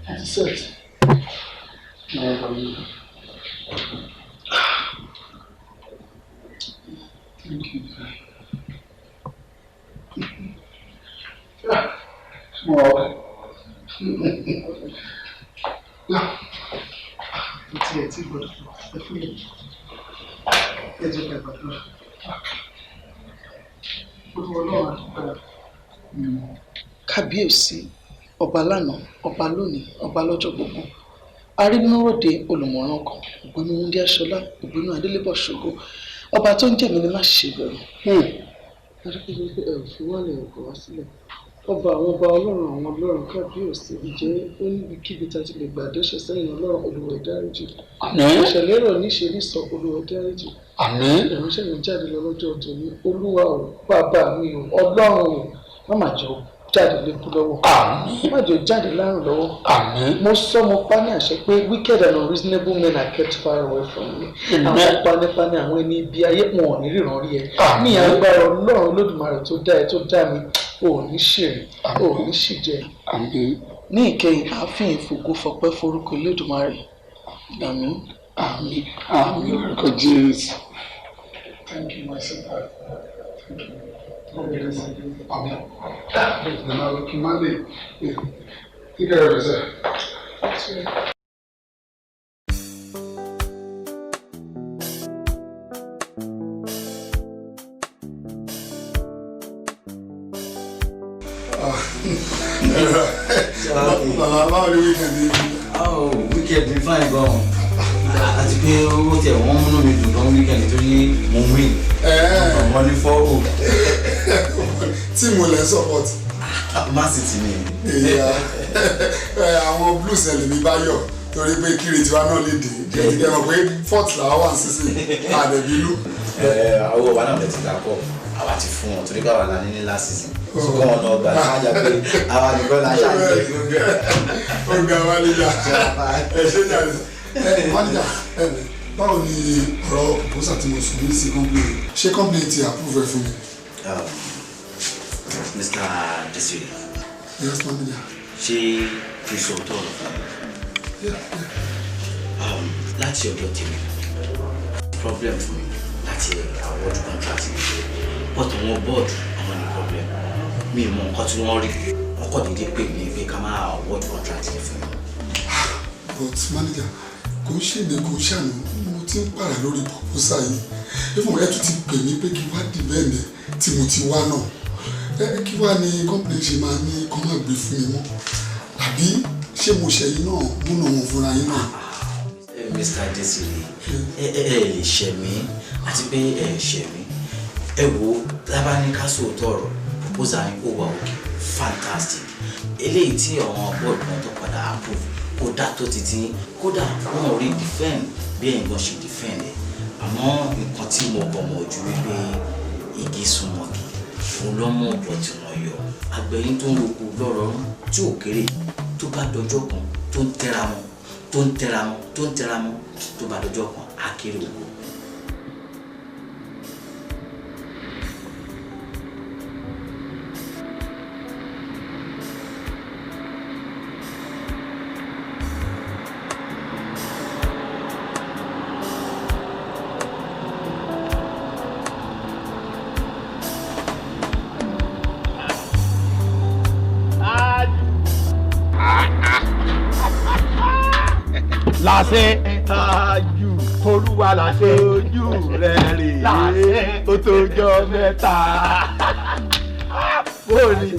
Àti set. Thank you. Small. Tí ẹ ti gbọ́dọ̀ ẹ fún mi, ẹ jẹ́ ká gbàdúrà. Gbogbo Ọlọ́run àdúgbò. Kábíyèsí, ọba lánàá, ọba lónìí, ọba lọ́jọ́ gbogbo. Arínúròde olùmọ̀ràn kan, ògbónú Wúndí Aṣọlá, ògbónú Adélébọ̀ Ṣògo, ọba tó ń jẹ̀mí ni má ṣe bẹ̀rù. Adúpẹ́ pé ẹ ò fi wálẹ̀ ọkọ̀ wá sílẹ̀. Ọba àwọn ọba, Ọlọ́run àwọn ọlọ́run, kábíyèsí, ìjẹ́ ó níbikíbi tá a ti lè gbà dẹ́ṣẹ̀ sẹ́yìn Ọlọ́run, Olúwa dáríjì. Ìṣẹ̀lẹ̀ rọ̀ níṣe nísọ, Olúwa dáríjì. Ìránṣẹ́ mi jáde lọ lọ́jọ́ tòní, Olúwa ò, bàbá mi ò, Ọlọ́run ò, má má jẹ́ ó jáde lékú lọ́wọ́, má jẹ́ ó jáde lárùn lọ́wọ́. Mo sọ, mo pa ní àṣẹ pé wicked and unreasonable men are kept far away from me. Àwọn panípaní, àwọn ẹni ibi ayé, wọn ò ní ríran rí ẹ. Ní agbára Ọlọ́run Olódùmarè tó dá ẹ, tó dá mi, ò ní ṣèrè, ò ní ṣìjẹ. Ní ìkẹyìn, àáfín ìfògo fọpẹ́ forúkọ Olódùmarè. Àmín. Àmín, àmín, lórúkọ Jésù. Thank you, my sister. Thank you. God bless you. Amen. Take care of yourself. Bàbá, báwo ni weekend yìí? Oh, weekend mi fine gan. Àti pé owó tiẹ̀ wọ́n múnú mi dùn gan weekend torí mo win. Wọ́n ní 4-0. Tí mo lè support. Man City ni. Àwọn Blues ẹ̀ lèmi bá yọ̀ torí pé kiri tiwa náà lè dé. Jẹ́ mọ̀ pé fourth làwọn wà sísè àdẹ̀bílú. Àwọn ọba náà lè ti gbà pọ̀, àwa ti fún wọn torí káwa la ní ní last season. So kọ́ wọn náà gbà láyà pé àwa nìkan la ṣáà jẹ gbogbo ẹ̀. Ọ̀gá manager, ẹ ṣe jàre. Manager, báwo ni ọ̀rọ̀ proposal tí mo submit sí company? Ṣé company ti approve ẹ fún mi? Mr. Desire. Yes, manager. Ṣé kí n sọ òótọ́ ọ̀rọ̀ fún mi? Yeah. Láti ọ̀dọ̀ tèmi, problem fún mi láti award contract mi, but àwọn board, àwọn ní problem. Mi mọ nǹkan tí wọ́n rí, wọ́n kọ́ dédé pè mí pé ká máa award contract yẹn fún mi. But manager, kò ń ṣèlè, kò ń ṣàná, mo ti ń pààrà lórí proposal yìí. Even ẹ tún ti pè mí pé kí wá defend ẹ tí mo ti wá náà. Ẹ kí wá ní company ṣe máa ní kó má gbé fún mi mọ́? Àbí ṣé mo ṣẹ̀yìn náà múnà wọn fúnra yín náà? Mr. Desire, ẹ lè ṣẹ̀ mí, àti pé ẹ ṣẹ̀ mí. Ẹ wo, lábá ní ká sóòótọ́ ọ̀rọ̀, proposal yín ó wà òkè, fantastic. Eléyìí tí àwọn board kan tó padà approve kò dá tó títí, kódà wọn ò rí defend bí ẹ̀yin gan ṣe defend ẹ̀. Àmọ́ nǹkan tí mo kàn mọ̀ ojú wípé igi súnmọ́gi, òun ló mú ọ̀pọ̀ tí wọ́n yọ. Àgbẹ̀yìn tó ń roko lọ́rọ̀ tí ò kéré, tó bá dọjọ́ kan tó ń tẹra mọ́, tó ń tẹra mọ́, tó ń tẹra mọ́, tó bá dọjọ́ kan, á kéré oko. Làṣẹ tájú olúwa, làṣẹ ojú rẹ rèé, ó tó jọ mẹ́ta. Bóòní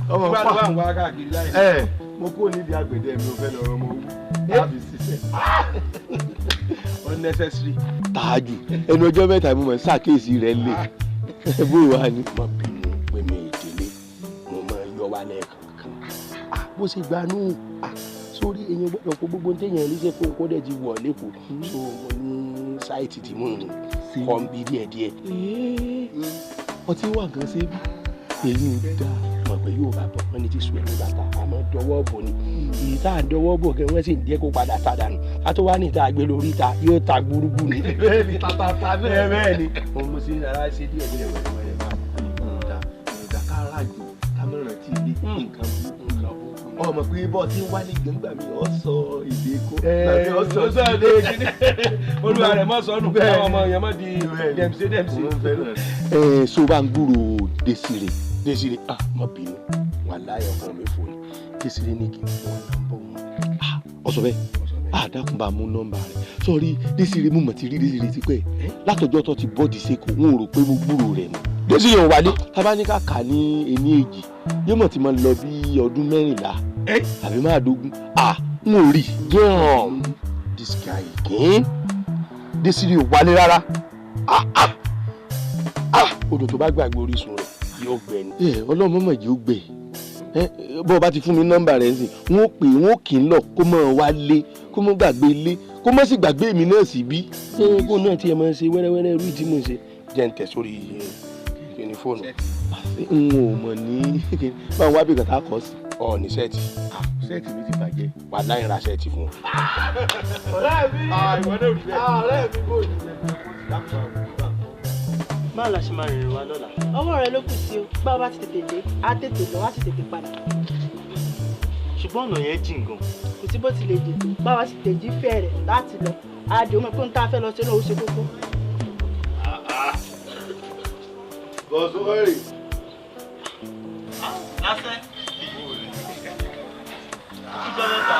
ọmọ pa pa ń wá káàkiri láì ẹ mo kó nídìí àgbẹ̀dẹ mi, ò fẹ́ lọ rọmọ owó láti ṣiṣẹ́ unnecessary. Tájú, ẹnu ọjọ́ mẹ́ta mo mọ̀ ṣàkíyèsí rẹ lè bó wà ní. Má bínú pé mi ìdílé mo máa ń yọ wá lẹ́ẹ̀kankan bó ṣe gbanú sórí eyín gbọ́dọ̀ kó gbogbo téèyàn rí ṣe kó kó dẹ̀ ti wọ̀ lẹ́kọ̀ọ́, so mo ní site tí mò ń kọ́ ń bí díẹ̀díẹ̀. Ọtí wà gan ṣe bí èyí ń dá mọ̀ pé yóò bá bọ̀ wọ́n ní ti sùn ẹ̀mí bàtà àmọ́ dọwọ́ bò ní èyí tá à ń dọwọ́ bò kí wọ́n sì ń jẹ́ kó padà ta dànù ká tó wá ní ìta gbé lórí ìta yóò ta gbúrúgbú ni. Bẹ́ẹ̀ni, tatata náà. Bẹ́ẹ̀ ni òun mo sì ń rárá ṣe díẹ̀ díẹ̀ wẹ̀rẹ̀wẹ̀rẹ̀ bá ìta ìta ká rájò ká mọ̀ rántí ilé, nǹkan burúkú, nǹkan burúkú. Ọmọ pé bọ́ọ̀ tí ń wálé gbẹ̀ngbà mi ọ̀ sọ èdè Èkó. Tàbí ọ sọ èdè kíní. Olúwa rẹ̀ mọ́ sọnù káwọn ọmọ yẹn mọ́ di dẹ̀mísé dẹ̀mísé. Ẹ so bá ń gbúrò Desire. Desire ah má bínú wàláhì ọkàn mi fò ní. Desire ní kí n fún ọ nọ́mbà òun. Ọ sọ bẹ́ẹ̀ ah dákun bá mú nọ́mbà rẹ̀ sọrí Desire mú mọ̀ ti rí Desire tipẹ́ látọjọ́ tó ti bọ́ọ̀dì sẹ́kọ̀ọ́ n ò rò pé mo gbúrò rẹ̀ mọ́. Desire ò wálé tábánikà kà ní ení èjì yóò mọ̀ ti máa lọ bí ọdún 14 àbí 15 ah n ò rí damn this guy again. Desire ò wálé rárá ah ah ah odò tó bá gbàgbé orísun rẹ̀ yóò gbẹ ni. Ọlọ́run mọ̀mọ́ yìí ó gbẹ bó o bá ti fún mi nọ́mbà rẹ̀ nsìn wọ́n pè wọ́n kì í lọ kó mọ̀ wá lé kó mọ̀ gbàgbé ilé kó mọ̀ sì gbàgbé èmi náà sí bí. Kó náà tiẹ̀ máa ń ṣe wẹ́rẹ́wẹ́rẹ́ irú ìdí mò ń ṣe jẹ́ ń tẹ̀ sórí kíni fóònù. N ò mọ̀ ní báwo wá bí kàtà kọ́ sí. Ọ ní sẹ́ẹ̀tì. Sẹ́ẹ̀tì mi ti bàjẹ́. Wà láì ra sẹ́ẹ̀tì fún ọ. Ọ̀rẹ́ mi ìwọ náà rí bẹ́ẹ̀. Ọ̀rẹ́ mi bò ní. Báwo la ṣe máa rìnrìn wa lọ́la? Ọwọ́ rẹ ló kù sí o, bá a bá ti tètè dé, á tètè lọ, á sì tètè padà. Ṣùgbọ́n ọ̀nà yẹn jìn gan. Kò sí bó ti lè dètò, bá wa sì tèjì fẹ́ rẹ̀ láti lọ, á di omi pé ń tá a fẹ́ lọ sí náà ó ṣe kókó. Bọ̀sùn Lásẹ̀. Ìjọ mẹ́ta.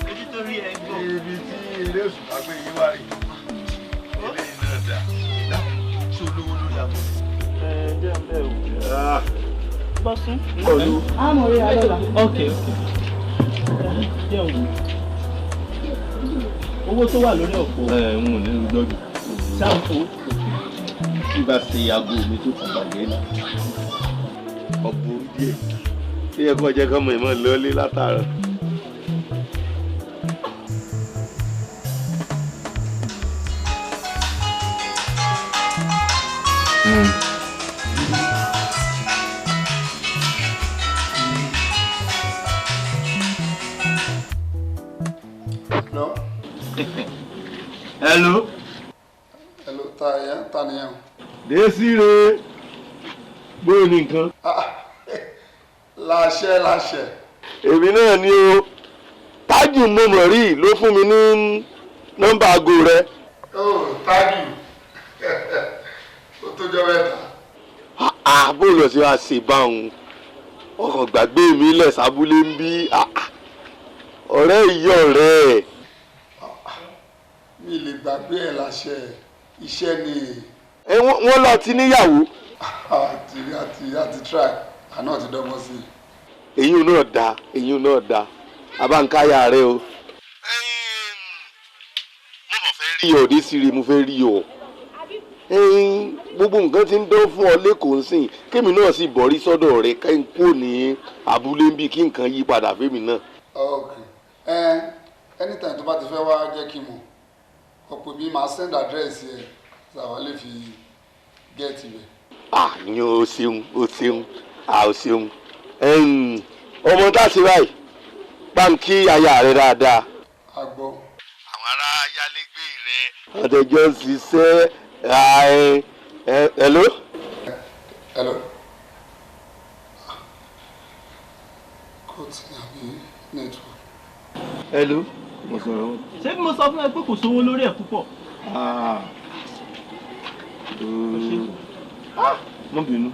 Ojú tó rí ẹ gbọ́. Ibi tí ilé òṣùpá gbé yín wá rí. Eléyìí náà dà. Ṣé olówó lórí àpò? Ẹ jẹ́ ń bẹ̀ o. Bọ̀sùn. Olú. Á mọ̀ rí alọ́la. Ok ok. Jẹ́ òun. Owó tó wà lórí ọ̀pọ̀. Ẹ ń wò nínú gbọ́dọ̀. Ṣáàpù. Tí bá ṣe aago mi tó ti bàjẹ́ ni. Ọ̀bùn díẹ̀. Ṣé ẹ kọ́ jẹ́ kọ́mọ ìmọ̀ lọ́lé látàárọ̀? Hello. Hello. Hello, ta ni ẹ o? Desire bóyá ní nǹkan. Láṣẹ láṣẹ. Èmi náà ni o Tájù mo mọ̀ rí ló fún mi ní nọ́mbà aago rẹ. Ó Tájù ó tó jọ mẹ́ta. Bó lọ sí wa ṣe bá òun ọkàn gbàgbé mi lẹ̀ sábúlé ń bí ọ̀rẹ́ ìyá ọ̀rẹ́ ẹ̀. Mi lè gbàgbé ẹ̀ láṣẹ iṣẹ́ ni. Wọ́n lọ ti níyàwó. Àti try àná ti dọ́gbọ́n sí i. Èyí náà da èyí náà da abáǹkáyà rẹ o. Mo mọ̀ fẹ́ rí ọ Desire mo fẹ́ rí ọ. Gbogbo nǹkan ti ń dán fún ọ lẹ́kọ̀ọ́ nsìn kémi náà sì bọ̀rí sọ́dọ̀ rẹ kẹ́ ń kúrò ní abúlé ń bí kí nǹkan yí padà fẹ́mi náà. Ok anytime tó bá ti fẹ́ wá jẹ́ kí n mọ̀ ọ̀pọ̀ mi máa send address ẹ̀ ṣàwọn lè fi gẹ́ẹ̀tì rẹ̀. Ah ní o ṣeun o ṣeun ah o ṣeun ọmọ tá a ṣe báyìí báńkì aya rẹ dáadáa. A gbọ́. Àwọn ará ayálégbé rẹ. Àtẹ̀jọ́ ń ṣiṣẹ́ hello. Hello. Kóòtù ní àbí network. Hello. Mo sọ̀rọ̀ wọn. Ṣé bí mo sọ fún ẹ pé kò sówó lórí ẹ̀ púpọ̀? Má bínú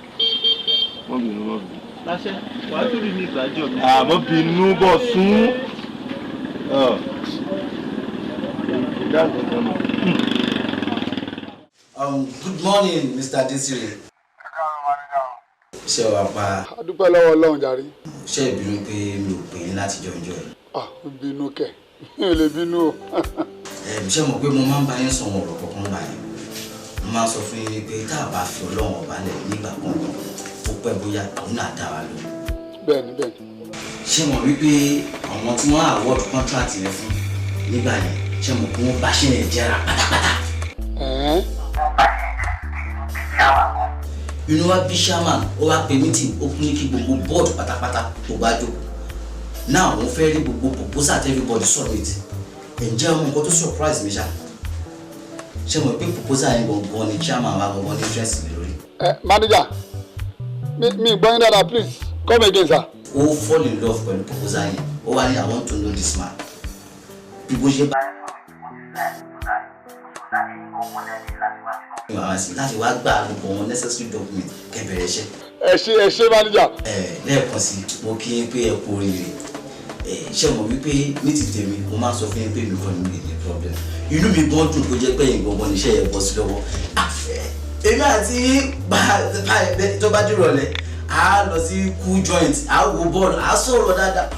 má bínú má bínú. Láṣẹ wàá tún rí mi ìgbàjọ mi. Má bínú Bọ̀sún. Good morning, Mr. Desire. Ṣé wàá pa? A dúpẹ́ lọ́wọ́ Ọlọ́run jàre. Ṣé ìbínú pé mi ò pè yín láti jọjọ ẹ̀? Bínú kẹ̀, mi ò lè bínú o. Ṣé mo pé mo máa ń bá yín sọ̀rọ̀ ọ̀rọ̀ kọ̀ọ̀kan báyìí? Mo máa ń sọ fún yín pé tá a bá fi Ọlọ́run ọba lẹ̀ nígbà kankan, ó pẹ́ bóyá òun náà dá wa lọ. Bẹ́ẹ̀ni bẹ́ẹ̀ni. Ṣé mo rí pé àwọn tí wọ́n award contract yẹn fún nígbà yẹn ṣé mo kí wọ́n bá ṣe yẹn jẹ́ra pátápátá? Inú wa bí chairman ó wá pe meeting ó ní kí gbogbo board pátápátá tó bá jókòó. Now wọ́n fẹ́ rí gbogbo proposal tí everybody submit. Ǹjẹ́ ọmọ nǹkan tó surprise mi ṣá? Ṣé mo pé proposal yẹn gangan ni chairman wa gangan ní interest mi lórí? Manager, mi gbọ́ yín dáadáa, please come again sir. Ó fall in love pẹ̀lú proposal yẹn. Ó wá ní, "I want to know this man." Bí bó ṣe bá màmá sí láti wá gbà gbogbo wọn necessary document kẹ́ bẹ̀rẹ̀ iṣẹ́. Ẹ ṣe, ẹ ṣe, manager. Ẹ lẹ́ẹ̀kan sí, mo kí yín pé ẹ kú oríire. Ẹ ṣe mọ̀ wípé ní ti tèmi, mo máa ń sọ fún yín pé mi kọ́ ni mi lè ní problem. Inú mi gan dùn kó jẹ́ pé ẹ̀yin gangan níṣẹ́ yẹn bọ́ sí lọ́wọ́. Èmi àti bá tó bá dìrọ̀lẹ́, a lọ sí cool joint, a wo bọ́ọ̀lù, a sọ̀rọ̀ dáadáa.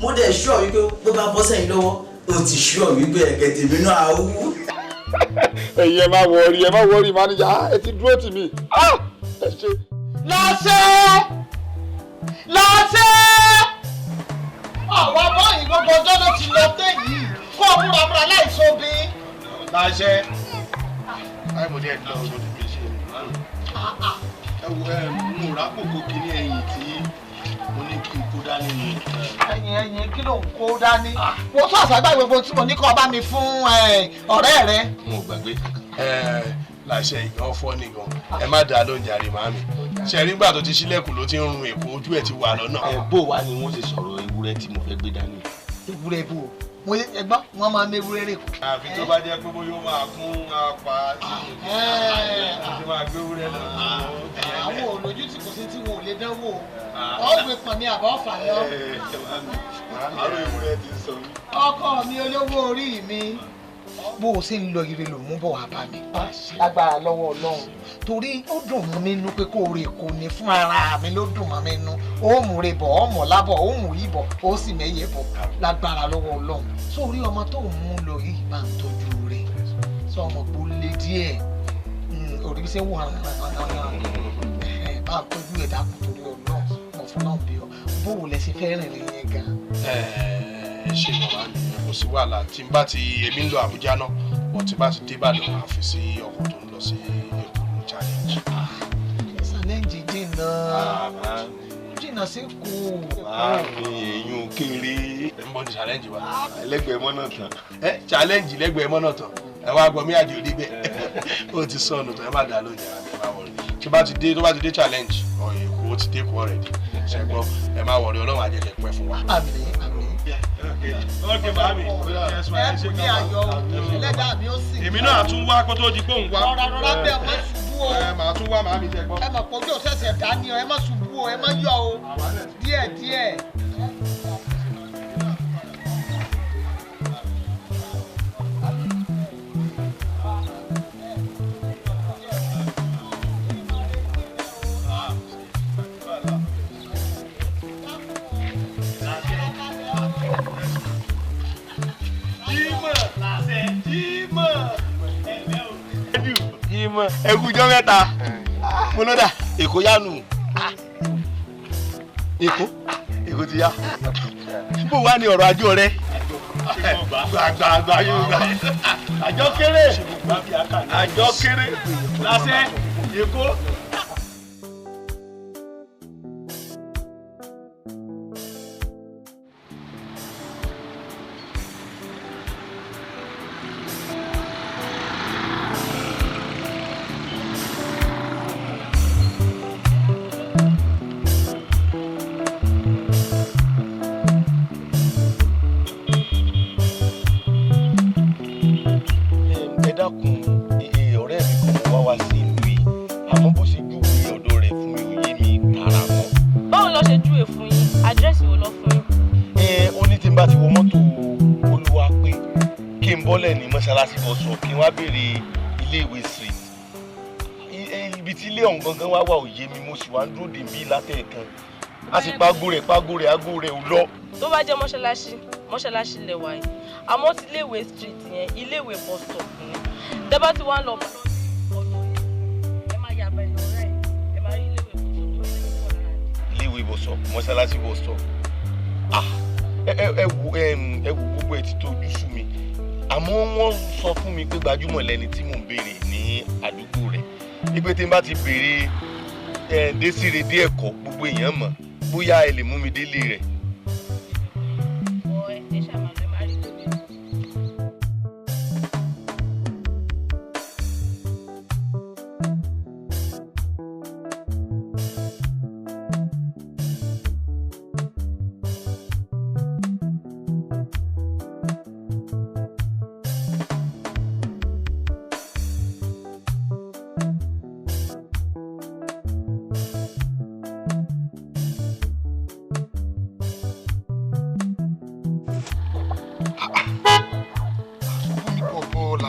Mo dẹ̀ sure wípé bó bá bọ́ sẹ́yìn lọ́wọ́, o ti sure wípé ẹ̀kẹ́ tèmi náà á wú. Ẹ̀yin, ẹ má worry, ẹ má worry, manager. Ẹ ti dúró tì mí. Ẹ ṣe. Lọ́sẹ̀ lọ́sẹ̀, àwọn ọmọ yìí, gbogbo ọjọ́ ló ti lọ dé yìí, kó o múra múra láìsọ bí. Láṣẹ báyìí, mo dé lọ sódì mi ṣe. Ẹ wo, ẹ mo rà kókó kínní ẹ̀yìn tí mo ní kí n kó dání ni. Ẹ̀yìn, ẹ̀yìn kí ló ń kó dání? Wo sọ àṣàgbà gbogbo tí mo ní kó o bá mi fún ọ̀rẹ́ rẹ. Mo ò gbàgbé láṣẹ ìgbọ́n fọ́ ni gan. Ẹ má dàá lóúnjẹ àrè màmí ṣe rí. Nígbà tó ti ṣílẹ̀kùn ló ti ń run èkó, ojú ẹ̀ ti wà lọ́nà. Ẹ bó wa ni wọ́n ṣe sọ̀rọ̀ ewúrẹ́ tí mo fẹ́ gbé dání. Ewúrẹ́ bò mo ẹgbọ́n wọn máa ń ewúrẹ́ rè kú. Àfi tó bá jẹ́ pé bóyá ó máa kún apá tí máa gbé ewúrẹ́ lọ. Àwọn olójú tí kò sí tí wọn ò lè dánwò, ọ̀gbìn pọ̀ ní àbọ̀ ọ̀fà lọ. Àárọ̀ ewúrẹ́ ti sọ mí. Ọkọ mi, olówó orí mi, bó o ṣe ń lọ, ire ló mú bọ̀ wá bá mi lágbára lọ́wọ́ Ọlọ́run, torí ó dùn mọ́ mi nú pé kó o rè kò ní fún ara mi ló dùn mọ́ mi nú. Ó mú re bọ̀, ó mọ̀ lábọ̀, ó mú ìbọ̀, ó sì mẹ́yẹ bọ̀ lágbára lọ́wọ́ Ọlọ́run. Sórí ọmọ tó ń mú lọ yìí, máa ń tọ́jú rẹ̀. Sọ ọmọ pé ó lé díẹ̀ òrí bí ṣe ń wò hàn hàn, bá ń tọ́jú ẹ̀ dákun torí Ọlọ́run ọ̀fun náà bí ọ. Bó o lẹ ṣe fẹ́ rìnrìn yẹn gan. Ẹ ẹ ṣe màmá mi, kò sí wàhálà. Tí n bá ti, èmi ń lọ Àbújá náà bọ̀, tí n bá ti dé Ìbàdàn, máa fi sí ọkọ̀ tó ń lọ sí Èkó ní Challenge. Challenge jìnnà, jìnnà sí kù. Màámi, èyún kéré. Ẹ ń bọ́ ní Challenge wa. Lẹ́gbẹ̀ẹ́ mọ́nà tán. Ẹ Challenge lẹ́gbẹ̀ẹ́ mọ́nà tán. Ẹ wá gbọ́ mi, àjò rí bẹ́ẹ̀, ó ti sọnù tó. Ẹ má dà lóúnjẹ àbẹ, má worry. Tí bá ti dé, tó bá ti dé Challenge, ọ̀ Èkó, ó ti dé kú already. Ṣẹ́gbọ́n, ẹ má worry, Ọlọ́run á jẹ́ kẹ́ pẹ́ fún wa. Àmín, àmín. Ok màámi. Ẹ kò ní ayọ̀ ẹlẹ́dàá mi ó sì. Èmi náà tún wá kó tó di pé òun wá. Rọra rọra bẹ́ẹ̀, má ṣubú o. Ẹ màá tún wá màámi, jẹ gbọ́. Ẹ mọ̀ pé ojú òṣèṣẹ̀ dání o, ẹ má ṣubú o, ẹ má yọ̀ o, díẹ̀ díẹ̀. Ẹ kú ijọ́ mẹ́ta. Mo ló dà Èkó yánu. Èkó, Èkó ti yá. Bó wá ní ọ̀rọ̀ ajé rẹ? Gbàgbàgbà yóò gbà. Àjọ kéré, àjọ kéré lásẹ̀ Èkó. Ẹ dákun, ọ̀rẹ́ mi kan mo wá wá sí ìlú yìí, àmọ́ bó ṣe júwe ọ̀dọ̀ rẹ̀ fún mi ò yé mi tààrà mọ́. Báwo lọ ṣe júwe fún yín? Àdírẹ́sì wo lọ fún yín? Ẹ ó ní tí n bá ti wọ mọ́tò Olúwa pé kí n bọ́lẹ̀ ní mọ́ṣáláṣí bọ̀sọ̀, kí n wá béèrè Iléèwé Street. Ibi tí ilé ọ̀hún gangan wá wà ò yé mi. Mo sì wá ń dúró dè bí látẹ̀ẹ̀kan, a sì pa aago rẹ̀, pa aago rẹ̀, aago rẹ̀ ò lọ. Tó bá jẹ́ mọ́ṣáláṣí, mọ́ṣáláṣí lẹ̀ wá yìí, àmọ́ ti Iléèwé Street yẹn, Iléèwé bus stop ni. Tẹ́ bá ti wá ń lọ ọ̀nà yìí, ẹ máa yà bá ìlọ rẹ̀, ẹ máa rí Iléèwé bus stop tó ní ìwọ̀n lára. Iléèwé bọ̀sọ̀, mọ́ṣáláṣí bọ̀sọ̀. Ah, ẹ ẹ ẹ wo, ẹ wo, gbogbo ẹ ti tó ojú sú mi. Àmọ́ wọ́n sọ fún mi pé gbajúmọ̀ lẹni tí mò ń béèrè ní àdúgbò rẹ̀, ipe tí n bá ti béèrè ẹ Désiré dé ẹ̀kọ́, gbogbo èèyàn mọ̀. Bóyá ẹ lè mú mi délé rẹ̀. Ọ̀ ẹ ṣàmàlú, ẹ máa rí lóde.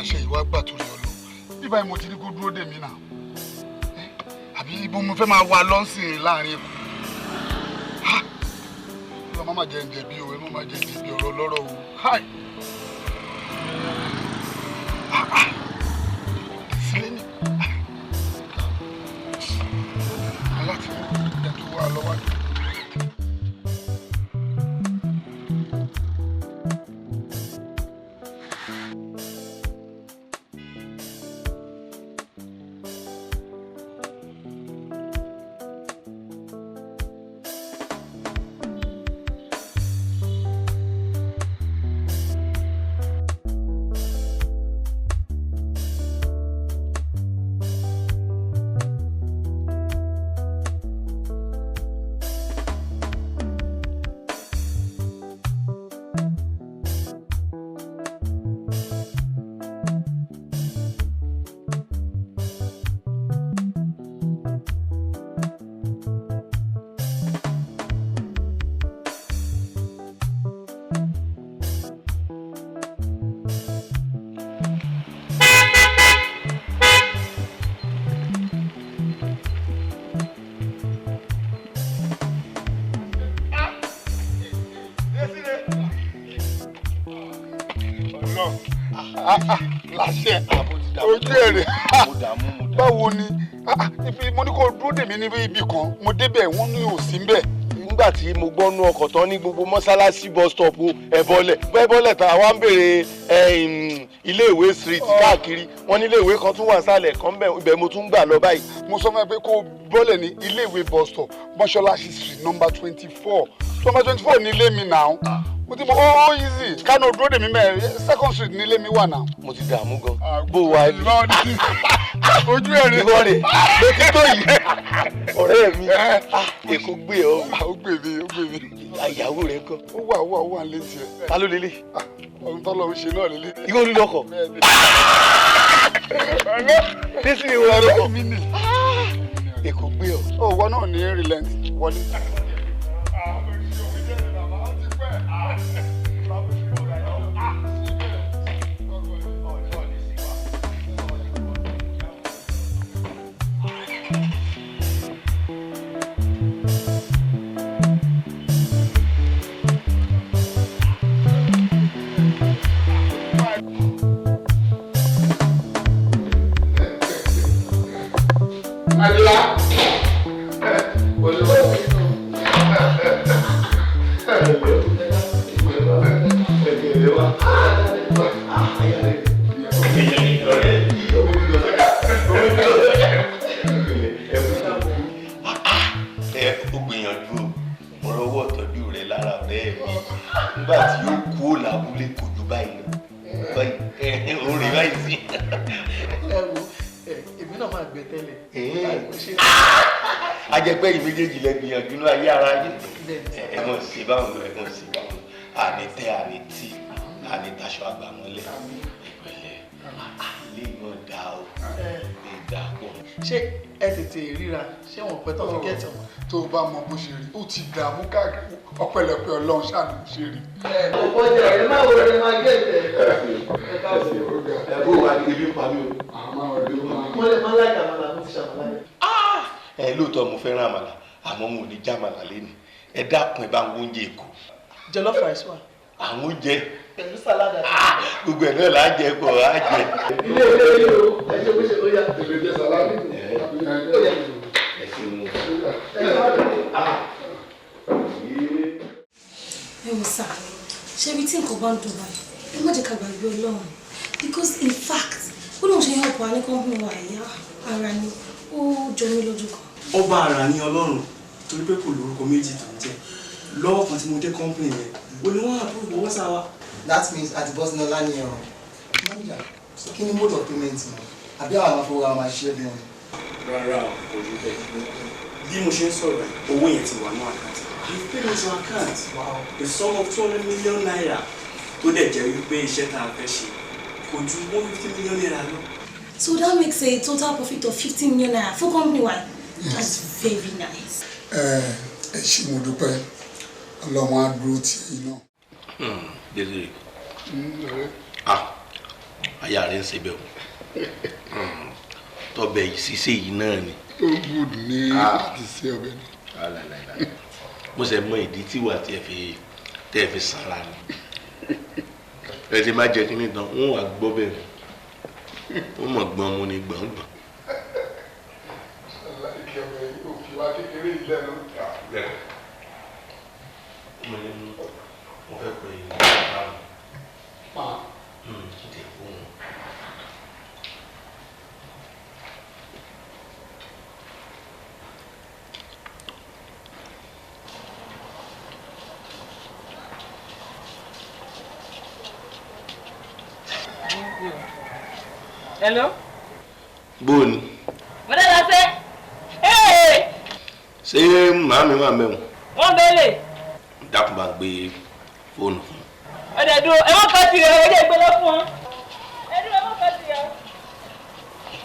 Làṣẹ ìwà gbà torí ọlọ bí báyìí mo ti ní kó dúró dè mí náà, àbí ibo mo fẹ́ máa wà lọ́sìn láàrin Èkó? Lọ má má jẹ́ ń jẹ̀bi o, ẹ má má jẹ́ ń jẹ̀bi ọ̀rọ̀ lọ́rọ̀ o. Sílẹ̀ ní aláti mú ẹ̀ tó wà lọ́wọ́. Láṣẹ ojú èrè, báwo ni mo ní kó dúró dè mí níbi ibì kan, mo débẹ̀ wọ́n ní òsì ń bẹ̀. Nígbà tí mo gbọ́ nú ọkọ̀ tán ní gbogbo mọ́sálásí bus stop ẹ̀bọ̀lẹ̀ bẹ́ẹ̀bọ̀lẹ̀ tán àwa ń béèrè iléèwé street káàkiri, wọ́n ní iléèwé kan tún wà sálẹ̀ kan bẹ̀, ibẹ̀ mo tún gbà lọ báyìí. Mo sọ fún ẹ pé kó bọ́lẹ̀ ní iléèwé bus stop mọ́ṣáláṣí street number 24, number 24 ní ilé mi náà. Mo ti mọ ó easy kánò dúró dè mí mẹ́rin second street nílé mi wà náà. Mo ti dààmú gan bó wa ní. Ojú ẹ̀ rẹ̀ ìwọ rẹ̀ ló ti tó yìí ọ̀rẹ́ mi, Èkó gbé ọ. Ó gbé mi, ó gbé mi. Ìyàwó rẹ̀ ńkọ́? Ó wà, ó wà, ó wà létí ẹ. Ta ló lélẹ̀? Ohun tó lọ ń ṣe náà lélẹ̀. Ìwọ olùlọkọ̀. Nísìnyí ìwọ olùlọkọ̀. Èkó gbé ọ. Ó wọ náà ní relent wọlé. Ó gbìyànjú o, mo rọwọ́ ìtọ́jú rẹ lára ọ̀rẹ́ mi nígbà tí ó kú ó lábúlé kò ju báyìí lọ, ó rìn báyìí sí. Ẹ wo, èmi náà máa gbẹ tẹ́lẹ̀. Ajẹpẹ́ yìí méjèèjì lẹ gbìyànjú ní ayé ara yín. Ẹ mọ̀ sí báwọn lọ, ẹ mọ̀ sí báwọn lọ. Àní tẹ́, àní tí, àní taṣọ àgbàmọ́lẹ̀. Ìpẹ̀lẹ́ ilé ìwọ̀n dá o, lè dá pọ̀. Ṣé ẹ tètè ríra? Ṣé wọn pẹ́ tán fi gẹ̀ẹ́tì wọn? Tó o bá mọ bó ṣe rí, ó ti dààmú káàkiri, ọpẹ́lọpẹ́ Ọlọ́run ṣáà ló ṣe rí. Ọ̀pọ̀ jẹ́ ẹ má wo ẹ máa gẹ̀ẹ́tì ẹ. Ẹ bó wa ní ebi pa mí o. Mo lè máa láìka àmàlà, mo ti ṣàmàlà yẹn. Ẹ lóòótọ́ mo fẹ́ràn àmàlà, àmọ́ mo ò ní já àmàlà lẹ́nu. Ẹ dákun, ẹ bá ń wo oúnjẹ Èkó. Jollof rice wà. Àwọn oúnjẹ. Pẹ̀lú salad àti. Gbogbo ẹ̀ náà là á jẹ kó á jẹ. Ilé ilé ilé o, ẹ ṣe bó ṣe ó yá. Èmi jẹ salad. Ó yá. Ẹ ṣeun. Ẹ wò sá, ṣé ibi tí nǹkan bá ń dùn báyìí, ẹ má jẹ́ ká gbàgbé Ọlọ́run, because in fact ó lóun ṣe help wa ní company wa ìyá ara ni ó jọ mí lójú kan. Ọba ara ni Ọlọ́run, torí pé kò lórúkọ méjì tó ń jẹ́. Lọ́wọ́ kan tí mo dé company yẹn, ó ní wọ́n approve owó sá wa. That means àti bọ́sì náà lánìí ọ̀rọ̀. Manager, kí ni mode of payment mọ̀? Àbí àwọn afọwọ́ àwọn máa ṣiṣẹ́ bí wọn? Rárá o, kò rí bẹ́ẹ̀. Bí mo ṣe ń sọ̀rọ̀, owó yẹn ti wà ní àkáǹtì. We paid into account the sum of ₦200 million, tó dẹ̀ jẹ́ wípé iṣẹ́ tá a fẹ́ ṣe kò ju ₦150 million lọ. So that makes a total profit of ₦50 million for company wide. That's very nice. Ẹ ẹ ṣé, mo dúpẹ́. Ọlọ́run á dúró tì yín náà. Désiré. Ọ̀rẹ́. Ah, Aya rẹ̀ ń ṣe bẹ́ẹ̀ o. Tọbẹ̀ yìí ṣiṣẹ́ yìí náà ni. Ó gùd ní láti ṣe ọbẹ̀ ni. Mo ṣe mọ ìdí tí wà tí ẹ fi sanra ni. Ẹ ti má jẹ kínní tán, wọ́n wà gbọ́ bẹ́ẹ̀. Ó mọ̀ gbọ́n mu ni gbọ̀ngbọ̀n. Mo fẹ́ pè é ní báwo. Kí tẹ̀ fóònù. Hello? Bóòni. Bọ́dá Lásẹ̀. Ee! Ṣé màámi wà mẹ́wọ̀n? Wọ́n bẹ̀rẹ̀. Dákun bá gbé fóònù fún. Ọ̀dẹ̀ dúró, ẹ má kọ́ tirẹ̀, ẹ jẹ́ ìgbélé fún wọn. Ẹ dúró, ẹ má kọ́ tirẹ̀.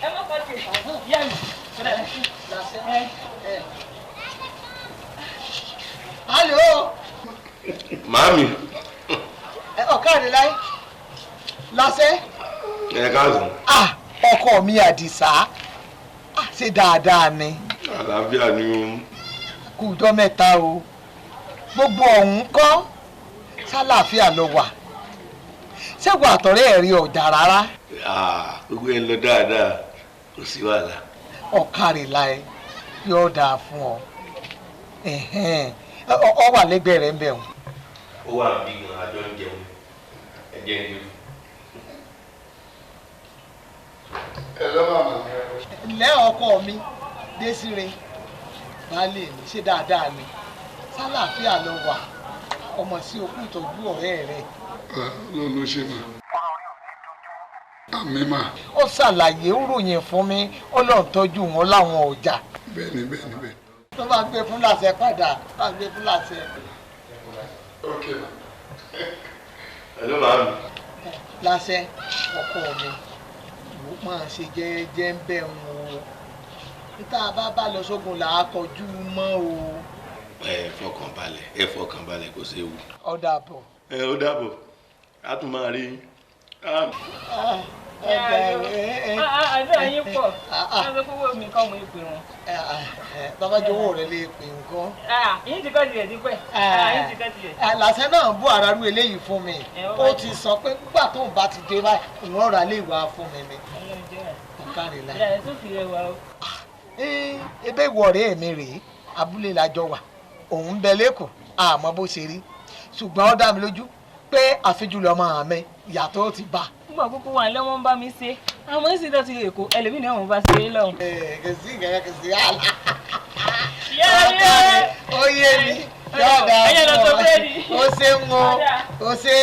Ẹ má kọ́ tirẹ̀. Yá mi, bọ́dá Lásẹ̀. Alo. Màámi. Ọ̀kadì láyé. Lásẹ̀. Ẹ káàsán. Ah, ọkọ mi Àdìsá, ṣe dáadáa ni. Àlàáfíà ni o. Kú ọjọ́ mẹ́ta o. Gbogbo ọ̀hún kọ́ sálàáfíà ló wà. Ṣẹ́gun àtọ̀rẹ́ ẹ̀ rí ọ̀jà rárá. Gbogbo ẹ lọ dáadáa, kò sí wàhálà. Ọ̀kàrẹ̀ láì yóò dáa fún ọ. Ọ wà lẹ́gbẹ̀ẹ́ rẹ̀ ń bẹ̀ wọ́n. Ó wà bí gan àjọ ń jẹun, ẹ jẹ́ ń jẹun. Ǹlẹ́ ọkọ mi Désiré, baálé mi, ṣe dáadáa ni, sálàáfíà ló wà, ọmọ sí okú ìtọ́jú ọ̀rẹ́ rẹ. Lọ́nà ló ṣe mà. Àmì mà. Ó ṣàlàyé ó ròyìn fún mi, ó lọ́ọ́ tọ́jú wọn láwọn ọjà. Bẹ́ẹ̀ni bẹ́ẹ̀ni bẹ́ẹ̀. Tó bá gbé fún làṣẹ padà, bá gbé fún làṣẹ. Ok ma. Hello màámi. Làṣẹ ọkọ mi máa ṣe jẹ́ẹ́jẹ́ ń bẹ̀ wọ́n o, níta bá lọ sógun là á kọjú mọ́ o. Ẹ fọkàn balẹ̀, ẹ fọkàn balẹ̀, kò séwu. Ó dàbọ̀. Ẹ ó dàbọ̀, a tún máa rí yín. Àdúrà yín pọ̀, wọ́n sọ pé owó mi kọ́ mo pè wọ́n. Bàbá jọ̀wọ́ rẹ lè pè nǹkan. Yín ti kọ́ tilẹ̀ dípẹ́. Yín ti kọ́ tilẹ̀. Làṣẹ náà bú ara rú eléyìí fún mi. Ó ti sọ pé nígbà tóun bá ti dé báyìí, òun ọ̀rọ̀ alẹ́ ìwà fún mi ni. Ọ̀kàrẹ̀ láì. Ìlànà tó fi rẹwà o. Ebe ìwọ ọ̀rẹ́ mi rèé, abúlé làjọ wà, òun ń bẹ lẹ́kọ̀ọ́, àmọ́ bó ṣe rí. Ṣùgbọ́n ó dá mi lójú pé àfijù lọ́mọ mi, ìyàtọ̀ ti bá. Nígbà kúkú wà lọ́wọ́ ń bá mi ṣe, àwọn èsì tó ti lè kó ẹlòmíì náà wọ́n bá ṣe é lọ́hùn. Kò sí ìgbà kò sí àlà. Ìyá mi ó yé mi, yóò dáa fún ọ, ó ṣe ń wo, ó ṣe.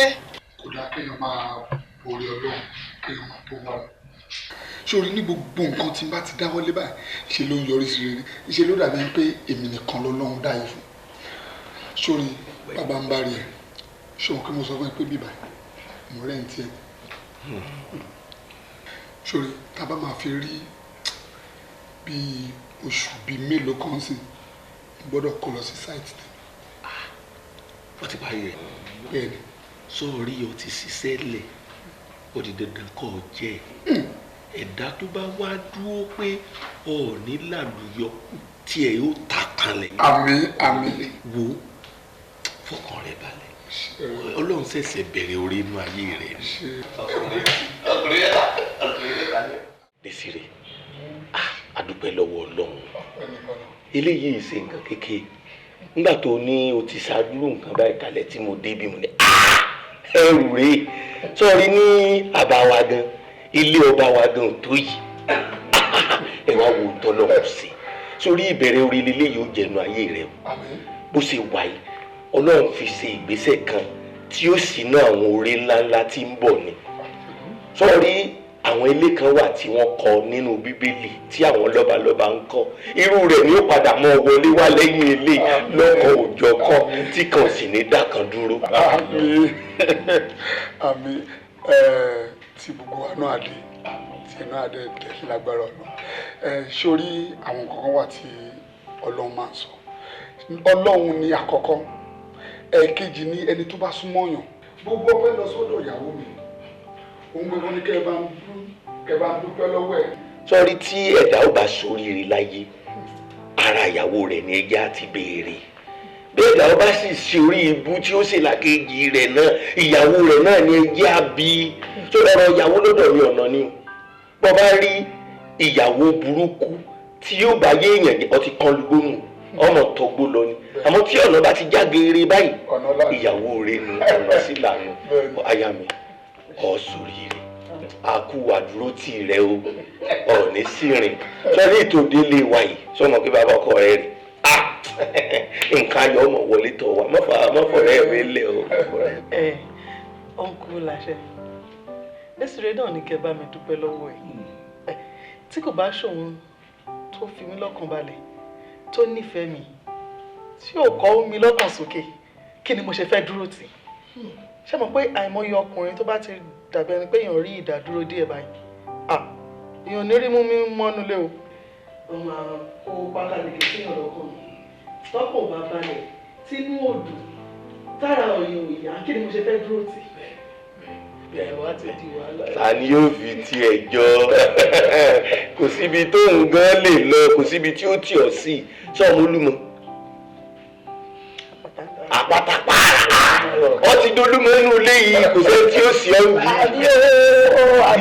Kò dáa kéèyàn máa borí Ọlọ́run, kéèyàn máa bó wọn. Sórí ní gbogbo nǹkan tí n bá ti dáwọ́lé báyìí, ṣe ló ń yọrí sí rere, ṣe ló dàbí pé èmi nìkan lọ́lọ́run dá yìí fún. Sórí bàbá ń bá rí ẹ, ṣòwò kí mo sọ fún ẹ pé bíbá mo rẹ̀ ń tiẹ̀. Sórí tá a bá máa fi rí bíi oṣù bíi mélòó kan sí, mo gbọ́dọ̀ kó lọ sí sáìtì tèmi. Wọ́n ti parí rẹ̀. Bẹ́ẹ̀ni. Sórí o ti ṣiṣẹ́ lẹ̀, ó di dandan kó o jẹ́ ẹ̀dá tó bá wá dúró pé ọ̀ọ́ni làlùyọ tí ẹ yóò ta kanlẹ̀. Àmín àmín. Wo fọkàn rẹ balẹ̀, Ọlọ́run ṣẹ̀ṣẹ̀ bẹ̀rẹ̀ orí inú ayé rẹ̀. Désiré, a dúpẹ́ lọ́wọ́ Ọlọ́run, eléyìí ṣe nǹkan kékeré. Nígbà tó ní o ti ṣàdúró nǹkan báyìí kalẹ̀ tí mo dé bí mo ní ẹrù rèé sọ̀rí ní àbá wa gan, ilé ọba wa gan tó yìí. Ẹ wá wo tọ́lọ́run sí sórí ìbẹ̀rẹ̀ orí lílé yóò jẹnu ayé rẹ o. Bó ṣe wà yìí, Ọlọ́run fi ṣe ìgbésẹ̀ kan tí ó sì ná àwọn oore ńláńlá tí ń bọ̀ ni. Sọ̀rí àwọn ilé kan wà tí wọ́n kọ́ nínú Bíbélì tí àwọn lọ́balọ́ba ń kọ́, irú rẹ̀ ni ó padà mọ́ wọlé wá lẹ́yìn ilé lọ́kọ̀ òjọ̀ kọ́ tí kan sì ní dá kan dúró. Àmín àmín, tí gbogbo wa náà dé, tí ẹ náà dé tẹ̀lé lágbára Ọlọ́run. Sórí àwọn kankan wà tí Ọlọ́run máa ń sọ. Ọlọ́run ni àkọ́kọ́, ẹ̀ẹ̀kejì ni ẹni tó bá súnmọ́ yàn. Gbogbo ọpẹ́ lọ sọ́dọ̀ ìyàwó mi, Òun gbogbo ní kẹ́ ẹ bá ń dúpẹ́ lọ́wọ́ ẹ̀. Sọ́rí tí ẹ̀dá ò bá ṣoríire láyé, ara ìyàwó rẹ̀ ni ẹja ti béèrè. Bí ẹ̀dá ò bá sì ṣe orí ibú tí ó sì làkejì rẹ̀ náà, ìyàwó rẹ̀ náà ni ẹjẹ́ àbí. Tó ọ̀rọ̀ ìyàwó lọ́dọ̀ mi ọ̀nà ni o. Bọ́ bá rí ìyàwó burúkú tí yóò bá yé èèyàn ọtí kan lùgbónù, ọmọ tọgbó lọ ni. Àmọ́ tí ọ̀nà bá ti já geere báyìí, ìyàwó rẹ̀ nu ọ̀nà sí lànà. Aya mi, ọ̀ sóríire, àkú àdúró tì rẹ o, ọ̀ní sí rìn. Sọ́rí ìtòdé lè wà yìí, sọ́mọ pé bàbá ọkọ rẹ rè. Nǹkan ayọ̀ ọmọ wọlé tọ̀ wá, mọ́fọ̀ rẹ̀ mi lẹ̀ o. Ẹ ọ̀nkú Láṣẹ, Desire náà ní kẹ́ bá mi dúpẹ́ lọ́wọ́ ẹ̀. Tí kò bá ṣòun tó fi mí lọ́kàn balẹ̀, tó nífẹ̀ẹ́ mi, tí ò kọ́ mi lọ́kàn sókè, kí ni mo ṣe fẹ́ dúró tì? Ṣé mo pé àìmọye ọkùnrin tó bá ti dàbí ẹni pé èèyàn rí ìdádúró díẹ̀ báyìí, èèyàn ní rí mú mi mọ́nú lé o. Ó máa kó pákáleke síyàn lọ́kàn mi, tọ́kàn ò bá balẹ̀, tínú ò dùn, tára ọ̀yàn ò yá, kí ni mo ṣe fẹ́ dúró tì? Ta ni yóò fi tiẹ̀ jọ? Kò síbi tóun gan lè lọ, kò síbi tí ó tì ọ́ sí. Sọ́ọ̀mù Olúmọ àpátápàrà ọ ti dolúmọ inú ilé yìí, kò sẹ́ni tí ó sì ọ́ ń bí.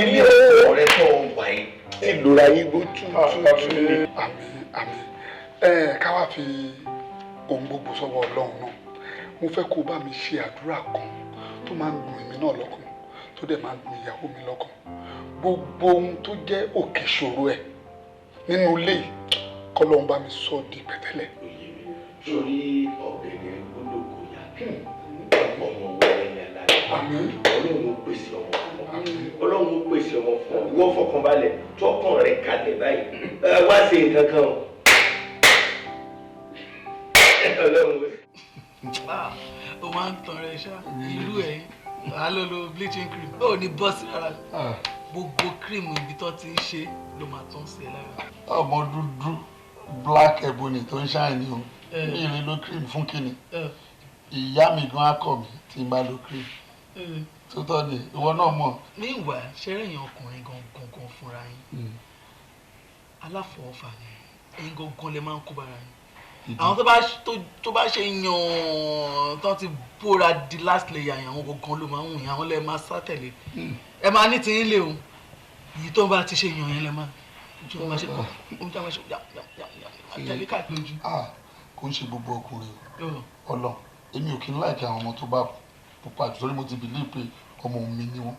Ilé ọ̀rẹ́ tó ń wà yìí ti lora yín gbó tútù ní. Àmín àmín. Ẹ ká wá fi ohun gbogbo sọ́wọ́ Ọlọ́run náà. Mo fẹ́ kó bá mi ṣe àdúrà kan tó máa ń dùn èmi náà lọ́kàn, tó dẹ̀ máa ń dùn ìyàwó mi lọ́kàn. Gbogbo ohun tó jẹ́ òkè ìṣòro ẹ̀ nínú ilé yìí, k'Ọlọ́run bá mi sọ di pẹ̀tẹ́lẹ̀. Sórí ọ̀gẹ̀dẹ̀ gbọ́dọ̀ yá, ọmọ wẹrẹ ní aláàbò. Ọlọ́run ó pèsè ọmọ fún ọ. Ọlọ́run ó pèsè ọmọ fún ọ. Ìwọ fọkànbalẹ̀, tọkàn rẹ kalẹ̀ báyìí. Wá ṣe nǹkan kan o. Ọlọ́run ó máa ń tan rẹ ṣá, irú ẹ̀ wàá lọ lo bleaching cream, ó ní bọ́ọ̀sì rárá. Gbogbo cream ibi tó ti ń ṣe ló máa tán sí ẹ lára. Ọmọ dúdú black ebony tó ń ṣàìní o, mi ì lè lo cream fún kíni? Ìyá mi gan akọ mi tí n bá lo cream. Tó tọ́ ni ìwọ náà mọ̀. Meanwhile, ṣeré èèyàn ọkùnrin gangan fúnra yín aláfọwọ́fà ni ẹ̀yin gangan lè máa ń kó bára yín. Àwọn tó bá ṣe yàn tán ti bóra di last layer yẹn, àwọn gangan ló máa ń wùn yín, àwọn lè máa sá tẹ̀lé. Ẹ máa ní tiyín lé o, èyí tó bá ti ṣe yàn yẹn lè máa jọ máa ṣe kọ́ ohun tí a máa ṣe yà yà yà yà tẹ̀lé káàkiri ojú. Kò ń ṣe gbogbo ọkùnrin o, Ọlọ́run èmi ò kí ń láìka àwọn ọmọ tó bá pupa jù, torí mo ti believe pé ọmọ mi ni wọn.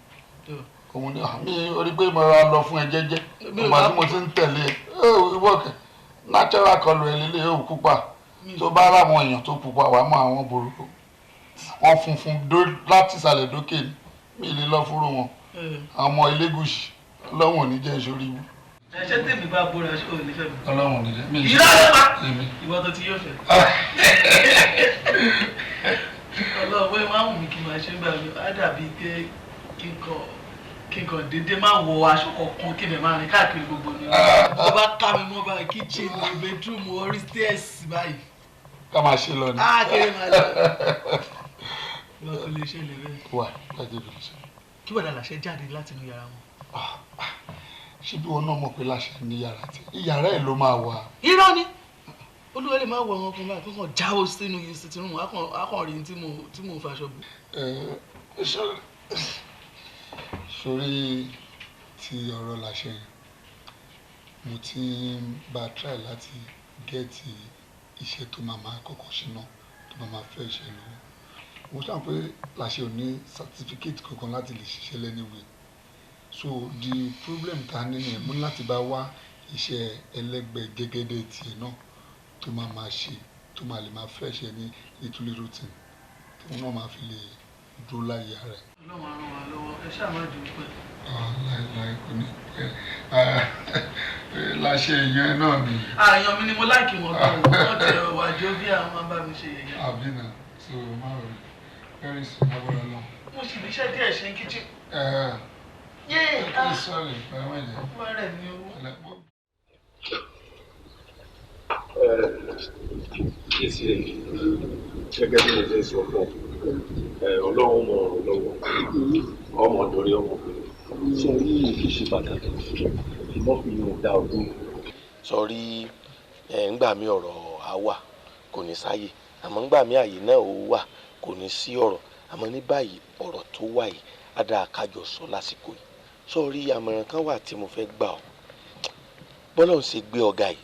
Òun ni mi ò rí pé mo ra lọ fún ẹ jẹ́jẹ́, ọmọ tí mo ti ń tẹ̀lé ẹ ìwọ kẹ natural colour ẹ lélẹ̀ ò pupa. Tó bá ráwọn èèyàn tó pupa wàá mọ àwọn burúkú, wọn funfun láti ìsàlẹ̀ dókè ni, mi lè lọ fúrú wọn. Àwọn ọmọ Elégùṣì, Ọlọ́run ò ní jẹ́ ìṣòrí ibú. Ẹ ṣé tèmi bá bóra ṣé ò ní fẹ́ mi. Ọlọ́run ò ní jẹ́ mi. Irọ́ ló pa ìwọ tó ti yóò fẹ́. Ọlọ́run bóyá máa ń wù mí kí n máa ṣe ń gbà mí, á dàbí pé kí n kàn déédéé máa wọ aṣọ kọ̀ọ̀kan kí n máa rìn káàkiri gbogbo ni. Tó bá ká mi mọ́ báyìí, kitchen, bedroom, orí stairs báyìí. Ká máa ṣe lọ ni. Á kéré máa lọ. Ìwọ kò lè ṣẹlẹ̀ bẹ́ẹ̀. Wà láti ibi ìṣe. Kí bọ̀dà Láṣẹ jáde láti inú yàrá wọn. Ṣé bí wọn náà mọ̀ pé Láṣẹ ní yàrá tí yàrá ẹ̀ ló máa wà. Irọ́ ni, olúwa lè máa wọ àwọn ọkùnrin báyìí kó kàn jáwó sínú sitting room, á kàn rí tí mo faṣọ bò. Sórí ti ọ̀rọ̀ Láṣẹ yẹn, mo ti ń bá a try láti gẹ́ẹ̀tì iṣẹ́ tó máa máa kọ́kọ́ ṣe náà, tó máa máa fẹ́ iṣẹ́ lọ́wọ́. Mo ṣáà pé Láṣẹ ò ní certificate kankan láti lè ṣiṣẹ́ lẹ́niwẹ̀. So the problem ta ní nìyẹn, mo ní láti bá wá iṣẹ́ ẹlẹ́gbẹ́ gẹ́gẹ́dẹ́ tiẹ̀ náà tó máa máa ṣe, tó máa lè máa fẹ́ ṣe ní little little thing, tóun náà máa fi lè dúró láyé ara ẹ̀. Ọlọ́run á ràn wá lọ́wọ́, ẹ ṣáà má dùn pẹ́. Láìláì kò ní pẹ́, Láṣẹ èèyàn náà ni. Àyàn mi ni mo láìkí wọn gan, wọn tẹ wàjọ bí àwọn máa bá mi ṣe yẹ̀yẹ́. Àbí náà, so má rò very soon agbára náà. Mo sì níṣẹ́ díẹ̀ ṣe ń kíchìn. Yéé! Sorry, pẹ̀lú ẹ̀jẹ̀. Wọ́n rẹ̀ ní owó. Gẹ́gẹ́ bí mo ṣe sọ fún ọ, Ọlọ́run mọ̀ ọ̀rọ̀ lọ́wọ́ ọmọ lórí ọmọbìnrin. Sọrí èyí ṣe pàtàkì ìmọ̀ fi yóò dá ọdún. Sọrí ẹ̀ ń gbà mí ọ̀rọ̀ á wà kò ní sáyè, àmọ́ ń gbà mí àyè náà ó wà kò ní sí ọ̀rọ̀. Àmọ́ ní báyìí ọ̀rọ̀ tó wà yìí á dáa kájọ sọ lásìkò yìí. Sọrí àmọ̀ràn kan wà tí mo fẹ́ gbà ọ́. Bọ́lá ń ṣe gbé ọ̀gá yìí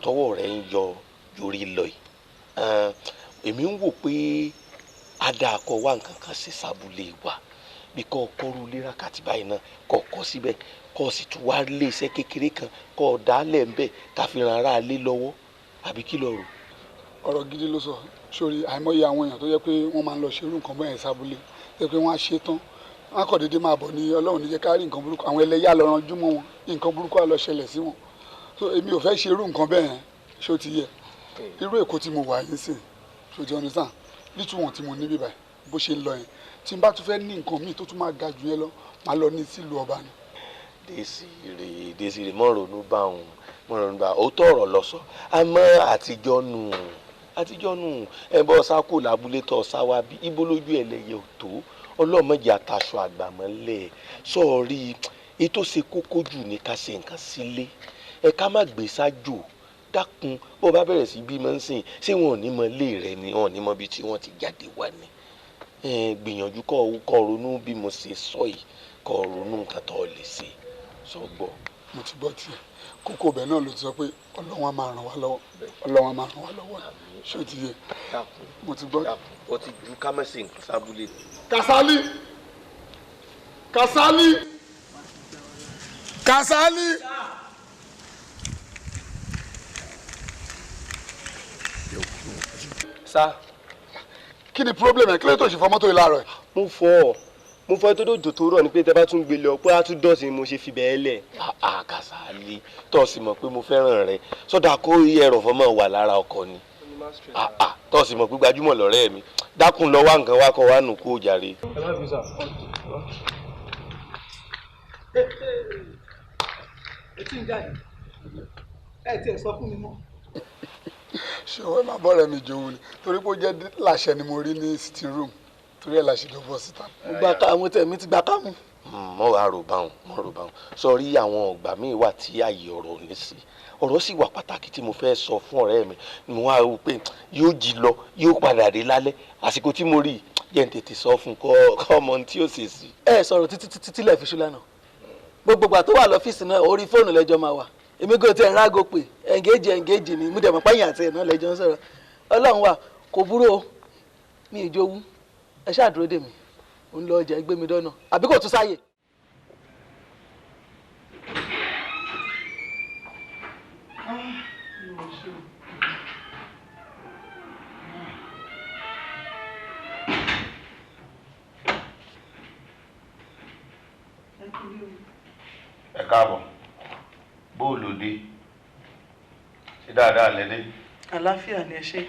tọwọ́ rẹ̀ ń yọ yorí lọ yìí. Èmi ń wò pé á dáa kó wá nǹkan kan ṣe sábúlé wa, bí kò kọ́rú lérà kàtí báyìí náà kò kọ́ síbẹ̀, kò sì tún wá lé iṣẹ́ kékeré kan kò dálẹ̀ ń bẹ̀ ká fi ran ara lé lọ́wọ́, àbí kí lo rò? Ọ̀rọ̀ gidi ló sọ. Sórí àìmọye àwọn èèyàn tó jẹ́ pé wọ́n máa ń lọ ṣerú nǹkan bẹ́ẹ̀ sábúlé, tó jẹ́ pé wọ́n á ṣe tán, wọ́n á kọ̀ déédéé máa bọ̀ ní Ọlọ́run ní jẹ́ ká rí nǹkan burúkú, àwọn ẹlẹ́yà lọ ranjú mọ́ wọn, nǹkan burúkú á lọ ṣẹlẹ̀ sí wọn. So èmi ò fẹ́ ṣerú nǹkan bẹ́ẹ̀, ṣó ti yẹ? Irú Èkó tí mo wà yín sìn, ṣó ti understand? Lítúwọ̀n tí mo ní bíbáyìí bó ṣe ń lọ yẹn, tí n bá tún fẹ́ ní nǹkan míì tó tún máa ga jù yẹn lọ, máa lọ ní sílùú ọba ni. Désiré, Désiré, mọ́ ronú bá òun, mọ́ ronú bá òótọ́ ọ̀rọ̀ lọ sọ. Àmọ́ àtijọ́ nù, àtijọ́ nù, ẹ bọ́ sáko lábúlé tọ́ sáwá bí ibo lójú ẹlẹ́yẹ ò tó, ọlọ́mọdé àtàṣọ àgbàmọ́lẹ̀. Sọ̀rí ètò ṣe kókó jù ní ká ṣe nǹkan sílé, ẹ ká má gbé sájò. Dákun, bó bá bẹ̀rẹ̀ sí bímọ ń sìn, ṣé wọn ò ní mọ ilé rẹ ni, wọn ò ní mọ ibi tí wọ́n ti jáde wá ni? Gbìyànjú kó ronú bí mo ṣe sọ yìí, kó ronú nǹkan tó lè ṣe, sọ gbọ́. Mo ti gbọ́ tiẹ̀, kókó ọbẹ̀ náà ló ti sọ pé Ọlọ́run á máa ràn wá lọ́wọ́, Ọlọ́run á máa ràn wá lọ́wọ́, ṣé o ti yẹ? Mo ti gbọ́. O ti ju ká má ṣe nǹkan sábúlé. Kàsálí! Kàsálí! Kàsálí! Sá. Kí ni problem ẹ? Kí ló tó ṣe fọ mọ́tò yìí láàárọ̀ yìí? Mo fọ mo fọ tó dòjò tó rọ̀ ni pé tẹ bá tún gbé lọ pé á tún dọ̀tí ni mo ṣe fi bẹ́ẹ̀ lẹ̀. Kàsálí, tó sì mọ̀ pé mo fẹ́ràn rẹ, sọ́dà kó ẹrọ̀fọ́ mọ̀ wà lára ọkọ ni. Tó sì mọ̀ pé gbajúmọ̀ lọ́rẹ́ mi, dákun lọ wá nǹkan wá kọ wá nù kó jàre. Etí ń jáde, ẹ tiẹ̀ sọ fún mi mọ́. Ṣé o máa bọ́ rẹ̀ mi jòun ni? Torí pé ó jẹ́ láṣẹ ni mo rí ní sitting room, torí ẹ̀ láṣẹ ló bọ́ síta. Mo gba ká àwọn tẹ̀mí ti gba kámú. Mọ wàá rò báwọn, mọ rò báwọn. Sọrí àwọn ọgbà míì wà tí ààyè ọ̀rọ̀ ò ní sí. Ọ̀rọ̀ sì wà pàtàkì tí mo fẹ́ sọ fún ọ̀rẹ́ mi. Mo wá rò pé yóò jí lọ, yóò padà dé lálẹ́. Àsìkò tí mo rí jẹ́ n tètè sọ fún kọ́ ọmọ tí ó ṣe sí. Ẹ sọ̀rọ̀ títí títí tílẹ̀ fi ṣú lánàá. Gbogbo ìgbà tó wà lọ́fíìsì náà, orí fóònù lẹ́jọ́ máa wà. Èmi kò tẹ̀ ń rágo pé ẹ̀ǹgéjì ẹ̀ǹgéjì ni mo dẹ̀ mọ̀ páyìn àti ẹ̀ náà lẹ́jọ́ ń sọ̀rọ̀. Ọlọ́run wà kò burú o, mi ì jowú, ẹ ṣáà dúró dè mí, ò ń lọ ọjà ẹ gbé mi dọ́nà, àbí kò tún sáyè. Ẹ káàbọ̀, bóòlù dé ṣe dáadáa lẹ́dẹ́. Àlàáfíà ni ẹ ṣe.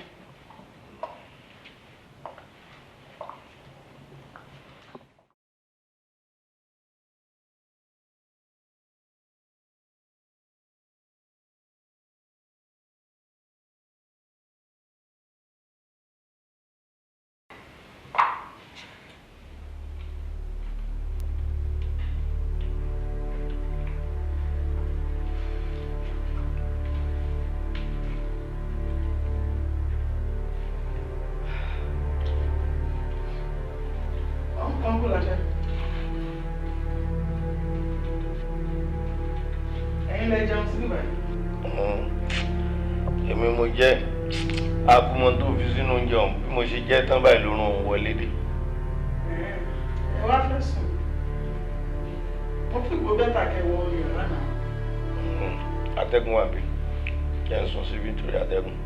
Èmi mo jẹ́ akumọ tó fi sínú oúnjẹ ọ̀hún bí mo ṣe jẹ́ tán báyìí lórun òun wọlé dé. Ẹ wá fẹ́ sùn, mo fi gbó bẹ́tà kẹwọ́ yàrá náà. Atẹ́gùn wà bí jẹ́ ń sùn síbi nítorí atẹ́gùn.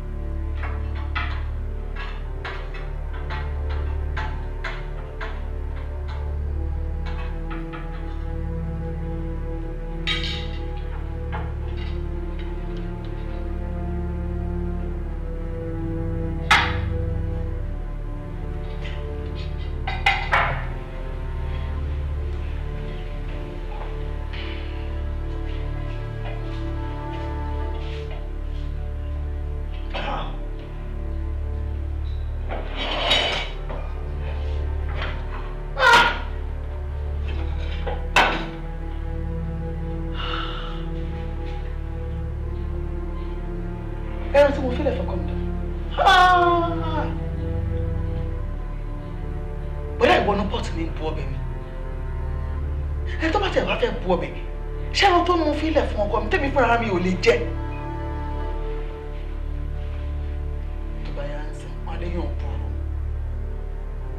wọnú pọ́ọ̀tì mi bu ọbẹ̀ mi. Ẹ tó bá tẹ̀ wá fẹ́ bu ọbẹ̀, ṣé ẹran tó mú fílẹ̀ fún ọkọ mi tẹ́mi fúnra mi ò lè jẹ. Tó bá yá ń sìn, wọn léèyàn burú.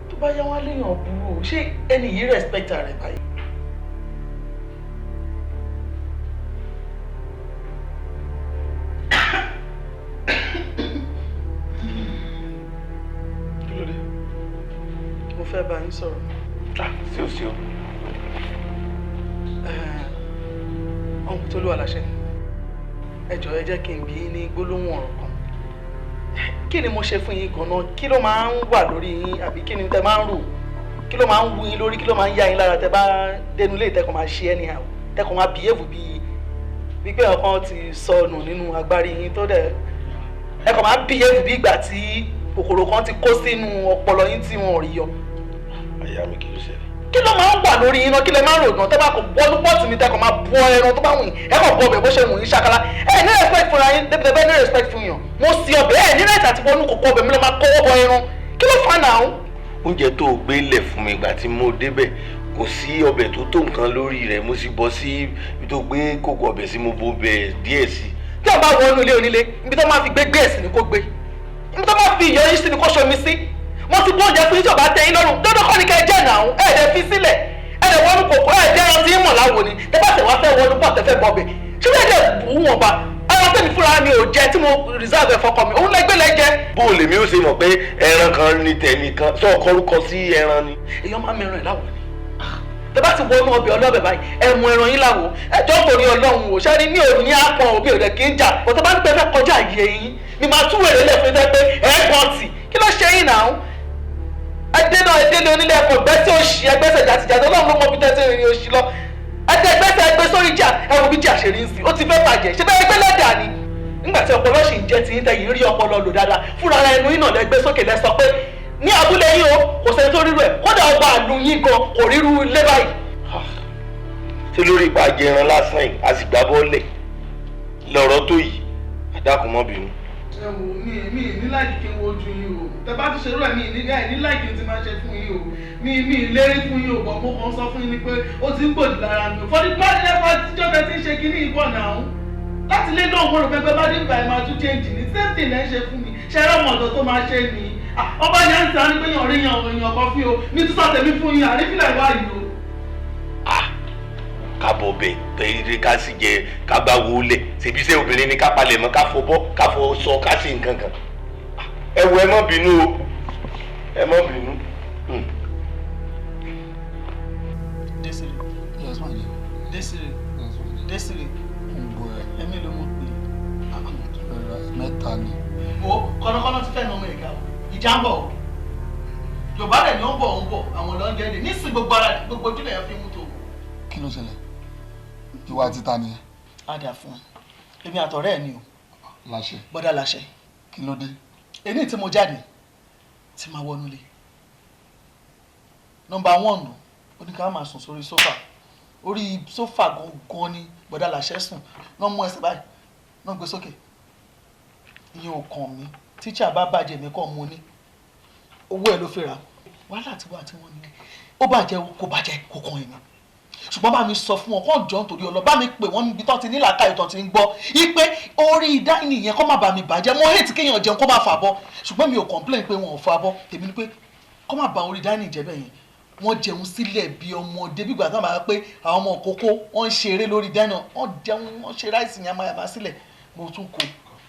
Tó bá yá wọn léèyàn burú. Ṣé ẹni yìí respect rẹ̀ báyìí? Kí ló dé? Mo fẹ́ bá yín sọ̀rọ̀. Sí o sí o. Ọ̀nkú tó ló wà láṣẹ. Ẹ jọ̀ọ́ ẹ jẹ́ kí n bi yín ní gbólóhùn ọ̀rọ̀ kan. Kí ni mo ṣe fún yín gan-an? Kí ló máa ń wà lórí yín àbí kí ni tẹ máa ń rò? Kí ló máa ń wú yín lórí? Kí ló máa ń yá yín lára tẹ bá dénú lé tẹkàn máa ṣe anyhow? Tẹkàn máa behave bíi wípé ọkàn ti sọnù nínú agbárí yín tó dẹ̀. Ẹ kàn máa behave bí ìgbà tí kòkòrò kan ti kó sínú ọpọlọ yín tí wọn ò rí yọ. Àyà mi kì í ṣẹlẹ̀. Kí ló máa ń wà lórí iná? Kí lẹ máa ń rò gan? Tẹ́ bá kò bọ́ọ̀lù pọ́ọ̀tì mi tẹ́kọ̀ máa bọ́ ẹran tó bá wù yín, ẹ kàn bọ́ ọbẹ̀ bó ṣe wù yín ṣakala. Ẹ ní respect fúnra yín, débi tẹ́ ní respect fún yàn. Mo sì ọbẹ̀ ẹ ní right àti wọnú kòkó ọbẹ̀ mi lọ máa kọ́wọ́ bọ ẹran. Kí ló fà náà? Oúnjẹ tó o gbé lẹ̀ fún mi ìgbà tí mo débẹ̀ kò sí ọbẹ̀ tó tó nǹkan lórí rẹ̀, mo sì bọ́ sí ibi tó gbé kòkó ọbẹ̀ sí, mo bo bẹ̀ díẹ̀ sí. Tí o bá wọnú ilé onílé, ibi tó máa fi gbé gbé ẹ̀sìn ni kò gbé, ibi tó máa fi ìyọ̀ yín sí ni kò ṣomi sí. Mo ti bóúnjẹ fún yín tí ò bá tẹ́ yín lọ́rùn, dandan kọ́ ni kẹ́ ẹ jẹ́ náà, ẹ dẹ̀ fi sílẹ̀, ẹ dẹ̀ wọnú kòkó, ẹ dẹ̀ ẹran tí ń mọ̀ láwo ni. Tẹ́ bá tẹ̀ wá fẹ́ wọnú pọ̀ tẹ́ fẹ́ bọ̀bẹ̀, ṣé bẹ́ẹ̀ dẹ̀ bù ú wọn ba ẹran tẹ̀mí fúnra mi ò jẹ tí mo reserve ẹ̀ fọkọ mi, òun lẹ́gbẹ́ lẹ́jẹ́. Bó o lèmi ó ṣe mọ̀ pé ẹran kan ni tẹ̀nìkan sọ ọkọ sí ẹran ni. Èèyàn máa ń mẹran ẹ̀ láwo ni. Tẹ́ bá ti wọnú ọbẹ̀ ọlọ́bẹ̀ báyìí, ẹ mú ẹran yín láwo. Ẹ jọ́ torí Ọlọ́run o, ṣé ni mi ò ní àpọ̀n òbí rẹ̀ kí n jà. Bọ̀tẹ́ bá ń pẹ́ fẹ́ kọjá àyè yín, mi máa tú wèrè lẹ̀ fún yín pé ẹ̀ gan tì. Kí ló ṣe yín náà? Ẹdẹ náà ẹdẹ lé onílé ẹ̀kọ́ gbẹ́ tí ó ṣì ẹgbẹ́sẹ̀ jàtìjàtì, Ọlọ́run ló mọ bí tẹ́tí rìn òṣì lọ. Ẹdẹ gbẹ́sẹ̀ ẹgbẹ́ sórí ìjà, ẹ wo bí jà ṣe rí ń sìn, ó ti fẹ́ bàjẹ́. Ṣé bẹ́ẹ̀ ẹgbẹ́ lẹ́dà ni? Nígbà tí ọpọlọ ṣì ń jẹ́ ti yín tẹ́yìn rí ọpọlọ lò dáadáa, fúnra ara ẹnu yín náà lẹ gbé sókè lẹ sọ pé ní abúlé yín o, kò sẹ́ni tó rírú ẹ̀, kódà ọba àlù yín gan kò rírú ilé báyìí. Ṣé lórí ipa jẹran lásán yìí, a sì gbá bọ́ọ̀lẹ̀ lọ̀rọ̀ tó yìí, àdàkùn mọ́ bínú. Ẹ wò mí, mi ní láìkí kí n wojú yín o. Tẹ bá tún ṣe irú ẹ̀, mi ní ẹ ní láìkí tí máa ṣe fún yín o. Mi lérí fún yín o, bọ̀ mo kàn sọ fún yín ni pé ó ti ń gbòdì lára mi o. For the past never tíjọ́ tẹ ti ń ṣe kinní ìbọn náà. Láti lé lóhùn mo rò pé bá dé ìgbà ẹ̀ máa tún change ní same thing lẹ́ ń ṣe fún mi. Ṣé ẹ̀rọ ọmọ ọ̀dọ́ tó máa ṣe ni? Ọba yẹn ń sàn ní pé yàn rí yàn èèyàn kan fún o. Mi tún sọ tèmi fún yín, àrífìlẹ̀ wá yìí o. Ká bọ̀ bẹ̀ pẹ̀lú ká sì jẹ ká gbá wọlé ṣèbí iṣẹ́ obìnrin ni ká palẹ̀ mọ́, ká fọ bọ́, ká fọ sọ, ká sì nǹkan kan. Ẹ wo, ẹ má bínú o, ẹ má bínú. Desire. Yes, my dear. Desire. Yes, my dear. Desire. Ń gbọ́ ẹ. Ẹ̀mí ló mọ̀ pé. Mẹ́ta ni. Wo kọ́nọ́kọ́nọ́ ti fẹ́ nu ọmọ ìka o, ìjà ń bọ̀ o. Yorùbá dẹ̀ ni ó ń bọ̀, ó ń bọ̀, àwọn ló ń jẹ́ dè nísìnyí gbogbo ara gbogbo ojúlẹ̀ yẹn fi mú tó. Kí ló ṣẹlẹ̀? Ìwà títa nìyẹn. A dà fún un, èmi àtọ̀rẹ́ ẹ̀ ni o. Láṣẹ. Bọ́dà láṣẹ. Kí ló dé? Èyí tí mo jáde tí máa wọnú ilé. Nọ́mbà 1, ó ní ká máa sùn sórí sófà. Orí sófà gangan ni bọ́dà láṣẹ sùn. Náà mú ẹsẹ̀ báyìí, náà gbé sókè. Ìyẹn ò kàn mí. Tíṣà bá bàjẹ́ mi kàn mú ní. Owó ẹ̀ ló fi rà. Wàhálà tí wà tí wọ́n ní. Ó bàjẹ́ kò bàjẹ́ kò kàn èmi. Ṣùgbọ́n bá mi sọ fún wọn kó jọ nítorí ọlọ, bá mi pè wọ́n níbi tó ti ní làákàyè tó ti ń gbọ́ ipe orí dáìní yẹn kó má bà mí bàjẹ́. Mo hate kéèyàn jẹun kó má fà bọ́, ṣùgbọ́n mi ò complain pé wọn ò fà bọ́. Tèmi ni pé kó má bà orí dáìní jẹ́ bẹ́ẹ̀ yẹn. Wọ́n jẹun sílẹ̀ bí ọmọdé, bí ìgbà tó máa pé àwọn ọmọ òkókó wọ́n ń ṣeré lórí dáìní, wọ́n jẹun, wọ́n ṣe ráìsì yamayama sílẹ̀. Mo tún kó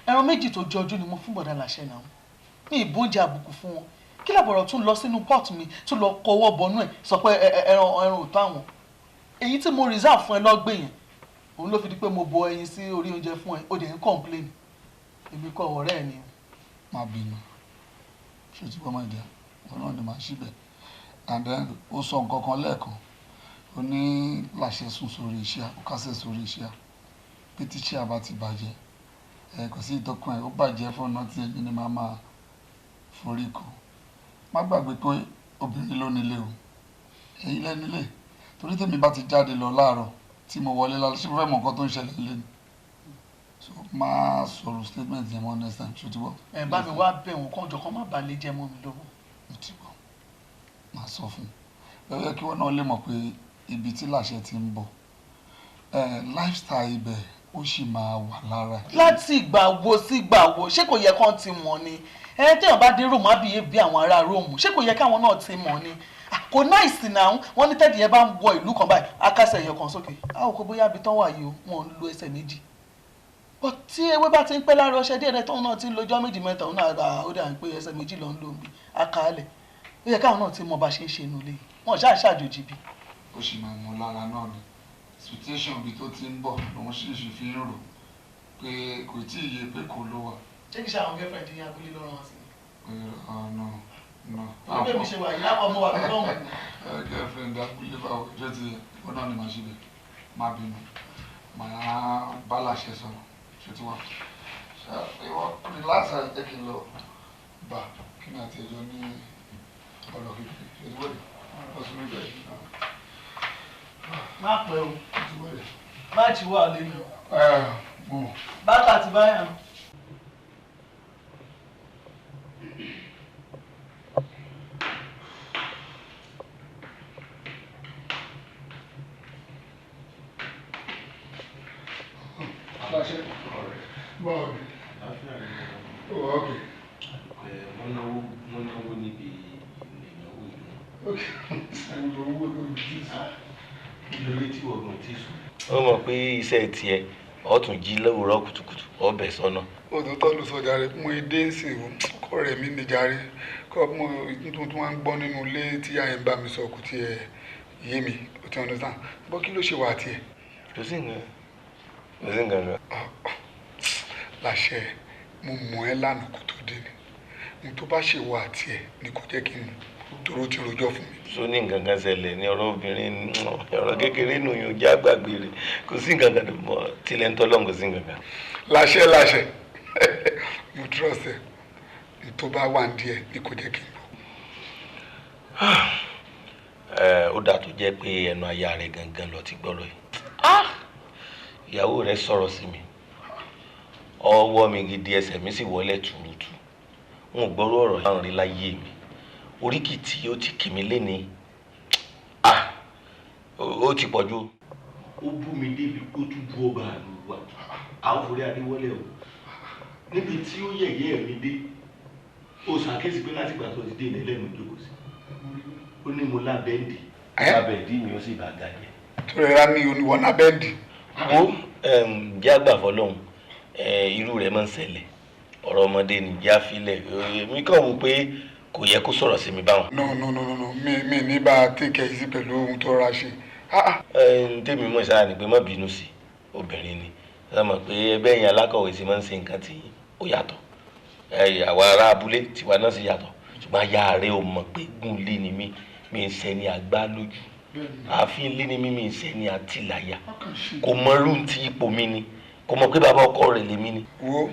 ẹran méjì tó jọjú ni mo fún bọ̀dà láṣẹ náà. Mi ìbóúnjẹ àbùkù fún wọn. Kí làbọ̀rọ̀ tún lọ sínú pot mi tún lọ kọwọ́ bọnú ẹ̀ sọ pé ẹran ò tó àwọn. Èyí tí mo reserve fún ẹ lọ́gbẹ̀ yẹn, òun ló fi di pé mo bọ ẹyin sí orí oúnjẹ fún ẹ, ó dẹ̀ ń complain. Èmi kọ́ ọ̀rẹ́ ẹ ni. Má bínú, ṣé o ti gbọ́, my dear? Wọn náà ni màá ṣíbẹ̀. And then ó sọ nǹkan kan lẹ́ẹ̀kan, ó ní láṣẹ sùn sórí iṣẹ́, ó kásẹ̀ sórí iṣẹ́, pé tíṣẹ́ àbá ti bàjẹ́ ẹ kò sí ìtọ́kùn ẹ, ó bàjẹ́ fún ọ̀nà tí èmi ni màá máa forí kọ. Má gbàgbé pé obìnrin ló nílé o, ẹ̀yin lẹ́nilé. Torí tèmi bá ti jáde lọ láàárọ̀ tí mo wọlé lálẹ́, ṣé mo fẹ́ mọ nǹkan tó ń ṣẹlẹ̀ nílé ni? So máa sọ̀rọ̀ statement yẹn mọ́ next time, ṣó ti gbọ́? Ẹ bá mi wá bẹ̀ wọ́n kán jọ kán má bàa lè jẹ́ mọ́ mi lọ́wọ́. Mo ti gbọ́, máa sọ fún un. Ó yẹ kí wọ́n náà lè mọ̀ pé ibi tí làṣẹ ti ń bọ̀, lifestyle ibẹ̀ ó sì máa wà lára. Láti ìgbà wo sí ìgbà wo? Ṣé kò yẹ kán ti mọ̀ ni? Ẹ téèyàn bá dé Róòmù, á bí àwọn ará Róòmù, ṣé kò yẹ káwọn náà ti mọ̀ ni? Kò náìsì náà. Wọ́n ní tẹ́dí yẹn bá ń wọ ìlú kan báyìí, akásẹ̀ ẹ̀yọ̀ kan sókè, a ò kó bóyá ibi tán wà yìí o, wọn ò ń lo ẹsẹ̀ méjì. But tí ewé bá ti ń pẹ́ lára ọṣẹ díẹ̀ díẹ̀, tóun náà ti ń lọ́jọ́ méjì mẹ́ta, òun náà ó dà ń pé ẹsẹ̀ méjì ló ń lò bí akálẹ̀. Ó yẹ káwọn náà ti mọ bá ṣe ń ṣe inú ilé yìí, wọn ṣáà ṣàjòjì bí. Ó sì máa mú lára náà ni situation ibi tó ti ń bọ̀ lòun sì sì fi ń rò pé kò tí ì yé pé kò ló wà. Ṣé kìí ṣe àwọn girlfriend yín abúlé ló rán wọn sí? No, no. Ìgbé mi ṣe wà yìí lápá ọmọ wa lọ́hùn. Girlfriend abúlé báwo? Ṣé ti ó náà ni màá ṣe bẹ̀, má bínú, màá bá láṣẹ sọ̀rọ̀. Ṣé ti wà? Ìwọ relax, jẹ́ kí n lọ bá kí ni àti ẹjọ́ ní ọ̀rọ̀ kékeré. Ṣé ti wọlé? Lọ sí orí bẹ́ẹ̀. Má pẹ́ o, máàcì wà lẹ́nu bàtà àti báyà. Aláṣẹ, báwo ni? Ó wà ókè. Wọ́n náwó níbi ìnáwó ìlú. Owó lórí jísù. Kí ló dé tí wọ́n ti sùn? Ó mọ̀ pé iṣẹ́ tiẹ̀, ó tún jí lówùúrọ̀ kùtùkùtù, ó bẹ̀ sọ́nà. Òtútọ́ ló sọ jàre, mo dé ń sìn ọkọ rẹ̀ mi ní jàre, kọ́ mo tuntun wá ń gbọ́ nínú ilé tí àyẹ̀ ń bá mi sọ kò tiẹ̀ yé mi, ó ti understand. Bọ́ kí ló ṣe wà tiẹ̀? Kò sí nǹkan. Kò sí nǹkan kan. Láṣẹ, mo mọ̀ ẹ́ lánàá kó tó dé ni. Ohun tó bá ṣe wà tiẹ̀ ni kò jẹ́ kí n mọ̀, tòró ti rojọ́ fún mi. So ní nǹkan kan ṣẹlẹ̀ ní ọ̀rọ̀ obìnrin, ọ̀rọ̀ kékeré nù yóò já gbàgbé rẹ̀. Kò sí nǹkan kan tó mọ̀ tilẹ̀ ń tọ́lọ́, kò sí nǹkan kan. Láṣẹ láṣẹ, mo trust ẹ, n tó bá wà díẹ̀ ni kò jẹ́ kí n gbọ́. Ó dáa tó jẹ́ pé ẹnu aya rẹ̀ gangan lọ ti gbọ́rọ̀ yìí. Ìyàwó rẹ̀ sọ̀rọ̀ sí mi, ọwọ́ mi gidi, ẹsẹ̀ mi sì wọlé tuurutu. N ò gbọ́rọ̀ ọ̀rọ̀ yìí rí láyé mi. Oríkì tí ó ti kì mí léni, ó ti pọ̀ jù. Ó bú mi débi ó tún bú ọba àlù wa, à ń forí adéwọlé o. Níbi tí ó yẹ̀yẹ́ mi dé, ó ṣàkíyèsí pé láti ìgbà tó ti dé ilẹ̀ lẹ́nu ìjókòó sí. Ó ní mo lábẹ́ǹdì, lábẹ́ǹdì mi ó sì bá ga jẹ. Tó rẹ̀ rá ní oníwọ̀n lábẹ́ǹdì. Wo jẹ́ àgbà fọlọ́hún, irú rẹ̀ máa ń ṣẹlẹ̀. Ọ̀rọ̀ ọmọdé ni, jẹ́ àfilẹ̀. Èmi kàn wò pé kò yẹ kó sọ̀rọ̀ sí mi báwọn. No, no, no, no, mi ní bá a take it easy pẹ̀lú ohun tó rọra ṣe. Tèmi mọ̀ sáà ni pé má bínú sí obìnrin ni. Ṣé mọ̀ pé ẹgbẹ́ yẹn alákọ̀wé sì máa ń ṣe nǹkan tí ó yàtọ̀. Àwa ará abúlé tiwa náà sì yàtọ̀. Ṣùgbọ́n aya rẹ̀ ò mọ̀ pé gùn lé ni mí, mi ń ṣẹni àgbá lójú. Ààfin lé ni mí, mi ń ṣẹni àtìláyà. Kò mọ irú ti ipò mi ni. Kò mọ̀ pé bàbá ọkọ rẹ̀ lèmi ni. Wo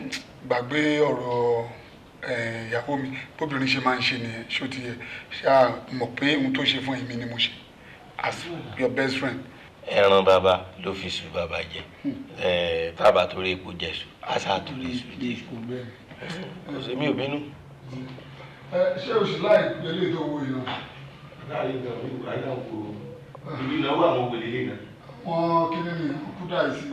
gbàgbé ọ̀rọ̀ ìyàwó mi, bóbìnrin ṣe máa ń ṣe nìyẹn, ṣó ti yẹ? Ṣáà mọ̀ pé ohun tó ṣe fún èmi ni mo ṣe as your best friend. Ẹran bàbá ló fi sùn bàbá jẹ, bàbá torí epo jẹsù, àṣà torí èso jẹsù. Kò sí mi ò bínú. Ṣé o ṣì láì pẹ̀lú ètò owó yìí náà? Láàrin ìgbà mi ò ráyà wò ó, ìlú ìnáwó àwọn wòlé lè nà. Wọ́n kí ni kú dà sí.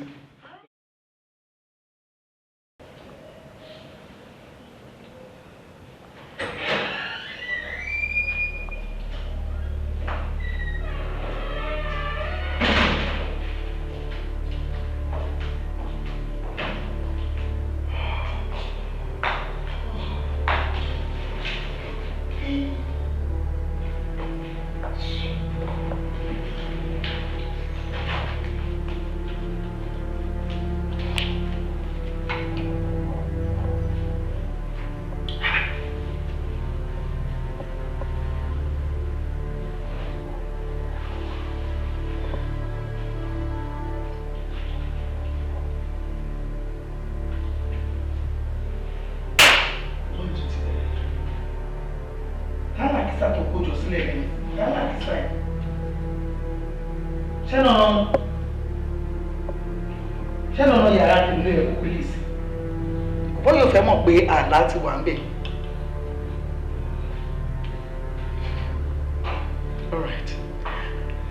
Pé àlá ti wà ń bẹ̀. All right.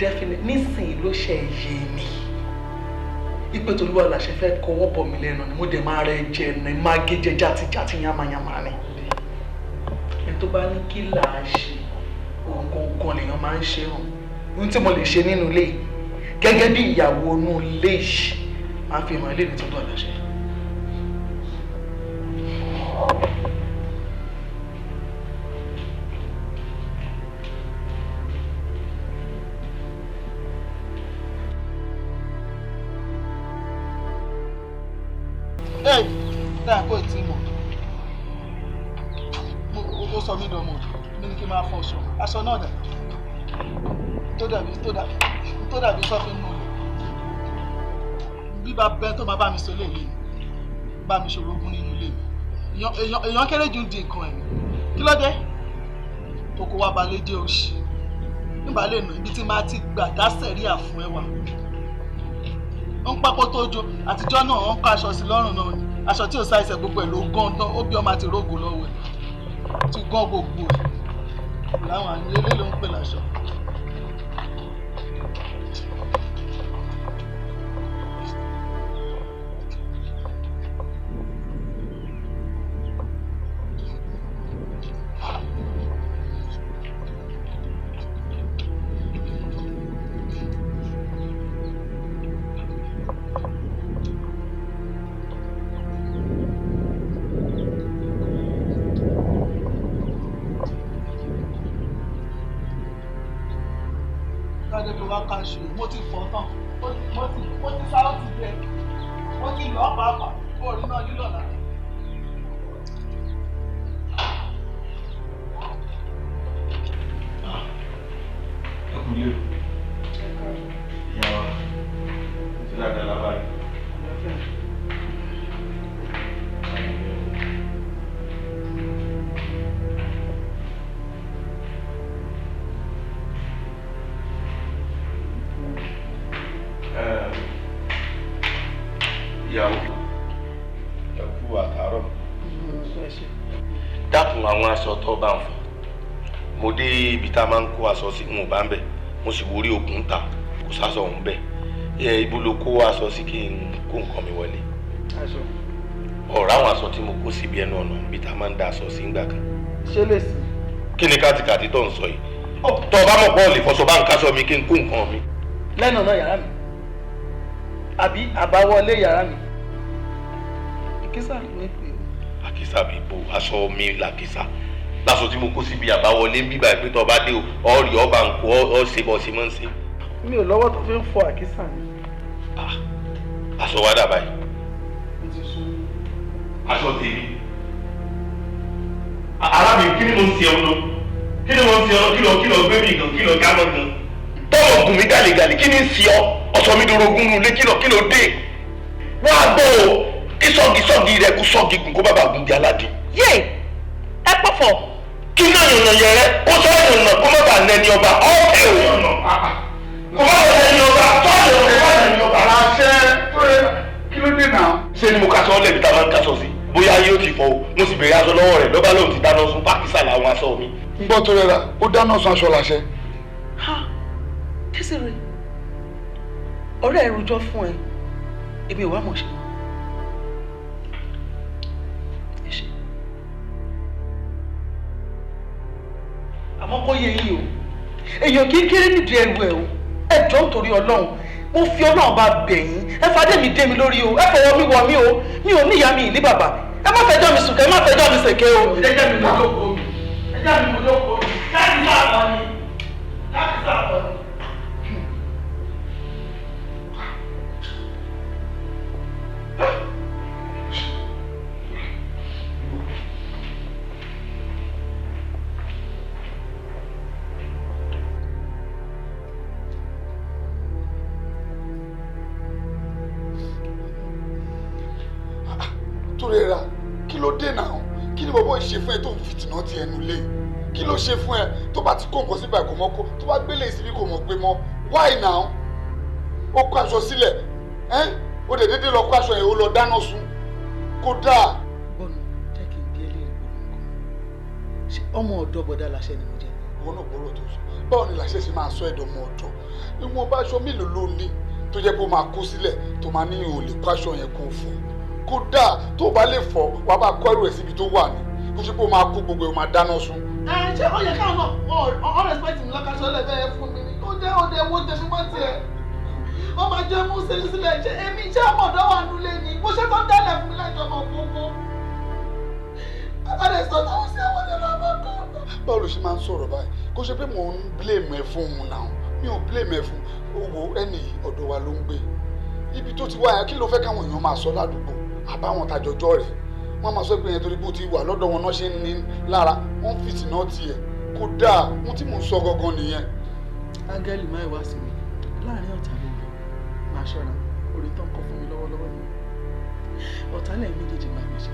Definitely nísìnyí ló ṣe yé mi. Ipe Tolúwa làṣẹ fẹ́ kọwọ́ bọ̀ mí lẹ́nu ni mo dẹ̀ máa rẹ jẹ ní máa gé jẹ játijàti yamayama ni. Ẹni tó bá ní kí là á ṣe, òun gangan lèèyàn máa ń ṣe hàn. Ohun tí mo lè ṣe nínú ilé yìí, gẹ́gẹ́ bí ìyàwó inú ilé yìí, máa fi hàn ilé mi Tolúwa làṣẹ. Ẹ dáa kó tí mọ̀ ó sọ mí dọ̀mọ̀ mi ní kí n máa fọṣọ aṣọ náà dà tó dàbí sọ́fin nù lẹ̀ bí bá bẹ́ẹ̀ tó máa bá mi sọ léèlé bá mi ṣòro ogún nínú ilé mi èèyàn kéré jù ń di nǹkan ẹ̀mí kí ló dé tó kó wá balẹ̀ jẹ́ òṣì nígbà lè nà ibi tí máa ti gbà dá sẹ̀ríà fún ẹ wà ń pákó tó jo àtijọ́ náà ń kọ́ aṣọ sí lọ́rùn náà ni aṣọ tí ò sá ẹsẹ̀ gbogbo ẹ̀ ló gán tán ó bí ọmọ àti rógò lọ́wọ́ ẹ̀ ti gán gbogbo ẹ̀ láwọn àyè ilé ló ń pè láṣọ. Mo ti fọ́ tán, mo ti sá ó ti bẹ, mo ti lọ́ pàápàá, orí náà lílọ̀ lára. Ẹ kú lé o, ìyá wa, ti dáadáa lábàáyé. Ìyàwó, ẹ kú àtàárọ̀. Dákun àwọn aṣọ tó bá ń fọ̀. Mo dé ibi tá a máa ń kó aṣọ sí, n ò bá ń bẹ̀. Mo sì wórí okùn ta, kò sáṣọ òun bẹ̀. Ibo ló kó aṣọ sí kí n kó nǹkan mi wọlé? Ọ̀rọ̀ àwọn aṣọ tí mo kó síbi ẹnu ọ̀nà ibi tá a máa ń da aṣọ sí ńgbà kan. Ṣé lè sí? Kí ni kàtìkàtì tó ń sọ yìí? Tó o bá mọ̀ pé o lè fọṣọ bá ń káṣọ mi kí n kó nǹkan mi. Lẹ́nu ọ̀nà yàrá mi àbí àbáwọlé yàrá mi. Àkísà ló ń pè é. Àkísà mi bo aṣọ mi làkísà láṣọ tí mo kó síbi àbáwọlé ń bíbá ìpín tó bá dé o ọ̀rì ọba ń kó ọ ṣe bọ́ ṣe mọ́ ń ṣe. Mi ò lọ́wọ́ tó fi ń fọ àkísà mi. Aṣọ wa dà báyìí. Aṣọ tèmi. Ara mi kí ni mo ń ṣe ọ náà? Kí ni mo ń ṣe ọ náà? Kí lọ gbé mi gan? Kí lọ jámọ́ gan? Tọ́wọ̀ gùn mí gàlégàlé kí ni ń ṣe ọ? Ọ̀sọ̀ mi dorogún nulẹ̀ kí lọ dé? Wọ́n á gbọ́ o kí sọ́ọ̀gì rẹ kó sọ́ọ̀gì gùn kó bàbá gùn di aládìí. Yé ẹ pọ̀fọ̀. Kí náà yànnà yẹn rẹ kó sọ́ọ̀yàn nà kó má bàa nẹni ọba ọ̀kẹ́ o. Kó má bàa nẹni ọba tọ́ọ̀yàn kó má bàa nẹni ọba. Àṣẹ tó yẹ kí ló dé náà. Ṣé ni mo kaṣọ lẹ́bi tá a máa ń kaṣọ sí? Bóyá yóò ti fọ o, mo sì béèrè aṣọ lọ́wọ́ rẹ̀ lọ́ba lóun ti dáná sun pákísà làwọn aṣọ mi. Ń gbọ́ tó rẹra, ó dáná sun aṣọ làṣẹ. Ha! Tẹ́sí-rẹ̀, ọ̀rẹ́ ẹ̀ rojọ́ fún ẹ, èmi ò wá mọ̀ ṣe. Àmọ́ kó yé yín o, èèyàn kì í kéré nídìí ẹrù ẹ o, ẹ jọ̀ọ́ nítorí Ọlọ́run, mo fi Ọlọ́run bá bẹ̀ yín, ẹ fadé mi dé mi lórí o, ẹ fọwọ́ mi wọ̀ mí o, mi ò ní ìyá mi ní bàbá, ẹ má fẹjọ́ mi sùn kẹ́, ẹ má fẹjọ́ mi ṣèké o. Ẹ jẹ́ mi mọ̀ lóko mi, ẹ jẹ́ mi mọ̀ lóko mi, láti sáà lọ ni, láti sáà lọ ni. Torera, kí ló dé náà? Kí ni bọ̀bọ̀ ṣe fún ẹ tó ń fìtìnà ti ẹnu lé? Kí ló ṣe fún ẹ tó bá ti kó nǹkan síbà kò mọ́ kó tó bá gbélé síbi kò mọ̀ pé mọ́? Why now? Ó kó aṣọ sílẹ̀ ẹ́ ó dẹ̀ dédé lọ kó aṣọ yẹn ó lọ dáná sun kó dáa. Gbọ́nù jẹ́ kí n bí ẹlẹ́rìí gbọ́nù nǹkan. Ṣé ọmọ ọ̀dọ́ bọ̀dá láṣẹ ni mo jẹ́? Ìwọ náà gbọ́rọ̀ tó sọ. Báwo ni làṣẹ ṣe máa sọ ẹ̀dọ̀ mọ́ ọ̀dọ̀? Ìwọ̀n bá aṣọ mélòó ló ní tó jẹ́ pé ó máa kó sílẹ̀ tó máa ní ò lè kó aṣọ yẹn kó fọ̀. Kódà tó bá lè fọ̀, wàá bá kó ẹrù ẹ̀ síbi tó wà ní. Kó ṣe pé ó máa kó gbogbo ẹ̀, ó máa dáná sun. Ẹ ṣé ó yẹ káwọn náà wọn respect mi lọ́kàṣọ́ lẹ́fẹ̀ẹ́ fún mi ni. Ó jẹ́ òde owó tẹ̀sí mọ́ tiẹ̀. Ó máa jẹ́ mú sílẹ̀ ṣé èmi ṣé ọmọ ọ̀dọ́ wà nulẹ̀ ni. Bó ṣe tó ń dálẹ̀ fún mi láìjọ ọmọ gbogbo. Àbálẹ̀ sọ táwọn sí àwọn ọ̀dọ́ ọmọ kan. Báwo ló ṣe máa ń sọ̀rọ̀ báyìí? Kó ṣe pé mò ń blame ẹ fún òun náà. Mi ò blame ẹ fún owó ẹni ọ̀dọ̀ wa ló ń gbé. Ibi tó ti wá yẹn kí ló fẹ́ káwọn èèyàn máa sọ ládùúgbò àbáwọn tàjọjọ́ rẹ̀. Wọ́n máa sọ pé yẹn torí bó ti wà lọ́dọ̀ wọn náà ṣe ń ní lára wọ́n fìtì náà tiẹ̀. Kódà ohun tí mò ń sọ gangan nìyẹn. Áńgẹ́lì máa wá sí mi láàrin ọ̀tá ló lọ máa ṣọ́ra orí tó ń kọ fún mi lọ́wọ́lọ́wọ́ ni ọ̀tá lẹ́yìn méjèèjì máa mi ṣe.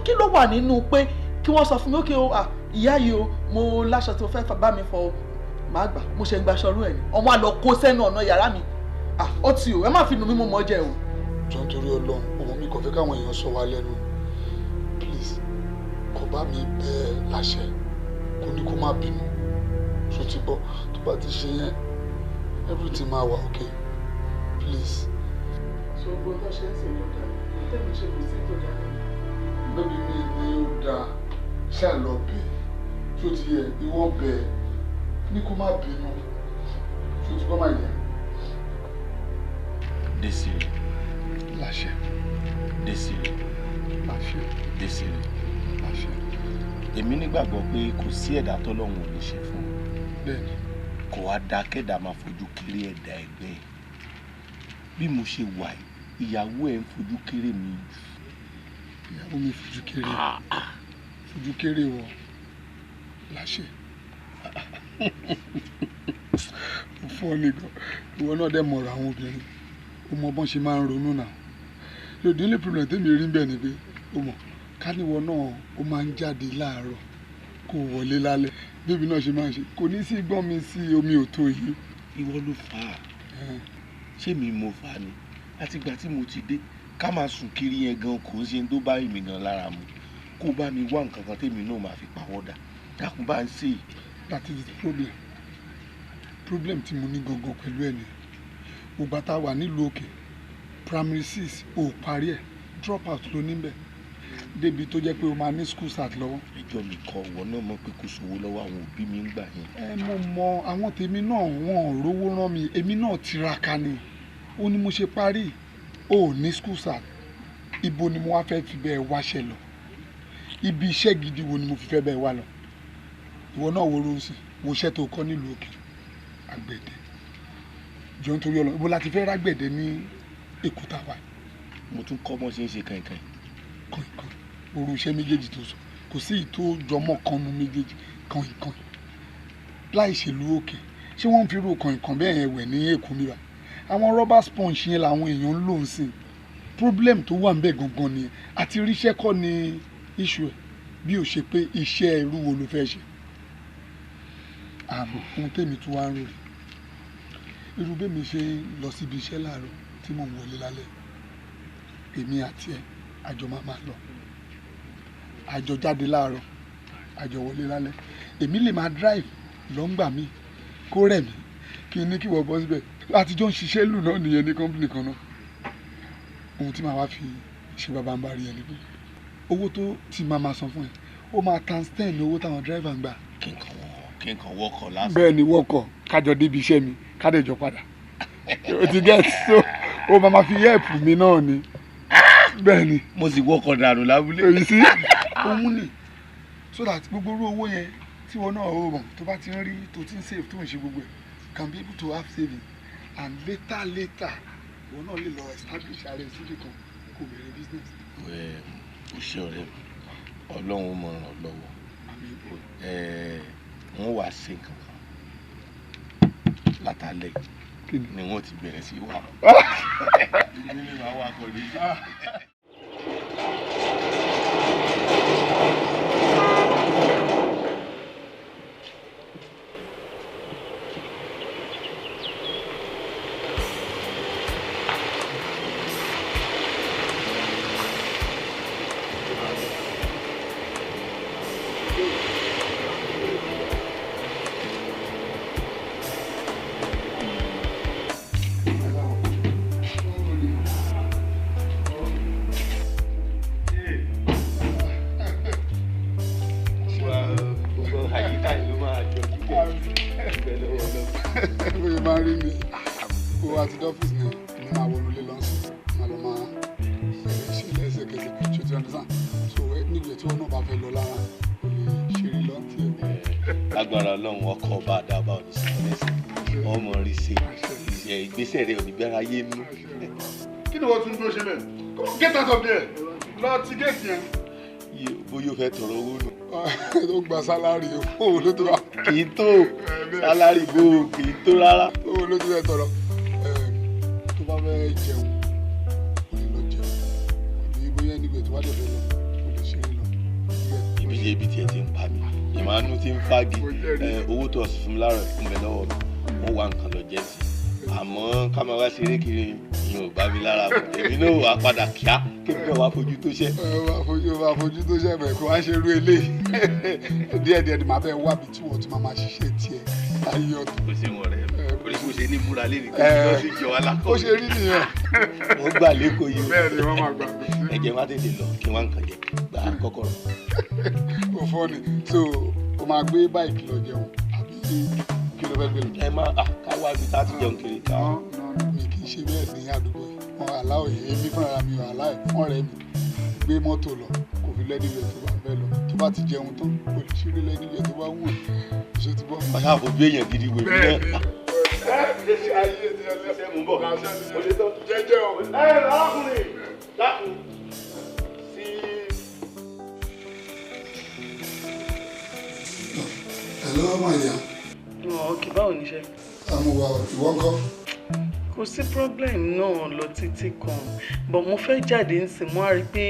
Kí ló wà nínú pé kí wọ́n sọ fún mi ókè o ìyá yìí o mo láṣọ tí mo fẹ́ bá mi fọ o màá gbà mo ṣe ń gbaṣọ rú ẹ̀ ni ọmọ àlọ́ kó sẹ́nu ọ̀nà yàrá mi ó ti o ẹ má fi nù mí mo mọ̀ jẹ o. Jọ nítorí Ọlọ́run òun mi kò fẹ́ káwọn èèyàn sọ wá lẹ́nu please kò bá mi bẹ́ẹ̀ láṣẹ kò ní kó má bínú ṣó ti gbọ́ tó bá ti ṣe yẹn everything máa wà okay please. So gbogbo tó ṣe ń sè ló dáa tẹ́mi ṣe kò sí tó dáa. Bébí mi ni ó dáa ṣáà lọ bẹ̀ ṣó ti yẹ ìwọ bẹ̀ ní kó má bínú ṣó ti gbọ́ máa yẹ. Desire. Láṣẹ. Desire. Láṣẹ. Desire. Láṣẹ. Èmi nígbàgbọ́ pé kò sí ẹ̀dá tọ́lọ́run ò ní ṣe fún un. Bẹ́ẹ̀ni. Kò wá dáa kẹ́dà máa fojú kéré ẹ̀dá ẹgbẹ́ ẹ̀. Bí mo ṣe wà yìí, ìyàwó ẹ̀ ń fojú kéré mi jù. Ìyàwó mi fojú kéré. Fojú kéré wọ. Láṣẹ. Ó fọ́ ni gan. Ìwọ náà dẹ̀ mọ̀rọ̀ àwọn obìnrin. Ó mọ bọ́n ṣe máa ń ronú náà. The only problem tèmi rí bẹ́ẹ̀ ni pé ó mọ̀ káníwọ náà ó máa ń jáde láàárọ̀ kó wọlé lálẹ́ bébí náà ṣe máa ń ṣe kò ní sí gbọ́n mi sí omi ò tó yìí. Ìwọ ló fà á. Ṣé mi mo fà á ni? Àtìgbà tí mo ti dé ká máa sùn kiri yẹn gan kò ń ṣe tó bá èmi gan lára mu. Kó bá mi wá nǹkan kan tèmi náà máa fi pawọ́dà. Dákun bá ń ṣe. That is the problem. Problem tí mo ní gangan pẹ̀lú ẹ̀ ni gbogbo àtàwà wà nílùú òkè primary 6 ò parí ẹ̀ drop out ló níbẹ̀ débi tó jẹ́ pé o máa ní school start lọ́wọ́. Ẹjọ́ mi kọ ọ̀wọ́ náà mọ̀ pé kò sówó lọ́wọ́ àwọn òbí mi ń gbà yẹn. Ẹ mo mọ àwọn tèmi náà wọn ò rówó rán mi èmi náà tiraka ni ó ní mo ṣe parí o ò ní school start ibo ni mo wá fẹ́ fi bẹ́ẹ̀ wáṣẹ lọ ibi iṣẹ́ gidi wo ni mo fi fẹ́ bẹ́ẹ̀ wá lọ ìwọ náà wo rúùsì wo iṣẹ́ tó kọ́ nílùú òkè àgbẹ̀dẹ jọ nítorí Ọlọ́run ibo la ti fẹ́ rágbẹ̀dẹ ní Èkó tá a wà. Mo tún kọ́ bọ́n ṣe ń ṣe kànkàn. Kànkàn orú iṣẹ́ méjèèjì tó sọ kò sí ìtò jọmọ́ kan nu méjèèjì kànkàn láì ṣèlú òkè ṣé wọ́n ń fi irú kànkàn bẹ́ẹ̀ yẹn wẹ̀ ní Èkó mi bá àwọn rọ́bà sponge yẹn làwọn èèyàn ń lò ń sìn problem tó wà ń bẹ̀ gangan nìyẹn àti ríṣẹ́ kọ́ ni issue ẹ̀ bí ó ṣe pé iṣẹ́ irú wo ló fẹ́ ṣe àmọ́ ohun tèmi tún wá ń rò rè irú bẹ́ẹ̀ mi ṣe lọ síbi iṣẹ́ láàárọ̀ tí mò ń wọlé lálẹ́ èmi àti ẹ àjọ máa máa lọ àjọ jáde láàárọ̀ àjọ wọlé lálẹ́ èmi lè máa drive lọ́ngbà mi kó rẹ̀ mí kí n ní kí wọ́n bọ́ síbẹ̀ àtijọ́ ń ṣiṣẹ́ lù náà nìyẹn ní company kan náà ohun tí màá wá fi ṣe bàbá ń bá rí ẹ ní pé owó tó ti máa máa san fún ẹ ó máa times 10 owó táwọn driver ń gbà. Kí n kàn wọkọ̀ lásán. Bẹ́ẹ̀ ni wọkọ̀ kájọ débi iṣẹ́ mi kádẹ́jọ padà o ti get so o máa ma fi help mi náà ni bẹ́ẹ̀ ni. Mo sì wọkọ̀ dànù lábúlé. Èyí sí òun ni so that gbogbo irú owó yẹn tí wọn náà ó mọ̀ tó bá ti ń rí tó ti ń save tó ń ṣe gbogbo ẹ̀ can be able to have saving and later later wọn náà lè lọ establish ara ẹ̀ síbi kan kó bẹ̀rẹ̀ business. O ṣe ọ̀rẹ́ mi Ọlọ́run ó mọ ràn ọ́ lọ́wọ́ wọ́n wàá ṣe nǹkan kan látàlẹ́ ni wọ́n ti bẹ̀rẹ̀ sí wà. Ó wá ti dọ́fíìsì ni èmi máa wọnú ilé lọ́sìn, máa lọ máa bẹ̀rẹ̀ iṣẹ́ lẹ́sẹ̀kẹsẹ̀, ṣe ti understand? So níbi tí wọn náà bá fẹ́ lọ lára, o lè ṣeré lọ tiẹ̀. Lágbára Ọlọ́run, ọkọ̀ ọba àdàbà ò ní sí lẹ́sẹ̀, ọmọ rí ṣe ìgbésẹ̀ rẹ̀ ò ní gbára yé mú. Kí ni wọ́n tún dúró ṣe bẹ́ẹ̀? Come on, get out of there, lọ ti géètì yẹn. Bóyá o fẹ́ tọrọ owó nù. Ó gba salary owó ló tó wà. Kì í tó salary bó o, kì í tó rárá. Owó ló tó fẹ́ tọrọ. Tó bá fẹ́ jẹun, o lè lọ jẹun, àbí bóyá níbi tó bá dẹ̀ fẹ́ lọ, o lè ṣeré lọ. Ibi ibi tiẹ̀ ti ń pa mi, ìmọ̀ánú ti ń fagi. Owó tó ọ̀sùn fún mi láàárọ̀ fún mi lọ́wọ́ mi, wọ́n wá nǹkan lọ jẹ́ sí i. Àmọ́ ká máa wá ṣeré kiri ìyẹn ò bá mi lára mu. Èmi náà wà padà kíá kébí náà wá fojú tó ṣẹ́. Wá fojú tó ṣẹ́ bẹ̀rẹ̀ kó wá ṣe irú eléyìí. Díẹ̀díẹ̀ ni màá bẹ́ẹ̀ wá bí tí wọ́n ti máa ṣiṣẹ́ tiẹ̀ ayé ọ̀tọ̀. Kò sí wọn rẹ̀ orí kò ṣe ní múra lé nìkan kí wọ́n sì jọ alákọ̀ọ́. Ó ṣe rí nìyẹn. Wọ́n gbà lẹ́kọ̀ọ́ yìí. Bẹ́ẹ̀ ni wọ́n máa gbà. Ẹ jẹ́ wá tètè lọ kí wọ́n kàn jẹ gbà kọ́kọ́rọ́. Kò fọ́ ni, so o máa gbé báìkì lọ jẹun àbí kí ló fẹ́ gbé lọ. Ẹ má ká wá ibi tá a ti jẹun kiri ká. Mi kì í ṣe bẹ́ẹ̀ ní àdúgbò yìí, wọn aláwọ̀ yìí, èmi fúnra mi ò aláwọ̀ fún ọ̀rẹ́ mi gbé mọ́tò lọ, kò fi lẹ́nìwẹ̀ tó bá fẹ́ lọ, tó bá ti jẹun tán kò lè ṣeré lẹ́nìwẹ̀ tó bá wù ẹ́, ṣé ti bọ́. Wọ́n ṣáà fojú èèyàn gidi wèmí náà. Jẹ́jẹ́ o. Ẹ arákùnrin dákun sí. Hello, my dear. Ok, báwo ni iṣẹ́? Àmúwá, ìwọ ńkọ́? Kò sí problem náà lọ títí kan, but mo fẹ́ jáde nsìn, mo á rí i pé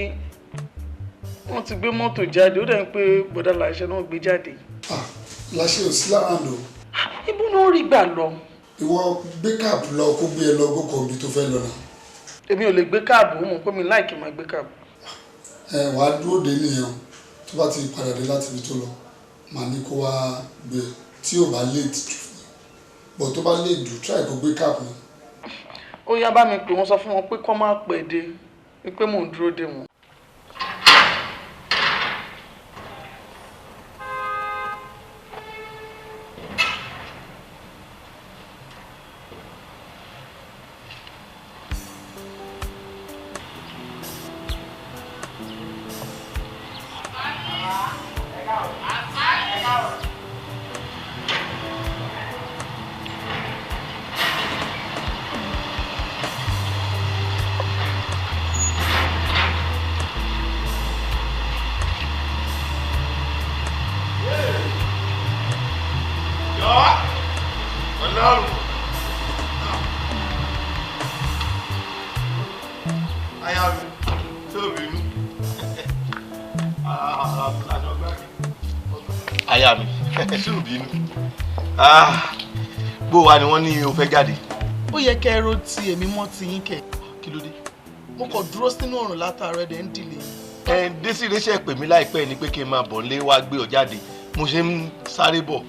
wọ́n ti gbé mọ́tò jáde, ó dẹ̀ ń pé bọ̀dá Láṣẹ náà gbé jáde. Láṣẹ ò sí lára lò. Ibú náà rí gbà lọ. Ìwọ gbé káàbù lọ kó gbé ẹ lọ gókò ibi tó fẹ́ lọ náà. Èmi ò lè gbé káàbù, ó mọ̀ pé mi láìkí máa gbé káàbù. Ẹ wàá dúró dé nìyẹn o, tó bá ti padà dé láti ibi tó lọ, màá ní kó wá gbé ẹ tí ò bá late jù fún ẹ, but tó bá late jù, try kó gbé káàbù náà. Ó yá, bá mi pè wọ́n, sọ fún wọn pé kọ́ máa pẹ́ dé, pé mò ń dúró dè wọ́n. Aya mi, ṣé ò bínú? Bó wa ni wọ́n ní o fẹ́ jáde. Ó yẹ kẹ́ ẹ ro ti èmi mọ́ ti yín kẹ̀. Kí ló dé? Mo kàn dúró sínú ọ̀run látàárọ̀ ẹ̀dẹ̀ ń dìlé. Ẹ Désiré ṣe pè mí láìpẹ́ ni pé kí n máa bọ̀ nílé wá gbé ọ jáde, mo ṣe ń sáré bọ̀.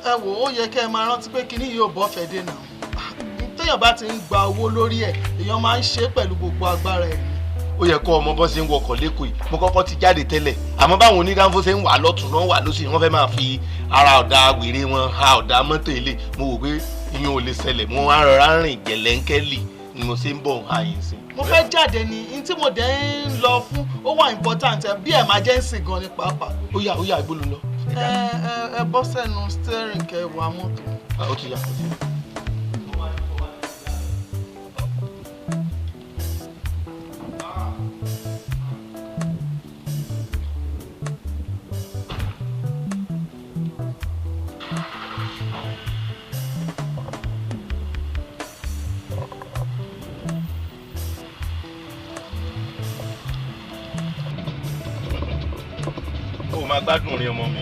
Ẹ wò ó, yẹ kẹ́ ẹ máa rántí pé kinní yìí ò bọ́ fẹ́ dé náà. Téèyàn bá ti ń gba owó lórí ẹ̀, èèyàn máa ń ṣe é pẹ̀lú gbogbo agbára ẹ̀. Ó yẹ kó ọmọ bọ́ ṣe ń wọkọ̀ lẹ́kọ̀ọ́ yìí, mo kọ́kọ́ ti jáde tẹ́lẹ̀, àmọ́ báwọn onídàáfó ṣe ń wà lọ́tún náà wà lósì, wọ́n fẹ́ máa fi ara ọ̀dà wèrè wọn ha ọ̀dà mọ́tò ilé. Mo wò pé ìyẹn ò lè ṣẹlẹ̀, mo wá rọra rìn gẹ̀lẹ́ńkẹ́lì ni mo ṣe ń bọ̀ ha yìí sí. Mo fẹ́ jáde ni, n tí mo dẹ̀ ń lọ fún ó wà important bí emergency gan ni pàápàá. Ó yá, ó yá, igbó ló ń lọ. Ẹ ẹ ẹ bọ́ sẹ́nu steering kẹ́ wa mọ́tò. Ó ti yá, ó ti yá. Máa gbádùn orin ọmọ mi.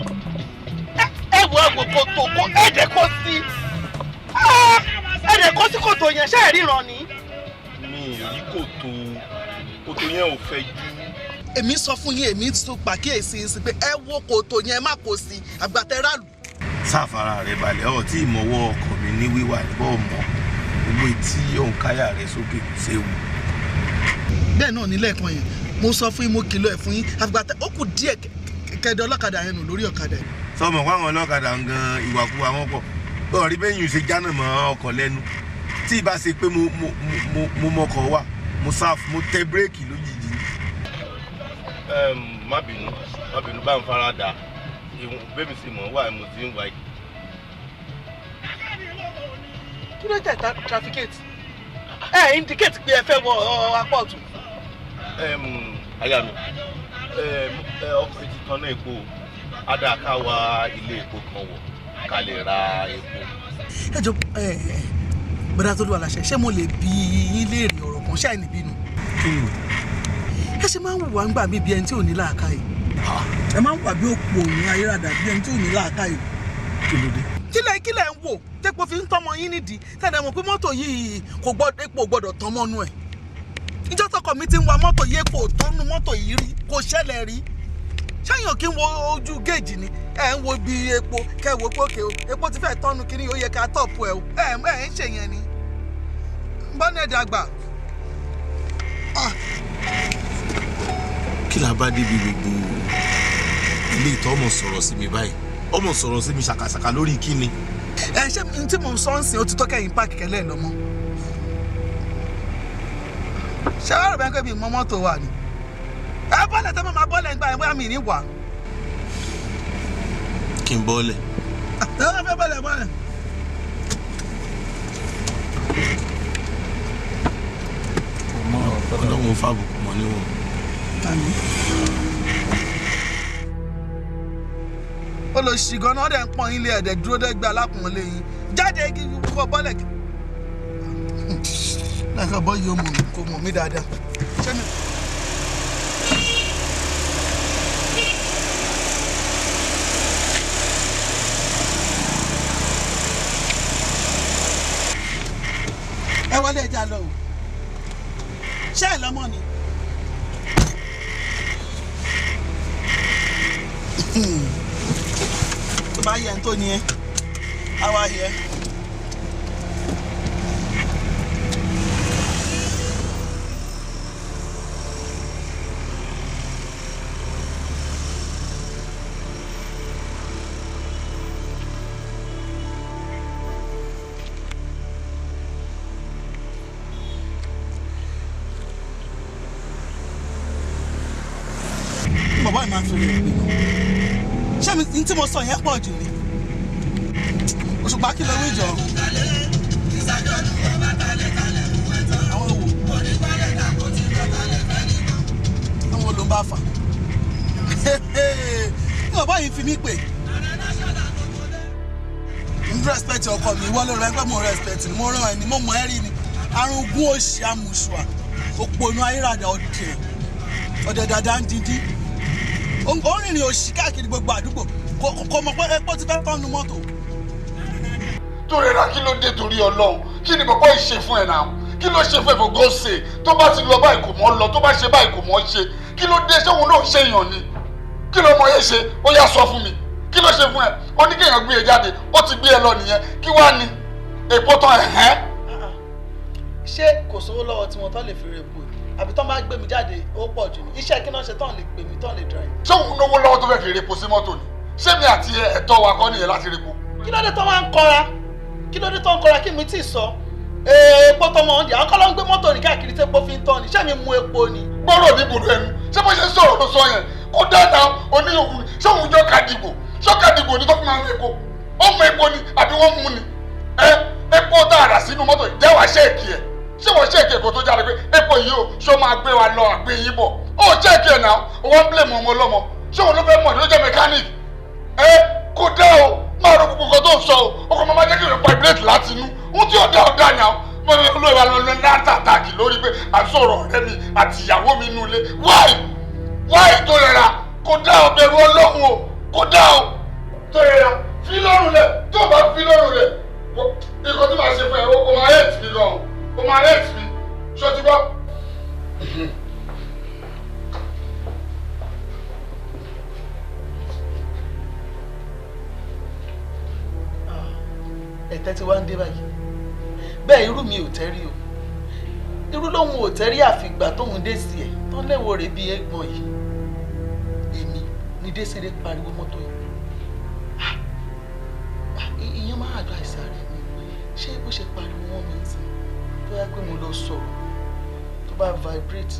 Ẹ wo ẹ wo kòtò kó ẹ̀jẹ̀ kó sí, ẹ̀jẹ̀ kó sí kòtò yẹn, ṣé ẹ ríran ni. Mi ì rí kòtò, kòtò yẹn ò fẹ̀ jù. Èmi sọ fún yín, èmi tún pàkíyèsí sí pé ẹ wo kòtò yẹn, má kó sí àgbàtẹ́ràlù. Sáfara rẹ balẹ̀, ọ̀ tí ìmọ̀wọ́ ọkọ̀ mi ní wíwà níbọ̀ mọ́ gbogbo etí òǹkáyà rẹ sókè kò séwu. Bẹ́ẹ̀ náà nílẹ̀ kan yẹn, mo sọ fún yín, mo kìlọ̀ ẹ̀ fún yín, àgbàtẹ́ ó kù díẹ̀ kẹdẹ ọlọ́kadà yẹn nù lórí ọ̀kadà yẹn. Sọmọ fún àwọn ọlọ́kadà ń gan ìwàkuwà wọn pọ̀, Ọ̀rí bẹ́yìn ṣe jánà mọ́ ọkọ̀ lẹ́nu. Tí ì bá ṣe pé mo mọkọ̀ wà, mo sáf, mo tẹ bírèkì lójijì. Má bínú, má bínú, bá ń fara dà. Bẹ́ẹ̀ mi sì mọ̀ wá mo ti ń wá yìí. Kí ló jẹ́ trafficate? Ẹ indicate pé ẹ fẹ́ wọ apá ọ̀tún. Aya mi, ọkọ̀ ti tan náà epo, ada ká wa ilé epo kan wọ̀ ká lè ra epo. Ẹ jọ bọ́dá tó lù aláṣẹ, ṣé mo lè bi yín léèrè ọ̀rọ̀ kan ṣáà níbí nu? Ẹ ṣe máa ń wùwà ń gbà mí bí ẹni tí ò ní làákàyè. Ẹ máa ń wà bí òpó òun ayérádà bí ẹni tí ò ní làákàyè. Kí ló dé? Kílẹ̀ ń wò tẹ́pọ̀ fi ń tọ́mọ yín nídìí tẹ́lẹ̀ mọ̀ pé mọ́tò yìí kò gbọ́dọ̀ epo gbọ́dọ̀ tán mọ́nú ẹ̀. Ìjọ́ tọkọ mi ti ń wa mọ́tò yìí epo tọ́nu mọ́tò yìí rí kò ṣẹlẹ̀ rí. Ṣáyàn kí n wo ojú géèjì ni ẹ̀ ń wo ibi epo kẹ́ wo pé òkè o epo ti fẹ́ tọ́nu kiri ó yẹ ká tọ̀pù ẹ̀ o ẹ̀ ń ṣe yẹn ni. Bọ́nẹ̀ dàgbà. Kí la bá débi gbogbo ilé ìtọ́ ọmọ sọ̀rọ̀ sí mi báyìí? Ọmọ sọ̀rọ̀ sí mi ṣàkàṣàkà lórí kíni. Ẹ ṣé n tí mò ń sọ ń sìn ó ti tọ́kẹ́ yín páàkì kẹ́lẹ́ lọ́mọ. Ṣé wàá rò bẹ́ẹ̀ pé mi mọ mọ́tò wa ni? Ẹ bọ́lẹ̀ tẹ́ mọ́ máa bọ́lẹ̀ ń gbà ẹ̀ bóyá mi ní wà. Kí n bọ́lẹ̀. Ẹ fẹ́ bọ́lẹ̀ bọ́lẹ̀. Ọlọ́run fàbùkù mọ́ níwọ̀n. Àmín. Ó lọ ṣì gan-an ọ̀dẹ̀ ń pọ́n ilé ẹ̀dẹ̀ dúró dẹ́gbẹ́ alákùnrin yín jáde kí wọ́n bọ́lẹ̀. Láìka bọ́ yìí ó mọ̀ mí kò mọ̀ mí dáadáa. Ṣé mi. Ẹ wọlé ẹja lọ o. Ṣé ẹ lọ́mọ ni? Tó bá yẹ ń tó ni ẹ á wá yẹ. Bàbá yìí máa ń fi rẹ̀ gbé náà. Ṣé mi tí mo sọ yẹn pọ̀ jù ni? Òṣùpá kí ló wí jọ? Àwọn wo? Àwọn wo ló ń bá fà? Ní bàbá yìí fi mí pè. N respect ọkọ mi, ìwọ ló rẹ pé mo respect ni, mo rán ẹ ni, mo mọ ẹ rí ni. Arúgún òṣì àmùsùà, òpònú ayérádà ọ̀dẹ̀, ọ̀dẹ̀ dàda ń díndín. Ó rìnrìn òṣì káàkiri gbogbo àdúgbò kò mọ̀ pé epo ti fẹ́ tọ́nu mọ́tò. Torí ra kí ló dé torí Ọlọ́run? Kí ni bàbá yìí ṣe fún ẹ náà? Kí ló ṣe fún ẹ for God's sake? Tó bá ti lọ báyìí kò mọ̀ lọ, tó bá ṣe báyìí kò mọ̀ ṣe. Kí ló dé? Ṣé òun náà ṣe èèyàn ni? Kí ló mọ yé ṣe? Ó yá sọ fún mi. Kí ló ṣe fún ẹ? Ó ní kéèyàn gbé ẹ jáde, ó ti gbé ẹ lọ nìyẹn. Kí wàá ní epo tán ẹ̀hẹ́n? Ṣé kò sówó lọ́wọ́ tí wọ́n tán lè fi rèpo àbí tán bá gbé mi jáde ó pọ̀ jù ní iṣẹ́ kí náà ṣe tán lè pè mí tán lè drive. Ṣé òun náwó lọ́wọ́ tó fẹ́ fi repo sí mọ́tò ni? Ṣé mi àti ẹ̀tọ́ wa kọ́ nìyẹn láti repo? Kí ló dé tán wá ń kọra? Kí ló dé tán ń kọra kí mi tí ì sọ? Epo tọmọ ọ̀ndì àwọn kọ́ ló ń gbé mọ́tò ní káàkiri tí epo fi ń tán ni ṣé mi mu epo ni? Gbọ́dọ̀ ní ibùdó ẹnu ṣé bó ṣe ń sọ̀rọ̀ ló sọ yẹn kó dáadáa oníyòkù ṣé òun jọ kàdìgbò ṣé kàdìgbò ni tó fi máa ń epo ó mu epo ni àbí wọ́n mú ni ẹ epo tá a rà sínú mọ́tò jẹ́ wàá ṣẹ́ẹ̀kì ẹ̀ ṣé wọ́n ṣẹ́ẹ̀kì ẹ̀kọ́ tó jáde pé epo yìí o ṣó máa gbé wa lọ àgbé yìí bọ̀ ó ṣẹ́ẹ̀kì ẹ̀ náà ó wọ́n ń blame ọmọ ọlọ́mọ ṣé òun ló fẹ́ mọ̀ ló jẹ́ mechanic ẹ kò dá o máa ro gbogbo nǹkan tó ń sọ o ó kọ́ máa jẹ́ kí ìrìn vibrate láti inú ohun tí ó dá o dá ni àwọn mo ní olóyè wa lọ láti àtàkì lórí pé à ń sọ̀rọ̀ ọ̀rẹ́ mi àti ìyàwó mi inú ilé why why tó rẹra kò dá o bẹ̀rù Ọlọ́run o kò dá o tó rẹra fi lọ́rùn lẹ̀ tó bá fi lọ́rùn lẹ̀ nǹkan tí màá ṣe fún ẹ o máa hate mi gan o máa hate mi ṣó ti gbọ́. Ẹ̀tẹ́ tí wàá ń dé báyìí bẹ́ẹ̀ irú mi ò tẹ́rí o irú lòun ò tẹ́rí àfìgbà tóun dé sí ẹ̀ tán lẹ́wọ̀ rẹ̀ bíi ẹ̀gbọ́n yìí èmi ní Désiré pariwo mọ́tò yìí ìyẹn máa advice rẹ mi, ṣé bó ṣe pariwo wọn mi ń sìn tó yẹ pé mo lọ sọ̀rọ̀ tó bá vibrate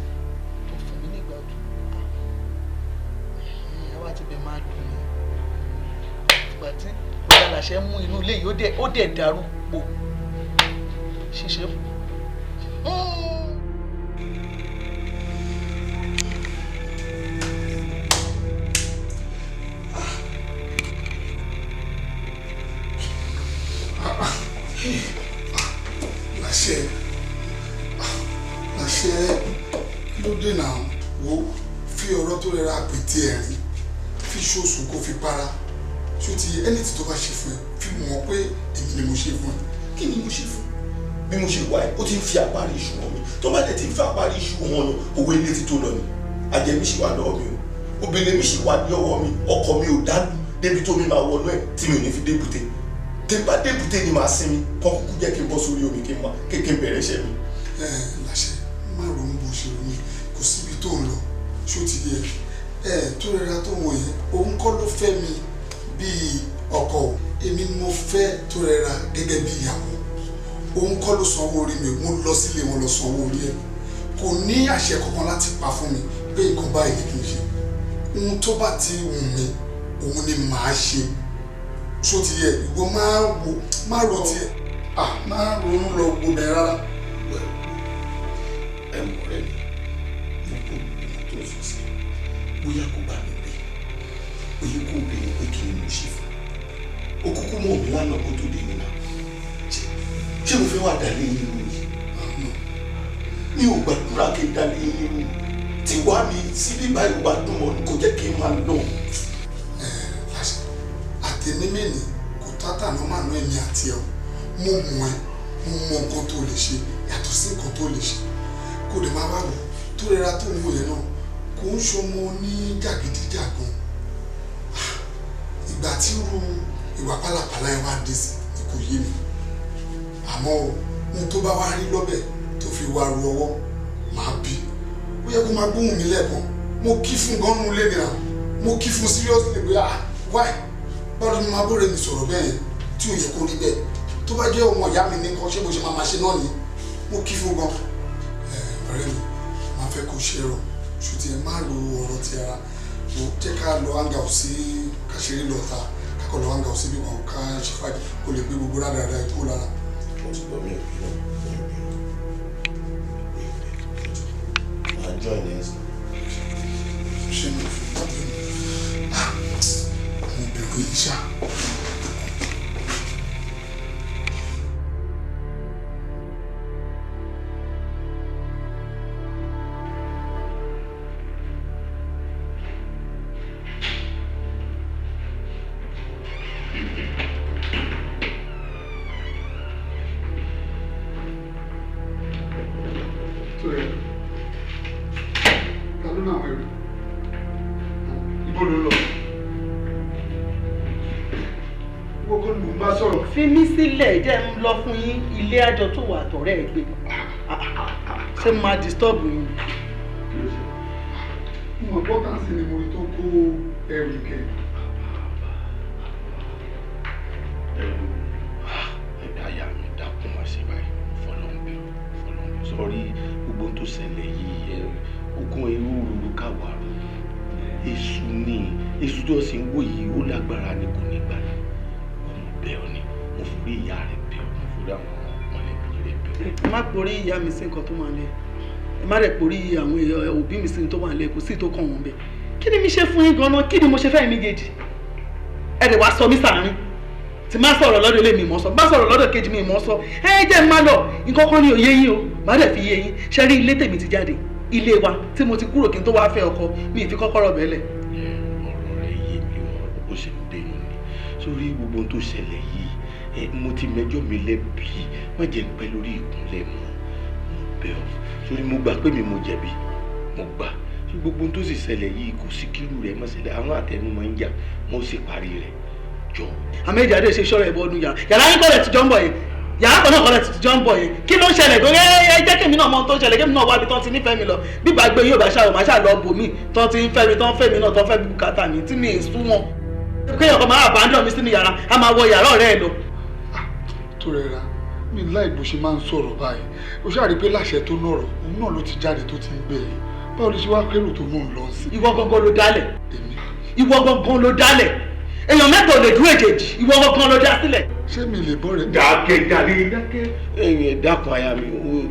tó fún mi nígbàdùn, ẹ wá ti bẹ̀ máa dùn mí. Ìgbà tí bọ̀dá làṣẹ mú inú ilé yìí ó dẹ̀ dàrú pò ṣíṣe. Láṣẹ, láṣẹ, ló dé náà. Wo fi ọ̀rọ̀ tó rẹra àpètí ẹ̀rín fi ṣoṣù kó fi para. Ṣó ti ẹni tí tó bá ṣe fún ẹ fi mọ̀ pé èmi ni mo ṣe fún ẹ? Kí ni mo ṣe fún? Bí mo ṣe wá ẹ, ó ti ń fi àparí iṣu hàn mi. Tó bá dẹ̀ ti ń fi àparí iṣu hàn lọ, owó ilé ti tó lọ ni. Àjẹmí ṣì wà lọ́wọ́ mi o, obìnrin mi ṣì wà ní ọwọ́ mi, ọkọ mi ò dánú débi tó mi máa wọnú ẹ̀ tí mi ò ní fi débùté. Tí n bá débùté ni màá sinmi, kọ́ kúkú jẹ́ kí n bọ́ sórí omi kí n bẹ̀rẹ̀ iṣẹ́ mi. Ẹ láṣẹ, má ronú bó ṣe ronú, kò síbi tó ń lọ. Ṣó ti yẹ ẹ tó rẹra tó wọ̀ yẹn, òun kọ́ ló fẹ́ mi bíi ọkọ o, èmi ni mo fẹ́ tó rẹra gẹ́gẹ́ bí ìyàwó. Òun kọ́ ló sanwó orí mi, mo lọ sílé wọn lọ sanwó orí ẹ. Kò ní àṣẹ kankan láti pa fún mi pé nǹkan báyìí ni kì í ṣe. Ohun tó bá ti wù mí òun ni màá ṣe. Ṣó ti yẹ ìwọ máa wo má ro tiẹ̀, má ronú lọ gbọmẹ rárá. Ẹ mọ̀ rẹ mi, mo kò ní tó sọ sí bóyá kò bá mi gbé, bóyá kò béèrè pé kí ni mo ṣe fún un. Ó kúkú mọ̀ mí lánàá kó tó dé nínú. Ṣé mo fẹ́ wà dálé yín rú ni? Mi ò gbàdúrà kí n dálé yín rú. Tí wàá mi sí bíbá yóò bá dùn mọ́ kó jẹ́ kí n máa lọ. Àtẹnímẹ́ni kò tátà náà máa ná èmi àti ẹ o. Mo mọ̀ ẹ́, mo mọ nǹkan tó lè ṣe yàtọ̀ sí nǹkan tó lè ṣe. Kò dé máa wá wò tó rẹra tó ń wò yẹn náà, kò ń ṣọmọ ní jàgídíjàgan. Ìgbà tí irú ìwà pálapàla ẹ wá dé sí ni kò yé mi. Àmọ́ ohun tó bá wá rí lọ́bẹ̀ tó fi wá ru ọwọ́ máa bí. Ó yẹ kó máa gbóhùn mi lẹ́ẹ̀kan. Mo kí fún gan-an lé mi rà, mo kí fún seriously pé ah why, báwo ni mo máa bóre mi sọ̀rọ̀ bẹ́ẹ̀ yẹn tí ò yẹ kó rí bẹ́ẹ̀? Tó bá jẹ́ ọmọ ìyá mi ní kan, ṣé bó ṣe máa ṣe náà ni? Mo kí fún gan. Ọ̀rẹ́ mi, máa fẹ́ kó ṣe rọ̀ ṣùtì ẹ̀ má ro ọ̀rọ̀ ti ara. Mo jẹ́ ká lọ hang out sí, ká ṣeré lọ ta, ká kọ̀ lọ hang out síbi kan, ká ṣe fàájì kó lè gbé gbogbo rádaràda ikú lára. Mo ti gbọ́, mi ò bínú, mi ò bínú, mi ò bínú. Màá join ẹ sí. Ṣé mi ò fi má bínú? Mo bẹ̀rù yìí ṣá. Fi mí sílẹ̀, jẹ́ ń lọ fún yín ilé àjọ tó wà tọ̀rẹ́ ẹ̀ gbé. Ṣé mo máa disturb yín? Mo gbọ́ tà sí ni mo rí tó kó ẹrù kẹ. Ẹ̀mí àyà mi dákun wá sí báyìí, fọlọ́nbẹ̀ fọlọ́nbẹ̀. Sọrí gbogbo tó ṣẹlẹ̀ yìí, ogún irú rúru káwa rò. Èṣù ni, èṣù tó sì ń wò yìí ó lágbára ni kò ní gbà ní. Ọmọ bẹ́ẹ̀ ọ ni, mo forí ìyá rẹ̀ bẹ̀ ọ́, mo forí àwọn mọ̀lẹ́bí rẹ̀ bẹ̀ ọ́. Ẹ má porí ìyá mi sí nǹkan tó máa lẹ, ẹ má rẹ̀ porí àwọn òbí mi sí nǹkan tó máa lẹ, kò sí tó kàn wọ́n bẹ́ẹ̀. Kí ni mi ṣe fún yín gan-an? Kí ni mo ṣe fẹ́ méjèèjì? Ẹ dẹ̀ wá sọ mí sàárín. Tí má sọ̀rọ̀ lọ́dọ̀ ilé mi mọ̀ sọ, má sọ̀rọ̀ lọ́dọ̀ kejì mi mọ̀ sọ. Ẹ jẹ́ má lọ, nǹkan kan ni òye yín o, má dẹ̀ fi yé yín. Ṣé rí ilé tèmi ti jáde? Ilé wa tí mo ti kúrò kí n tó wá fẹ́ ọkọ, mi ì fi kọ́kọ́rọ́ bẹ́lẹ̀. Ọ̀rọ̀ rẹ̀ yé mi, ó sì ń dénú ni. Sórí gbogbo ohun tó ṣẹlẹ̀ yìí, mo ti mẹjọ́ mi lẹ́bi, má jẹ́ ń pẹ́ lórí ìkúnlẹ̀ mọ́, mo bẹ̀ ọ́. Sórí mo gbà pé mi mo jẹ̀bi, mo gbà. Sórí gbogbo ohun tó sì ṣẹlẹ̀ yìí kò sí kírú rẹ̀ má ṣẹlẹ̀, àwọn àtẹnu máa ń jà, wọ́n sì parí rẹ̀ jọ. Àmọ́ ìjà dé ṣe ṣọ́ra ẹ̀bọ ọdún yàrá. Yàrá yín kọ́lẹ̀ ti jọ ń bọ̀ yẹn. Yàrá kan náà kọ́lẹ̀ ti jọ ń bọ̀ yẹn. Kí ló ń ṣẹlẹ̀? Gbé ẹ jẹ́ kémi náà mọ ohun tó ń ṣẹlẹ̀, kémi náà wá ibi tán ti nífẹ̀ẹ́ mi lọ. Bíbá gbé yóò bá ṣàrò, màá ṣáà lọ bò mí tán ti ń fẹ́ mi, tán fẹ́ mi náà, tán fẹ́ bùkátà mi tí mi ì sú wọn. Kéèyàn kan máa àbádọ́ mi sínú yàrá, a máa wọ yàrá ọ̀rẹ́ ẹ̀ lọ. tó rẹra, mi láì bó ṣe máa ń sọ̀rọ̀ báyìí. O ṣáà rí i pé láṣẹ tó nọ̀rọ̀, òun náà ló ti jáde tó ti ń gbé e. Báwo ló ṣe wá kérò tó mò ń lọ sí? Ìwọ gangan ló dálẹ̀. Ìwọ gangan ló dálẹ̀. Èèyàn mẹ́ta ò lè dúró èjèèjì. Ìwọ gangan ló dá sílẹ̀. Ṣé mi lè bọ́ rẹ̀? Dákẹ́ jáde dákẹ́. Ẹ̀yin dákun aya mi,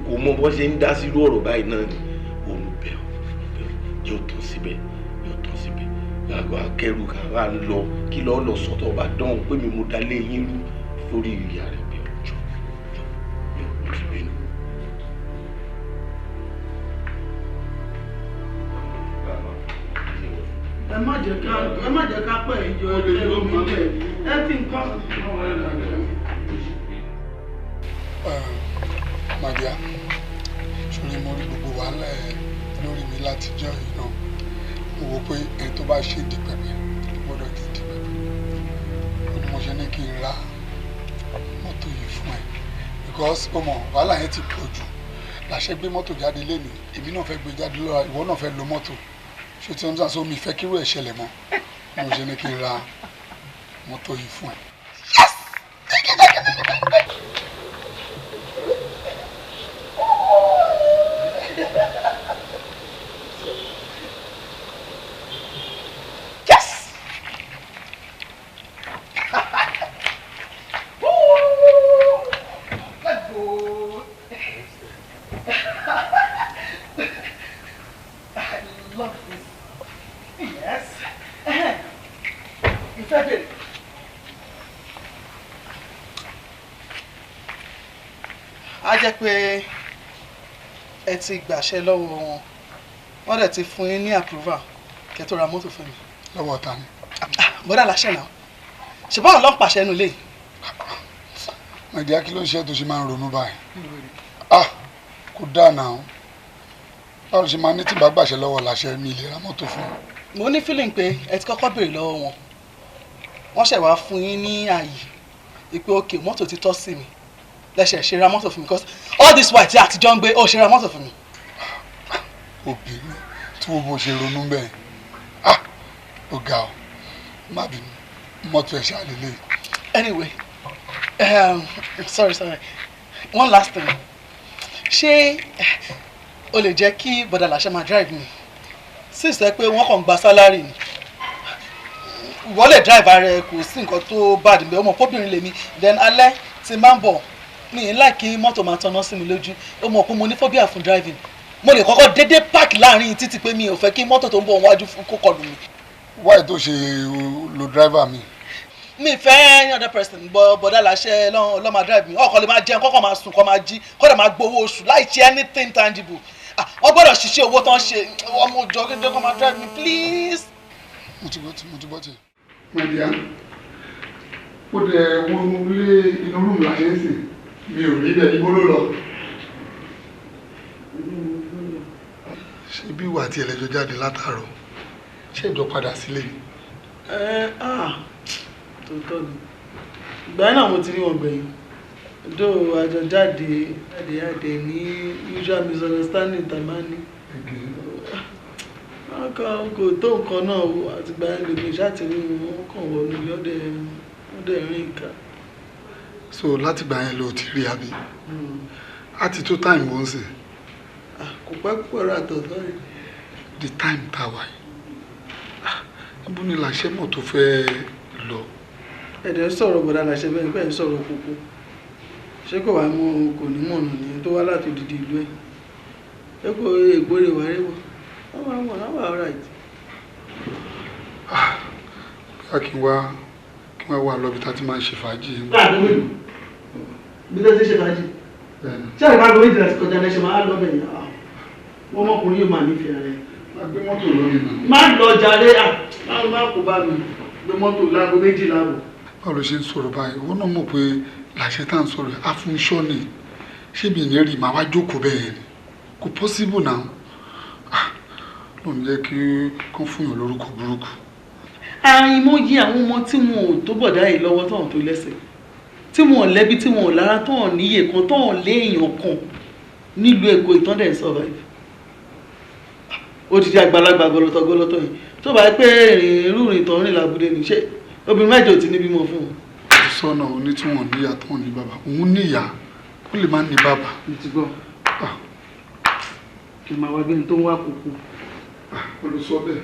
kò mọ bó ṣe ń dá sí irú ọ̀rọ̀ báyìí náà ni. Òun bẹ̀ ọ́, yóò tán síbẹ̀, yóò tán síbẹ̀. Àgọ́ akẹ́rù kàrà ń lọ kí lọ́ọ́ lọ sọ́tọ̀ ọba dán pé mi mo dá lé yín rú lórí ìyá rẹ̀ bẹ̀ ọ́ jọ jọ jọ ti bínú. Ẹ má jẹ́ ká pẹ́ ìjọ ẹ omi lẹ̀ ẹ fi nǹkan. Màdìá, sórí mo rí gbogbo wàhálà ẹ lórí mi látijọ́ yìí náà. Mo wò pé ẹni tó bá ṣe di pẹpẹ gbọ́dọ̀ di di pẹpẹ. Ó ní mo ṣe ní kí n ra mọ́tò yìí fún ẹ because ó mọ̀ wàhálà yẹn ti pọ̀ jù. Làṣẹ gbé mọ́tò jáde lénìí, èmi náà fẹ́ gbé jáde lọ́la, ìwọ náà fẹ́ lo mọ́tò. Ṣé tí wọ́n sọ mi fẹ́ kírú ẹ̀ ṣẹlẹ̀ mọ́? Mo ṣe ní kí n ra mọ́tò yìí fún ẹ. Yes! Thank you, thank you, thank you, thank you. Yes! Woo! Let's go! I love this. Yes. Ìfẹ́ bèrè. A jẹ́ pé ẹ ti gbàṣẹ lọ́wọ́ wọn, wọ́n dẹ̀ ti fún yín ní approval kẹ́ tó ra mọ́tò fún mi. Lọ́wọ́ ta ni? Bọ́dà láṣẹ náà, ṣe báwọn ló ń pàṣẹ nù lé. Màdìá, kí ló ń ṣe tó ṣe máa ń ronú báyìí? Ah, kò dáa náà. Báwo ló ṣe máa ní tí bá gbàṣẹ lọ́wọ́ láṣẹ mi lè ra mọ́tò fún un? Mo ní feeling pé ẹ ti kọ́kọ́ béèrè lọ́wọ́ wọn, wọ́n ṣẹ̀ wá fún yín ní ààyè ìpè òkè mọ́tò ti tọ́ sí mi lẹ́sẹ̀ ṣe ra mọ́tò fún mi because all this while tí àtijọ́ ń gbé ó ṣe ra mọ́tò fún mi. Obìnrin tí wo bó ṣe ronú bẹ́ẹ̀, ah, ó ga ọ, má bínú, mọ́tò ẹ̀ ṣàlélẹ̀. Anyway, sorry, one last thing, ṣé o lè jẹ́ kí bọ̀dà làṣẹ máa drive mi? Sísẹ pé wọ́n kàn gba sálárì ni, wọ́n lè drive ara ẹ, kò sí nǹkan tó bad níbẹ̀, ọmọ kóbìnrin lèmi. Then alẹ́ tí máa ń bọ̀ mi ì láì kí mọ́tò máa tanná sí mi lójú, ó mọ̀ pé mo ní phobia fún driving. Mo lè kọ́kọ́ dédé park láàrin títì pé mi ò fẹ́ kí mọ́tò tó ń bọ̀ wájú kó kọlù mi. Wáyé tó ṣe lo driver mi? Mi fẹ́ any other person, bọ̀dá làṣẹ lọ́ máa drive mi. Ọkọ̀ lè máa jẹun, kọ́kọ́ máa sùn, kọ́ máa jí, kọ́ dẹ̀ máa gbowó oṣù láì ṣe anything tangible. Wọ́n gbọ́dọ̀ ṣiṣẹ́ owó tán ṣe ọmọ òjò kékeré kọ́ máa drive me please. Mo ti gbọ́ ti. Màdìá, ó dẹ̀ wọnú ilé inú rúùmù láṣẹ ń sìn, mi ò rí bẹ́ẹ̀, ibo ló lọ. Ṣé bí ìwà àti ẹlẹ́jọ́ jáde látàárọ̀ ṣé ìjọ padà sílé ni? Tòótọ́ ni, ìgbà yẹn náà mo ti rí wọn gbẹ̀yìn. Dó àjọ jáde jáde ní usual misunderstanding tá a máa ní. Kò tó nǹkan náà o, àtìgbà yẹn lèmi ṣàtìrí wọn kàn wọnú ilé ọdẹ rìn ká. So látìgbà yẹn ló ti rí àbí? Á ti tó time wọ́n sìn. Kò pẹ́ púpọ̀ rà tọ̀ sọ́rí. The time tá a wà yìí, ibo ni làṣẹ mọ̀ tó fẹ́ lọ? Ẹ̀dẹ̀ sọ̀rọ̀ bọ̀dá làṣẹ bẹ́ẹ̀ bẹ́ẹ̀ ń sọ̀rọ̀ kókó. Ṣé kò wá mú kò ní mọ̀nà nìyẹn tó wá láti odidi ìlú ẹ̀? Ṣé kò ègbóre wà rí wọn? Wọ́n máa wọ̀ náà wà alright. Bóyá kí n wá wà lọ́bi tá a ti máa ń ṣe fàájì. Bí tó ti ṣe fàájì? Ṣé àgbà gbọ́ méjìlá ti kọjá lẹ́sẹ̀ máa lọ bẹ̀ yẹn? Wọ́n mọ̀kùnrin yóò máa nífẹ̀ẹ́ rẹ̀. Má gbé mọ́tò lórí mi. Má lọ jàre, má kó bá mi gbé mọ́tò láago méjìlá bọ̀. Báwo ló ṣe ń sọ̀rọ̀ báyìí? Ìwọ náà mọ̀ pé làṣẹ tá à ń sọ̀rọ̀ àfúnṣọ́ ni. Ṣé mi ní rí màá wá jókòó bẹ́ẹ̀ ni? Kò possible now. Lóun jẹ́ kí kán fún yàn lórúkọ burúkú. Àìmọye àwọn ọmọ tí wọn ò tó bọ̀dá yìí lọ́wọ́ tọ̀hún tó lẹ́sẹ̀, tí wọn ò lẹ́bi, tí wọn ò lára, tọ̀hún níyè kan, tọ̀hún léèyàn kan nílùú Èkó ìtàn dẹ̀ ń survive. Odidi àgbàlagbà gọlọtọ gọlọtọ yìí tó bá pé ìrìn irú ìrìn tó ń rìn lábúlé ní ṣé obìnrin mẹ́jọ ò ti ní bímọ fún un. Ti Sọ́nà oní tí wọ́n níyà tó ní bàbá. Òun níyà, ó lè má ní bàbá. Mo ti gbọ́. Kí n máa wá gbé ní tó ń wá kúkú. Olùsọ bẹ́ẹ̀,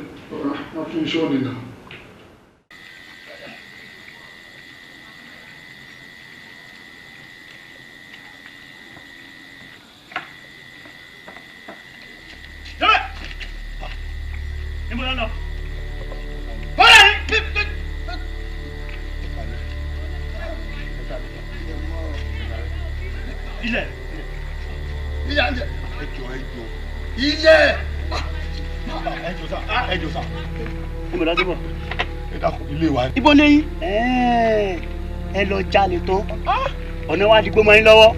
wọ́n tún iṣẹ́ òní náà. Ilẹ̀. Ilẹ̀. Ilẹ̀. Ẹ jọ̀ọ́ sà, ẹ jọ̀ọ́ sà. Mo dájú bọ̀. Ẹ dákun ilé wa. Ibo lẹ́yìn. Ẹ lọ jalè tán. Ọ̀nà wa di gbómọ yín lọ́wọ́.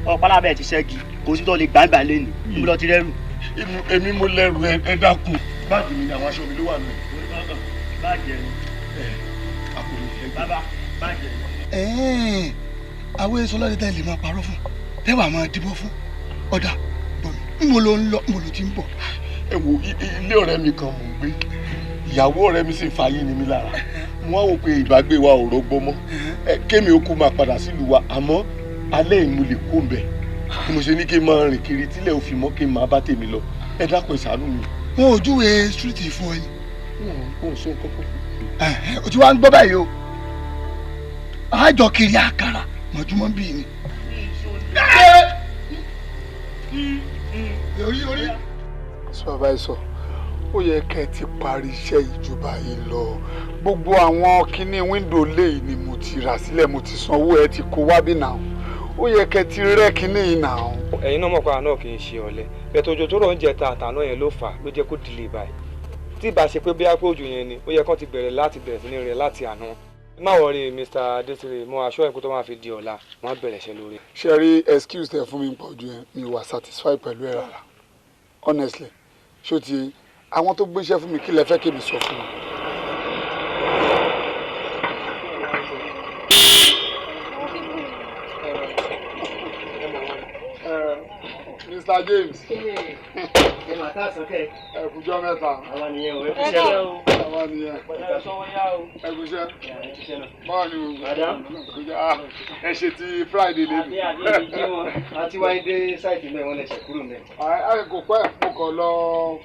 Ọ̀pá lábẹ́ ti ṣẹ́gi. Kò sí tó lè gbàǹgbà lẹ́nu. Ibo lọ ti rẹ́rù. Èmi mo lẹ́rù ẹ dákun. Báàgì mi ni àwọn aṣọ mi ló wà nù. Báàgì ẹ̀ àpò mi ẹ gbé. Bàbá báàgì ẹ̀. Àwọn èso lọ́dẹ tẹ́ lè máa parọ́ fún tẹ́wàá máa dìbò fún ọ̀dà bọ̀mí ń wo ló ń lọ ń wo ló ti ń bọ̀. Ẹ wo ilé ọ̀rẹ́ mi kan mò ń gbé, ìyàwó ọ̀rẹ́ mi sì fàyè ní mi lára. Mo wá wò pé ìbágbé wa ò rọgbọ mọ́, kémi ó kú máa padà sílùú wa, àmọ́ alẹ́ ìmú lè kó mbẹ̀. Bí mo ṣe ní kí n máa rìn kiri tílẹ̀ ò fi mọ́ kí n máa bá tèmi lọ. Ẹ dákun ẹ ṣàánú mi. Wọn ò júwe stíríìtì fún ẹ ni. Wọn ò sọ nǹkan kan. O ti wá ń gbọ́ báyìí o, àjọ kiri àkàrà mọ̀júmọ́ bíi ni. Orí orí. Supervisor, ó yẹ kẹ́ ẹ ti parí iṣẹ́ ìjọba yìí lọ. Gbogbo àwọn kinní wíńdò léyìí ni mo ti rà sílẹ̀, mo ti sanwó, ẹ ti kó wábì náà. Ó yẹ kẹ́ ẹ ti rẹ́ kinní yìí náà. Ẹ̀yin náà mọ̀ pé àná kì í ṣe ọ̀lẹ. Bẹ̀tẹ̀ òjò tó rọ̀ ń jẹta àtàná yẹn ló fà á ló jẹ́ kó dìlé báyìí. Tí ìbá ṣe pé bí á pé òjò yẹn ni, ó yẹ kán ti bẹ̀rẹ̀ láti bẹ̀rẹ̀ sí ní rẹ̀ láti àná. Má wọrí Mr. Adesire, mo aṣọ ẹ̀kú tó máa fi di ọ̀la, wọ́n á bẹ̀rẹ̀ iṣẹ́ lórí. Ṣé rí excuse tẹ fún mi pọ̀ ju yẹn, mi wà satisfied pẹ̀lú ẹ̀ rárá. Honestly, ṣó ti àwọn tó gbéṣẹ́ fún mi kí lẹ fẹ́ kí mi sọ fún wọn. Mr. James. Ẹ kújọ́ mẹ́ta. Àwa nìyẹn o, ẹ kúṣẹ́ o. Àwa nìyẹn. Ẹ kúṣẹ́. Báwo ni gbogbo? Ẹ ṣe ti Friday lẹ́nu. Àbí àbí jí wọn. A ti wáyé dé sáìtì mẹ́ wọn lẹ̀ṣẹ̀ kúrò mẹ́. Ẹ kò pẹ́, mo kàn lọ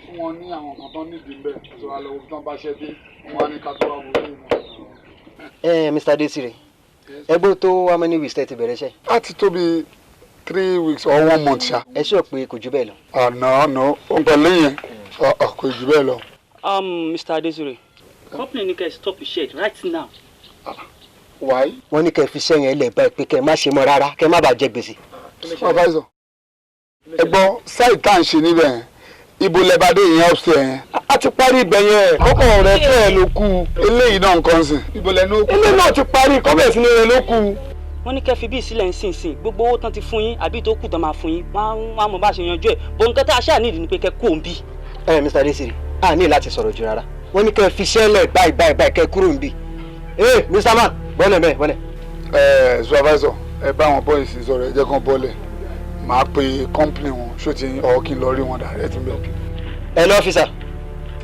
fún wọn ní àwọn kan tán nídìí ń bẹ̀. Sọ àlọ́ òfin tán bá ṣẹ́ dé, wọn á ní ká tó wá wọlé wọn. Ẹ Mr. Desire, ẹ gbọ́ tó how many weeks tẹ́ ti bẹ̀rẹ̀ iṣẹ́? A ti tó bí 3 weeks or 1 month ṣá. Ẹ ṣọ́ pé kò jù bẹ́ẹ̀ lọ. No no, ó ń pẹ̀lú yẹn, kò jù bẹ́ẹ̀ lọ. Mr. Adesire, company ní kẹ́ stop iṣẹ́ right now. Why? Wọ́n ní kẹ́ fi iṣẹ́ yẹn lẹ̀ báyìí pé kẹ́ má ṣe mọ́ rárá, kẹ́ má bàa jẹ gbèsè. Supervisor, ẹ gbọ́ sáì tá à ń ṣe níbẹ̀ yẹn, ibo lẹ́bàdé yẹn upstairs yẹn. A ti parí ibẹ̀ yẹn, kọ́kọ́ rẹ̀ fẹ́ẹ̀ ló kú. Eléyìí náà nǹkan sìn. Ibo lẹ́nu ó kú. Eléyìí náà ti parí, kọ́bẹ̀ sí ní rẹ̀ ló kú. Wọ́n ní kẹ́ fi bí ìsílẹ̀ ńsìnsìn, gbogbo owó tán ti fún yín àbí tó kù tán máa fún yín, wọ́n á mọ bá ṣe yanjú ẹ̀. Bó nǹkan tá a ṣáà nídìí ni pé kẹ́ kó ń bí. Ẹ Mr. Desire, a ní láti sọ̀rọ̀ jù rárá. Wọ́n ní kẹ́ fi iṣẹ́ lẹ̀ báyìí báyìí báyìí kẹ́ kúrò ń bí. Ee Mr. Man, bọ́lẹ̀ mẹ́ bọ́lẹ̀. Ẹ supervisor, ẹ bá àwọn boys sọ̀rọ̀, ẹ jẹ́ kán bọ́lẹ̀. Màá pe company wọn, ṣó ti ọ̀ kí n lọ rí wọn direct ń bẹ̀. Ẹ lọ ọ́fíìsà.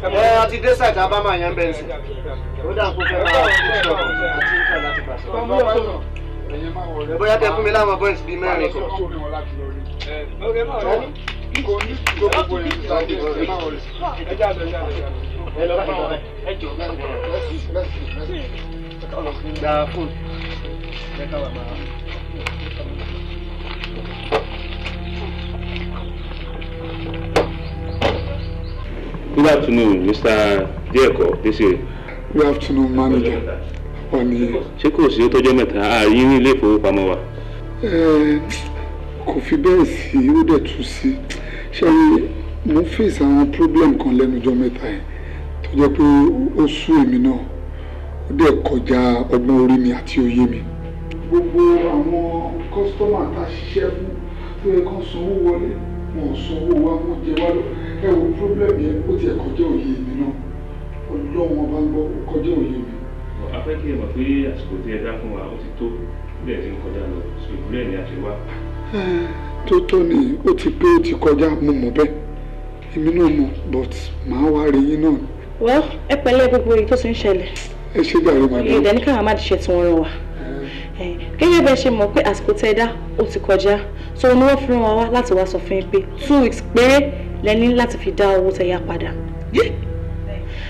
Ẹ a ti dé site abámà yẹn bẹ́ẹ̀ sí. Ó dà kó fẹ́ máa ń sọ̀rọ̀ àti nǹkan láti bá sọ̀rọ̀. Bóyá kẹ́ fún mi láwọn boys bíi mẹ́rin kan. Gba fóònù. Jẹ́ ká wà máa. Good afternoon, Mr. Dieko Desire. Good afternoon, manager. Ṣé kò sí tọ́jọ́ mẹ́ta àárín ní ilé ìfowópamọ́ wa? Kò fi bẹ́ẹ̀ sí, ó dẹ̀ tún sí. Ṣé mo ń face àwọn problem kan lẹ́nu ọjọ́ mẹ́ta yẹn tó jẹ́ pé ó sú èmi náà, ó dẹ̀ kọjá ọgbọ́n orí mi àti òye mi. Gbogbo àwọn kọ́sítọ́mà tá a ṣiṣẹ́ fún tó yẹ kán sanwó wọlé, wọn ò sanwó wa, wọ́n jẹ wá lọ. Ẹ wo problem yẹn, ó tiẹ̀ kọjá òye mi náà. Ọlọ́run ọba ń gbọ́, ó kọjá òye mi. A fẹ́ kí ẹ mọ̀ pé àsìkò tí ẹ dá fún wa ó ti tó, bẹ́ẹ̀ ti ń kọjá lọ, so ìbúlẹ̀ ni a ṣe wá. Tó tó ni, ó ti pé ó ti kọjá, mo mọ̀ bẹ́ẹ̀, èmi náà mọ̀, but màá wá rí yín náà. Well, ẹ pẹ̀lẹ́ gbogbo èyí tó ti ń ṣẹlẹ̀. Ẹ ṣe jàre màdá. Ìdẹ ní káwọn má diṣẹ́ tí wọ́n rán wa. Gẹ́gẹ́ bẹ́ẹ̀ ṣe mọ̀ pé àsìkò tẹ́ ẹ dá ó ti kọjá, so ni wọ́n fi rán wa wá láti wá sọ fún yín pé 2 weeks péré lẹ ní láti fi dá owó tẹ́ yá padà.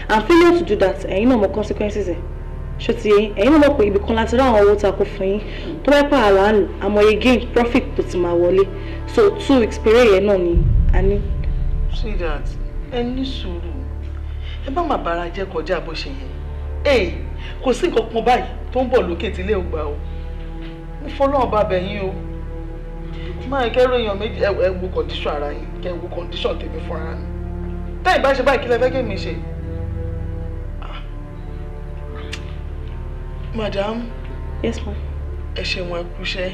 And failure to do that, ẹ̀yin náà mọ̀ consequences ẹ̀. Ṣó ti yé yín? Ẹ̀yin náà mọ̀ pé ibì kan láti rí àwọn owó ta kó fún yín tó bá pa àlà ń lò, àmọ́ again profit tó ti máa wọlé. So 2 weeks péré yẹn náà ni a ní. Sweetheart, ẹ ní sùúrù, ẹ má má bára jẹ́ kọjá bó ṣe yẹ. Ee, kò sí nǹkan kan báyìí tó ń bọ̀ lókè tí ilé ò gbà o. Mo fọlọ́run bá bẹ̀ yín o. Máa kẹ́rù èèyàn méjì, ẹ wo condition ara yín, kẹ́ wo condition tèmi fúnra mi. Tẹ́yìn bá ṣe báyìí, kí lẹ fẹ́ kí mi ṣe? Madam. Yes, ma. Ẹ ṣeun, ẹ kúṣẹ́.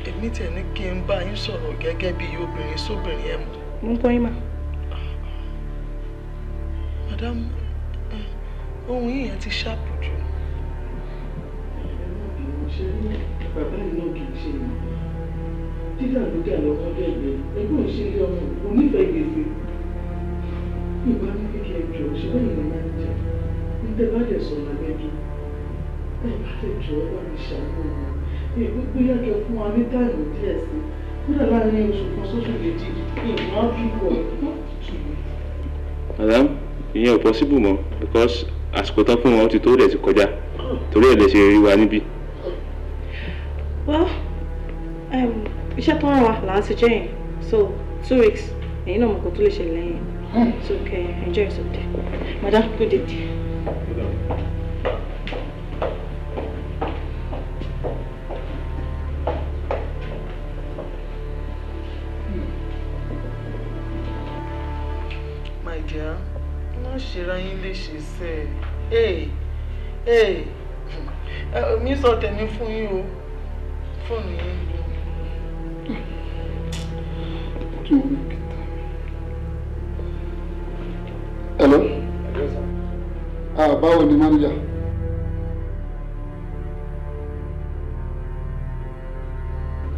Èmi tẹ̀ ní kí n bá yín sọ̀rọ̀ gẹ́gẹ́ bí obìnrin sóbìnrin, ẹ mọ̀. Mo ń gbọ́ yín, mà. Madam, ohun yìí yẹn ti sharp jù. Bàbá yìí náà kì í ṣe ìmọ̀ dídà ló dà lọ́wọ́ dẹ́gbẹ́ ẹgbẹ́ òṣèlú ọmọ onífẹ̀ẹ́ gbèsè. Ìgbà ní kékeré jọ ṣe bẹ́ẹ̀ ni mánéjà ń tẹ́ bá dẹ̀ sọ̀rọ̀ lẹ́jọ́. Ẹ bá lè jọ, ẹ bá mi ṣàánú mi. Èyí bóyá kẹ fún wa ní time díẹ̀ sí, kódà láàrin oṣù kan sóṣù 2, ìgbọ́n á fi kọ̀. Madam, ìyẹn ò possible mọ́ because àsìkò tán fún wọn ó ti tó dẹ̀ ti kọjá, torí ẹ̀ lè ṣe rí wa níbí. Well, iṣẹ́ tó ń rán wa là á ti jẹ́ yẹn, so 2 weeks, ẹ̀yin náà mọ̀ kó tó lè ṣẹlẹ̀ lẹ́yìn. So okay, enjoy yourself there. Madam, good day. My dear, má ṣera yín léṣe sẹ́ ẹ̀. Ẹ mi sọ tèmi fún yín o, fóònù yín lò. Hello. Ah, báwo ni, manager?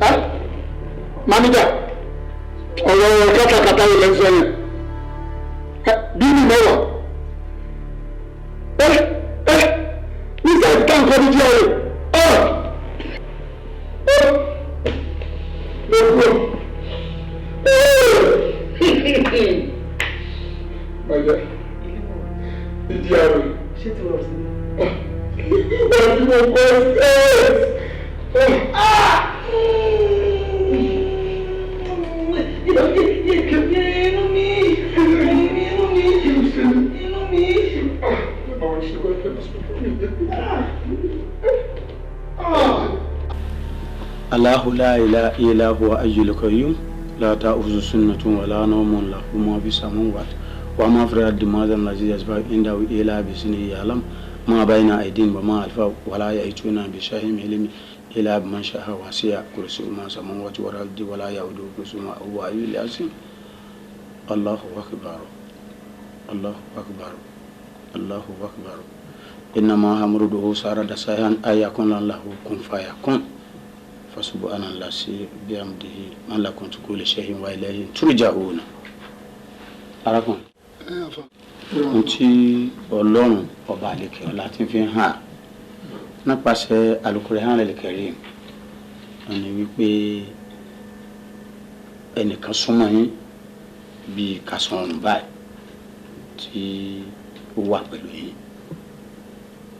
Ah, manager, ọ̀rọ̀ kátàkátà yìí lẹ́ ń sọ yẹn. Bílí 10. Ẹ ẹ nígbà tí táwọn kan ní jí ọ̀rẹ́. Ẹ ẹ ló kú ọ. Manager, ìdí àrùn. Ṣé tí wọ́n sí? Wọ́n ti mọ̀ kọ́ ẹ́. Inú mi, inú mi, inú mi. الله لا إله إلا هو حي القيوم لا تأخذه سنة ولا نوم له ما في السماوات وما في الأرض من ذا الذي يشفع عنده إلا بإذنه يعلم ما بين أيديهم وما خلفهم ولا يحيطون بشيء من علمه إلا بما شاء وسع كرسيه السماوات والأرض ولا يؤوده حفظهما وهو العلي العظيم. الله أكبر، الله أكبر، الله أكبر. إنما أمره إذا أراد شيئا أن يقول له كن فيكون. فسبحان الذي بيده ملكوت كل شيء وإليه ترجعون. Arákùnrin, ohun tí Ọlọ́run ọba àlekè ọlá ti fi hàn nípasẹ̀ Al-Qur'an al-Karim ni wípé ẹnìkan súnmọ́ yín bíi kásán báyìí tí ó wà pẹ̀lú yín,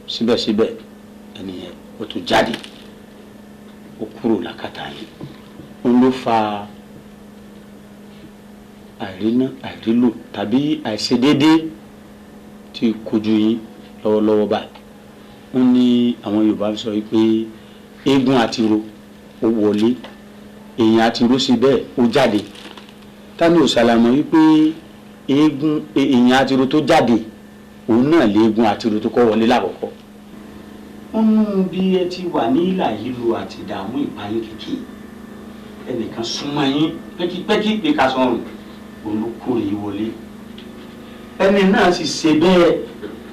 síbẹ̀síbẹ̀ ẹnìyẹn ó tún jáde, ó kúrò lákàtà yín. Òun ló fa àìríná, àìrílò tàbí àìṣedéédé tí kojú yín lọ́wọ́lọ́wọ́ báyìí. Wọ́n ní àwọn Yorùbá sọ wípé eégún àtiro ó wọlé, èèyàn àtiro sí bẹ́ẹ̀ ó jáde. Tani ò ṣàlàmọ́ wípé eégún èèyàn àtiro tó jáde, òun náà léegun àtiro tó kọ́ wọlé lákọ̀ọ́kọ́. Wọ́n mú bí ẹ ti wà ní ìlà ìlú àti ìdààmú ìpayín kìkì, ẹnìkan súnmọ́ yín pẹ́kípẹ́kí pé ká sọ̀rùn olùkórè wọlé. Ẹni náà sì ṣe bẹ́ẹ̀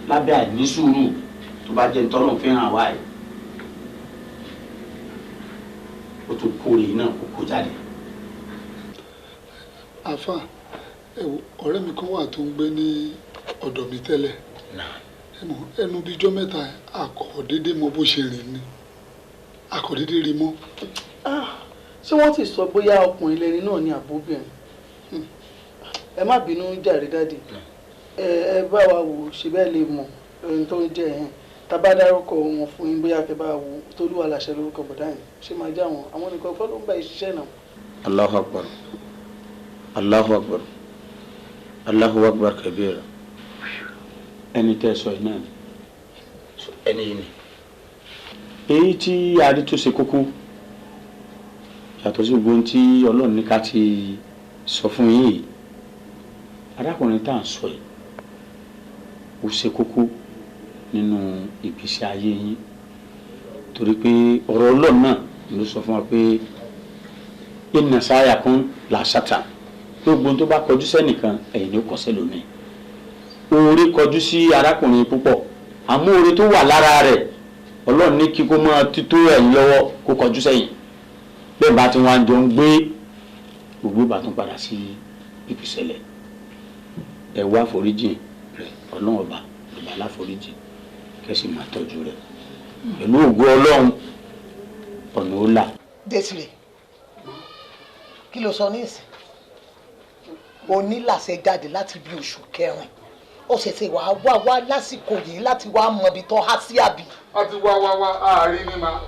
lábẹ́ àìnísùúrù tó bá jẹ́ ntọ́lọ́ fi hàn wá yìí, ó tún kórè náà kó kó jáde. Àfà, ẹ wo, ọ̀rẹ́ mi kan wà tó ń gbé ní ọ̀dọ̀ mi tẹ́lẹ̀. Ẹ mọ̀, ẹnu bíi ijọ́ 3 àkọ́ déédéé mọ bó ṣe rìn ni. A kò déédéé rí mọ́. Ṣé wọ́n ti sọ bóyá ọkùnrin lẹni náà ní àbóbìnrin? Ẹ má bínú jàre daddy, ẹ bá wa wò ṣe bẹ́ẹ̀ lè mọ̀ ẹni tó ń jẹ́ ẹ̀hìn tá bá dárúkọ wọn fún yín, bóyá kẹ bá wò Tolúwa láṣẹ lórúkọ bọ̀dá yẹn ṣé máa jẹ́ àwọn nìkan kọ́ ló ń bá ìṣiṣẹ́ náà. Allahu akbar, Allahu akbar, Allahu akbar kabira. Ẹni tẹ́ sọ yìí náà ni ẹni yìí ni èyí tí a rí tó ṣe kókó, yàtọ̀ sí gbogbo ohun tí Ọlọ́run ní ká ti sọ fún yín yìí. Arákùnrin tá à ń sọ yìí, ó ṣe kókó nínú ìgbésí ayé yín, torí pé ọ̀rọ̀ Ọlọ́run náà ló sọ fún wa pé inna sa'yakum la shatta, gbogbo ohun tó bá kọjú sẹ́nìkan, ẹ̀yìn ló kọ sẹ́lòmíì. Oore kọjú sí arákùnrin púpọ̀, àmọ́ oore tó wà lára rẹ̀, Ọlọ́run ní kí kó máa tító ẹ̀yìn lọ́wọ́ kó kọjú sẹ́yìn. Bẹ́ẹ̀ bá ti wọ́n jọ ń gbé, gbogbo bá tún padà sí ìpìsẹ̀lẹ̀. Ẹ wá foríjìn rẹ̀, Ọlọ́run ọba ọba aláforíjìn, kẹ́sì máa tọ́jú rẹ̀ pẹ̀lú ògo Ọlọ́run, ọ̀nà ó là. Desire, kí ló sọ ní ìsìn? Onílàṣẹ jáde láti bí oṣù kẹrin, ó ṣẹ̀ṣẹ̀ wàá wá wá lásìkò yìí láti wá mọ ibi tó há sí, àbí? A ti wá wá wá, àárín ni ma.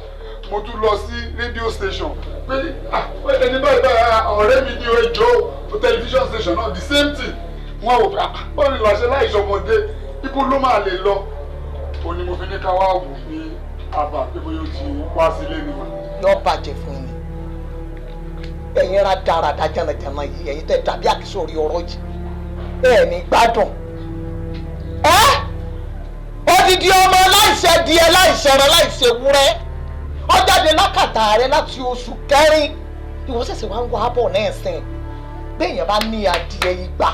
Mo tún lọ sí radio station pé ẹni báyìí báyìí, ọ̀rẹ́ mi ní ẹjọ́, television station náà, the same thing. Wọn ò fẹ́ báwo ni làṣẹ láì ṣọmọdé, ibo ló máa lè lọ? Ó ní mo fi ní ká wá wò ní àbá pé bóyá ó ti wá sílé ni ma. Yóò bàjẹ́ fún mi, ẹ̀yin ra dáradá jànàjànà yìí, ẹ̀yin tẹ̀ dàbí àkísọ̀ orí ọ̀rọ̀ yìí, ẹ̀ ní gbádùn. Ẹ́ odidi ọmọ láìṣẹ̀ díẹ̀, láìṣẹ̀ ẹran, láìṣẹ̀ wúrẹ́, ó jáde lákàtà rẹ láti oṣù kẹrin, ìwọ ṣẹ̀ṣẹ̀ wá ń wá bọ̀ náà sìn. Béèyàn bá ní adìẹ 200,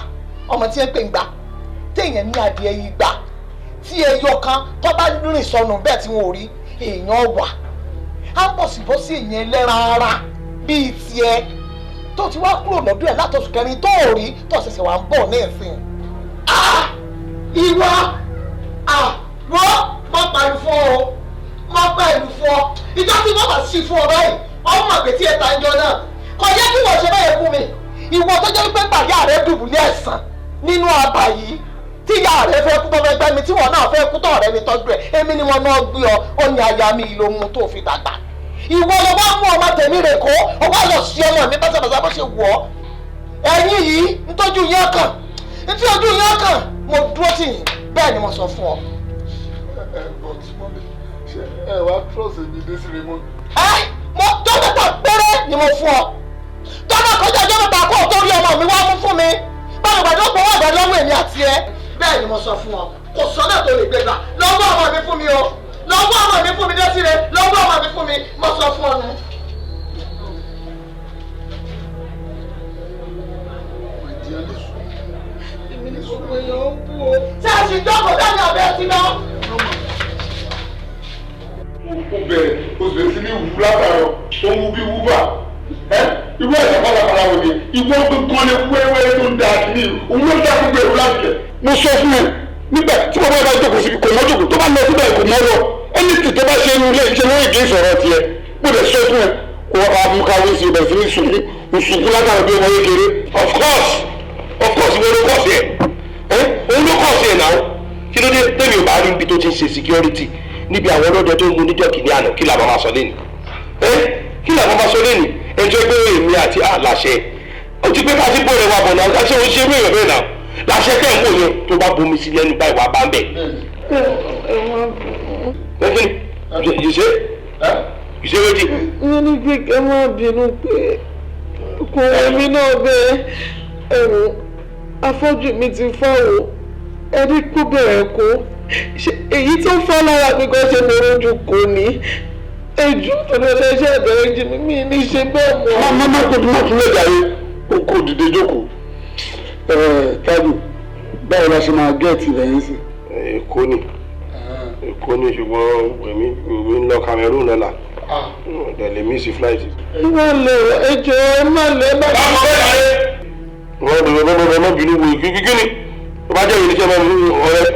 ọmọ tí ẹ ń pè ń gbà, téèyàn ní adìẹ 200, tí ẹyọ kan tó bá rìn sọnù bẹ́ẹ̀ tí wọn ò rí, èèyàn wà á bọ̀sibọ́sí èèyàn ẹlẹ́ran ara bíi tiẹ̀ tó ti wá kúrò lọ́dún ẹ̀ látọ̀sù kẹrin tó ò rí, tó ṣẹ̀ṣẹ̀ wà ń bọ̀ ní ìsìn. Ìwọ wọ́n mọ pàlù fún ọ, mọ pẹ̀lú fún ọ. Ìjọ tí wọ́n bá sí fún ọ báyìí, ọmọ àgbẹ̀ tí ẹ ta ń jọ náà kò yẹ kí wọ́n ṣe báyẹn fún mi. Ìwọ tó jẹ́ pé gbàyà rẹ dùbúlẹ̀ ẹ̀sán nínú àbà yìí, tí ìyá rẹ fẹ́ kú tó fẹ́ gbẹ́ mi, tí wọ́n náà fẹ́ kú tó ọ̀rẹ́ mi tọ́jú ẹ̀, èmi ni wọ́n náà gbé ọ, ó ní aya mi ló mú tó fi dàgbà. Ìwọ ló wá mú ọmọ tèmi rè kó ọ wá lọ sí ọmọ mi báṣabàṣá bó ṣe wù ọ́. Ẹ̀yin yìí nítọ́jú yín kàn, nítọ́jú yín kàn, mo dúró tì yín, bẹ́ẹ̀ ni mo sọ fún ọ. Ẹ but mummy, ṣe ẹ wá trust èmi Desire mọ́? Ẹ mo dọ́kítà péré ni mo fún ọ, tọ́nà kọjá ọjọ́ mẹ́ta kó o tó rí ọmọ mi wá mú fún mi, báwo gbàdúrà pọ̀ wá ìgbàdúrà lọ́wọ́ èmi àti ẹ. Bẹ́ẹ̀ ni mo sọ fún ọ, kò sọ́nà tó lè gbégbá lọ́wọ́ ọmọ mi fún mi o, lọ́wọ́ ọmọ mi fún mi Desire, lọ́wọ́ ọmọ mi fún mi, mo sọ fún ọ nu. Èmi ni gbogbo èèyàn ń bú o. Ṣé a sì jókòó dání ọbẹ̀ ti lọ? Ó bẹ̀rẹ̀, ó sì bẹ̀rẹ̀ sí ní wú látàrọ, ó ń wú bí wúbà. Irú ẹ̀sẹ̀ pálapàla wò ni ìwọ gbọ́n lè wẹ́wẹ́ tó ń da kìíní, òun ló ń da gbogbo èrò láti lẹ̀. Mo sọ fún ẹ nígbà tí bàbá bá jókòó síbi kò mọ́ jókòó, tó bá lọ síbẹ̀ kò mọ́ lọ, ẹni tí tó bá ṣe inú ilé iṣẹ́ lórí ìdí ìsọ̀rọ̀ tiẹ̀. Mo lè sọ fún ẹ kó amúkàwé sí ibẹ̀ sí ní sunkún sunkún látàrọ bí ọmọ kékeré. Of course, of course, ìwọ ló kọ̀ sí ẹ, òun ló kọ̀ sí ẹ náà. Kí ló dé tẹ́mi ò bá rí ibi tó ti ń ṣe security níbi àwọn ọlọ́dẹ tó ń mu níjọ́ kìíní àná? Kí làwọn máa sọ lẹ́nu? Kí làwọn máa sọ lẹ́nu? Ẹjọ́ pé èmi àti àlàṣẹ ó ti pé ká sí bọ́ọ̀rẹ̀ wa bọ̀ náà, ṣé o ṣe eré èèyàn bẹ́ẹ̀ náà? Làṣẹ tẹ̀ ń wò yẹn, tó bá bomi sí lẹ́nu báyìí, wàá bá ń bẹ̀. You say? You say wetin? Wọ́n ní pé kẹ́ má bínú pé kò èmi náà bẹ́ẹ̀, ẹ̀rù afọ́jú mi ti fáwọ̀ ẹni kó bẹ̀rẹ̀ kó èyí tó fọ́ lára mi gan ṣe mo rojú kò ní ẹjú torí ẹlẹ́ṣẹ̀ ìbẹ̀rẹ̀ jì mí, mi ní ṣe bẹ́ẹ̀ mọ́. Má má kó má tún lè jàre, o kò dìde jókòó. Tájù, báwo la ṣe máa gẹ́ẹ̀tì rẹ̀ yín sí? Èkó ni, Èkó ni, ṣùgbọ́n èmi ń lọ Cameroon lọ́la, tẹ̀lé mi sí flight. Má lè ẹjọ́, ẹ má lè má. Báwo bẹ́ẹ̀ láyé? Wọ́n bẹ̀rẹ̀ bẹ́ẹ̀ bẹ́ẹ̀ bínú wo kíkí ni tó bá jẹ́ ìrìnsẹ̀ máa ń ọ̀rẹ́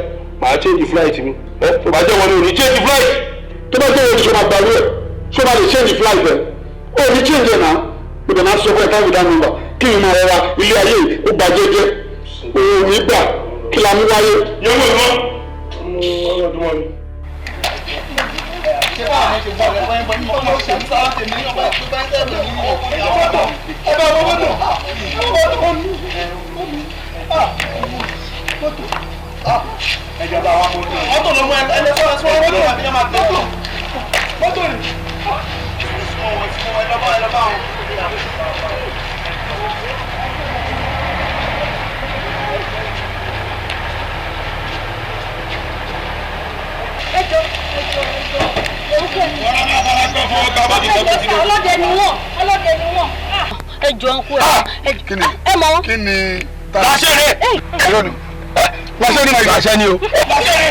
màá change flight mi. Tó bá jẹ́ wọn ni ò ní change flight. Tó bá jẹ́ wọn ni ṣe máa gbàgbé ẹ̀. Ṣé o bá lè change flight ẹ̀? O ò ní change ẹ̀ náà. Mo dẹ̀ máa sọ fún ẹ time without number. Kí ni máa rọra ilé ayé ó gbà jẹ́jẹ́? O ò ní gbà kí la mú wáyé. Yẹ́wò ìmọ̀. Ọlọ́dún mi. Mọ́tò ló mú ẹ ẹ lọ́sọ̀rọ̀ sọ́wọ́ mọ́tò àbí ẹ máa tẹ̀ mọ́tò ni. Ọlọ́dẹ ni wọ́n, ọlọ́dẹ ni wọ́n. Ẹ jọ ń kú ẹ. Ẹ mọ̀ wọ́n. Kí ni. Láṣẹ rẹ. Irọ́ ni. Láṣẹ ni láṣẹ ni o. Láṣẹ rẹ.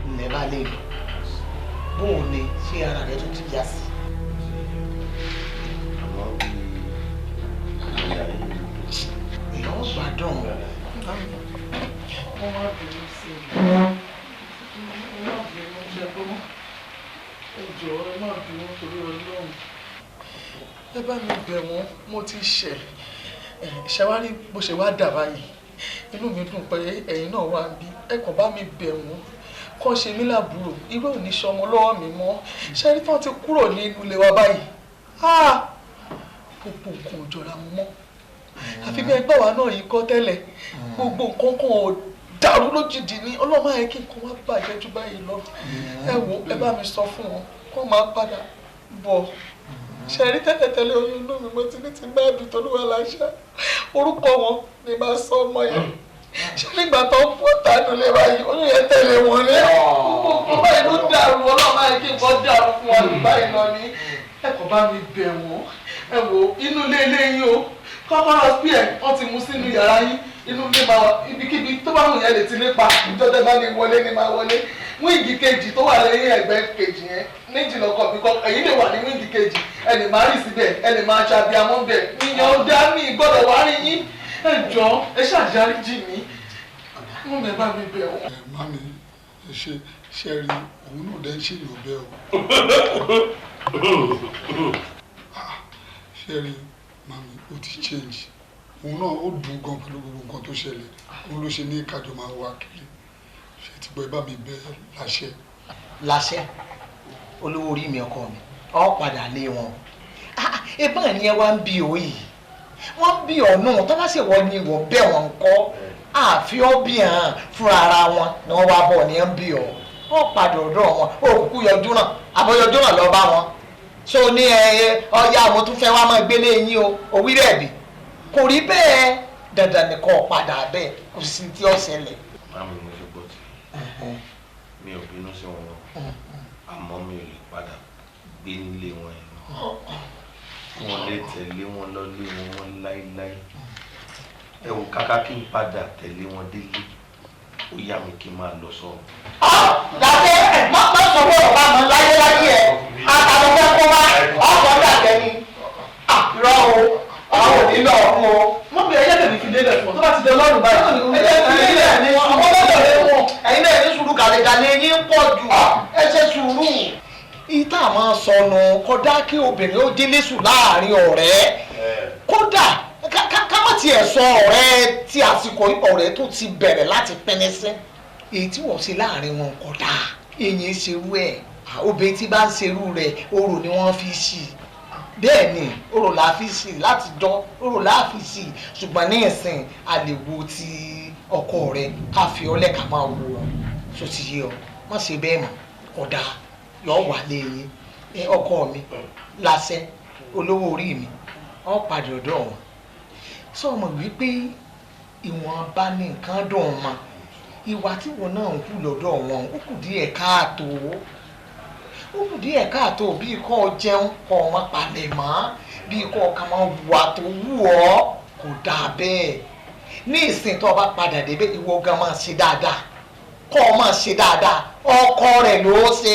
Ilẹ̀ bá lè lò bóun ni ṣé ara rẹ tó ti yá sí. Èèyàn gbádùn. Wọ́n má bínú sí mi. Wọ́n má bínú ṣẹ́gbọ́n. Ẹ jọ̀ọ́ ẹ má bínú torí Ọlọ́run. Ẹ bá mi bẹ̀ wọ́n, mo ti ṣẹ̀. Ṣàwárí bó ṣe wá dà báyìí. Inú mi dùn pé ẹ̀yin náà wà níbí. Ẹ kàn bá mi bẹ̀ wọ́n. Kàn ṣe mí láàbúrò. Irú ò ní ṣọmọ lọ́wọ́ mi mọ́. Ṣé rí tán ti kúrò nínú ilé wa báyìí? Gbogbo nǹkan ò jọra mu mọ́. Àfi bí ẹgbẹ́ wa náà yìí kọ́ tẹ́lẹ̀. Gbogbo nǹkan kan ò dàrú lójijì ní. Ọlọ́run máa yẹ kí nǹkan wá bàjẹ́ jù báyìí lọ. Ẹ wo, ẹ bá mi sọ fún wọn kó máa padà bọ̀. Ṣe rí tẹ́lẹ̀tẹ́lẹ̀ oyún inú mi mo ti ní ti bẹ́ẹ̀dù tolúwa láṣẹ. Orúkọ wọn ni màá sọ ọmọ yẹn. Ṣé nígbà tó ń bọ̀ tánú lé báyìí oyún yẹn tẹ̀lé wọn ní. Gbogbo báyìí ló dàrú. Ọlọ́run máa yẹ kí nǹkan dàrú fún wa jù báyìí lọ ní. Ẹ kàn bá mi bẹ̀ wọ́n. Ẹ wo inú ilé ilé yín o. Kọ́kọ́rọ́ spear wọ́n ti mú sínú yàrá yín. Inú ilé máa wà ibikíbi tó bá wù yẹn lè ti lépa. Ìjọ tẹ́ bá ní wọlé ni máa wọlé. Wíìgì kejì tó wà lẹ́yìn ẹ̀gbẹ́ kejì yẹn méjì lọ́kọ̀ bí kọ́ ẹ̀yin lè wà ní wíìgì kejì. Ẹ lè máa rì síbẹ̀, ẹ lè máa ṣàbíamọ́ bẹ̀. Ìyẹn ó dá mi gbọ́dọ̀ wá rí yín. Ẹ jọ̀ọ́ ẹ ṣàdáríjì mí. Mú mi bá mi bẹ̀ wọ́n. Ẹ mami, ẹ ṣe ṣe rí òun náà dẹ́ ń ṣèyàn bẹ́ẹ̀ o. Ṣe rí mami, ó ti change. Òun náà ó dùn gan pẹ̀lú gbogbo nǹkan tó ṣẹlẹ̀. Òun ló ṣe ní kájọ máa wá kiri. Ṣé ti gbọ́ ẹ bá mi bẹ̀ láṣẹ. Láṣẹ, olówó orí mi ọkọ mi, ọ padà lé wọn. Ìbọn ni ẹ wá ń bí òye. Wọ́n ń bí ọ̀nà tó bá sì wọ ni ìwọ̀ bẹ́ẹ̀ wọ́n ń kọ́. Àfi ọ́ bí hàn fúnra ara wọn ni wọ́n wá bọ̀ ní ẹ ń bí ọ. Wọ́n padà ọ̀dọ̀ wọn, ó kúkú yọjú náà, àbọ̀yọjú náà lọ bá wọn. So ní ẹ ọya àwọn tún fẹ́ wá máa gbélé yín o, òwí rẹ̀ bì. Kò rí bẹ́ẹ̀, dandan nìkan padà bẹ́ẹ̀, kò sí tí ó ṣẹlẹ̀. Màmí mo ṣe gbọ́ tí mi ò bínú sí wọn àmọ́ mi ò lè padà gbé nílé wọn yẹn. Wọn lè tẹ̀lé wọn lọ lé wọn láéláé. Ẹ wò káká kí n padà tẹ̀lé wọn délé. Ó yá mi kí n máa lọ sọ. Dàbẹ́ má má sọ fún ọ̀gá mi láyé láyé ẹ̀. Àtàwọn fẹ́ kó bá ọkọ̀ dàbẹ́ ni. Irọ́ o, àwọn ò ní lọ fún o. Mọ́ bí ẹyẹ tẹ̀lé fi lélẹ̀ fún ọ. Tó bá ti dẹ lọ́rùn báyìí. Ẹyẹ fi lélẹ̀ ni wọ́n bá tẹ̀lé wọn. Ẹ̀yin náà ní sùúrù gàlẹ́gàlẹ́ yín pọ̀ jù. Ẹ ṣe sùúrù. Ìta máa sọnù kódà kí obìnrin ó délé sùn láàrin ọ̀rẹ́. Kódà ká má tiẹ̀ sọ ọ̀rẹ́ tí àsìkò ọ̀rẹ́ tó ti bẹ̀rẹ̀ láti pínísí. Èyí tí wọ́n ṣe láàrin wọn kódà èyí ń ṣerú ẹ̀. Obìnrin tí bá ń ṣerú rẹ̀ orò ni wọ́n fi ṣì. Bẹ́ẹ̀ ni orò la fi ṣì láti jọ orò la fi ṣì ṣùgbọ́n ní ìsìn a lè wo ti Ọkọ rẹ ká fi ọ́ lẹ́ka máa wò ọ́ so ti yé ọ, má ṣe bẹ́ẹ̀ mọ́. Ọ̀dà yọ wà léyìn ọkọ mi láṣẹ olówó orí mi ọ padà ọ̀dọ̀ wọn. Sọ mọ̀ wípé ìwọ̀nba ní nǹkan dùn mọ́, ìwà tí wọn náà ń kú lọ́dọ̀ wọn ó kù díẹ̀ káàtó, ó kù díẹ̀ káàtó. Bí kò jẹun kò má palẹ̀ mọ́, bí kò kà máa wà tó wù ọ́, kò dáa bẹ́ẹ̀. Ní ìsìn tó o bá padà débẹ̀, ìwọ gan máa ṣe dáadáa, kó o máa ṣe dáadáa. Ọkọ rẹ̀ ló ṣe,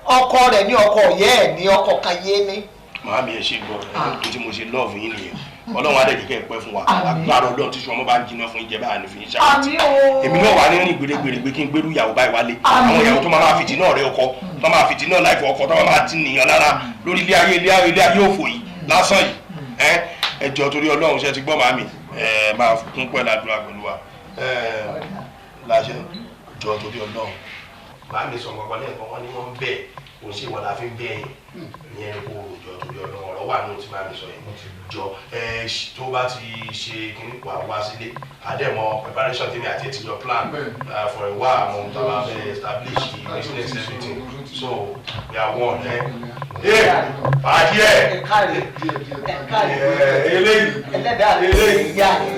ọkọ rẹ̀ ní ọkọ yẹ́ ẹ̀ ní ọkọ kan yé ní. Màámi, ẹ ṣe gbọ́ ẹ tó tí mo ṣe love yín nìyẹn. Ọlọ́run adẹ́jì kẹ́ ẹ pẹ́ fún wa. Agbára Ọlọ́run, tí sọmọ bá ń jiná fún ìjẹba àní fi ń ṣàwátì. Èmi náà wà ní rìn gbèrègbèrè kí n gbérú ìyàwó báyìí wálé. Àwọn ìyàwó tó máa fìdí náà rẹ ọkọ, tó máa fìdí náà láìfọ ọkọ, tó máa ti nìyàn lára lórí ilé ayé, ilé ayé, ilé ayé òfò yìí lásán yìí. Ẹ jọ̀ọ́, torí Ọlọ́run, ṣe ti gbọ́ màámi? Ẹ máa kún pẹ̀lú àdúrà pẹ̀lú wa. Ẹ láṣẹ, jọ̀ọ́, torí Ọlọ́run. Màámi sọ nǹkan kan lẹ́ẹ̀kan, wọ́n ní wọ́n ń bẹ̀ kò sí ìwọ la fi ń bẹ̀ yín ìyẹn ni kò jọ, torí Ọlọ́run. Ọ̀rọ̀ wà ní ohun tí màámi sọ yẹn. Jọ ẹ, tó bá ti ṣe kíní wà wá sílé, àdẹ̀mọ preparation tèmi àti ẹtì jọ plan for a while, àmọ́ ohun tó bá fẹ́ establish business, everything, so we are one. Ẹ ẹ fàájì ẹ eléyìí eléyìí.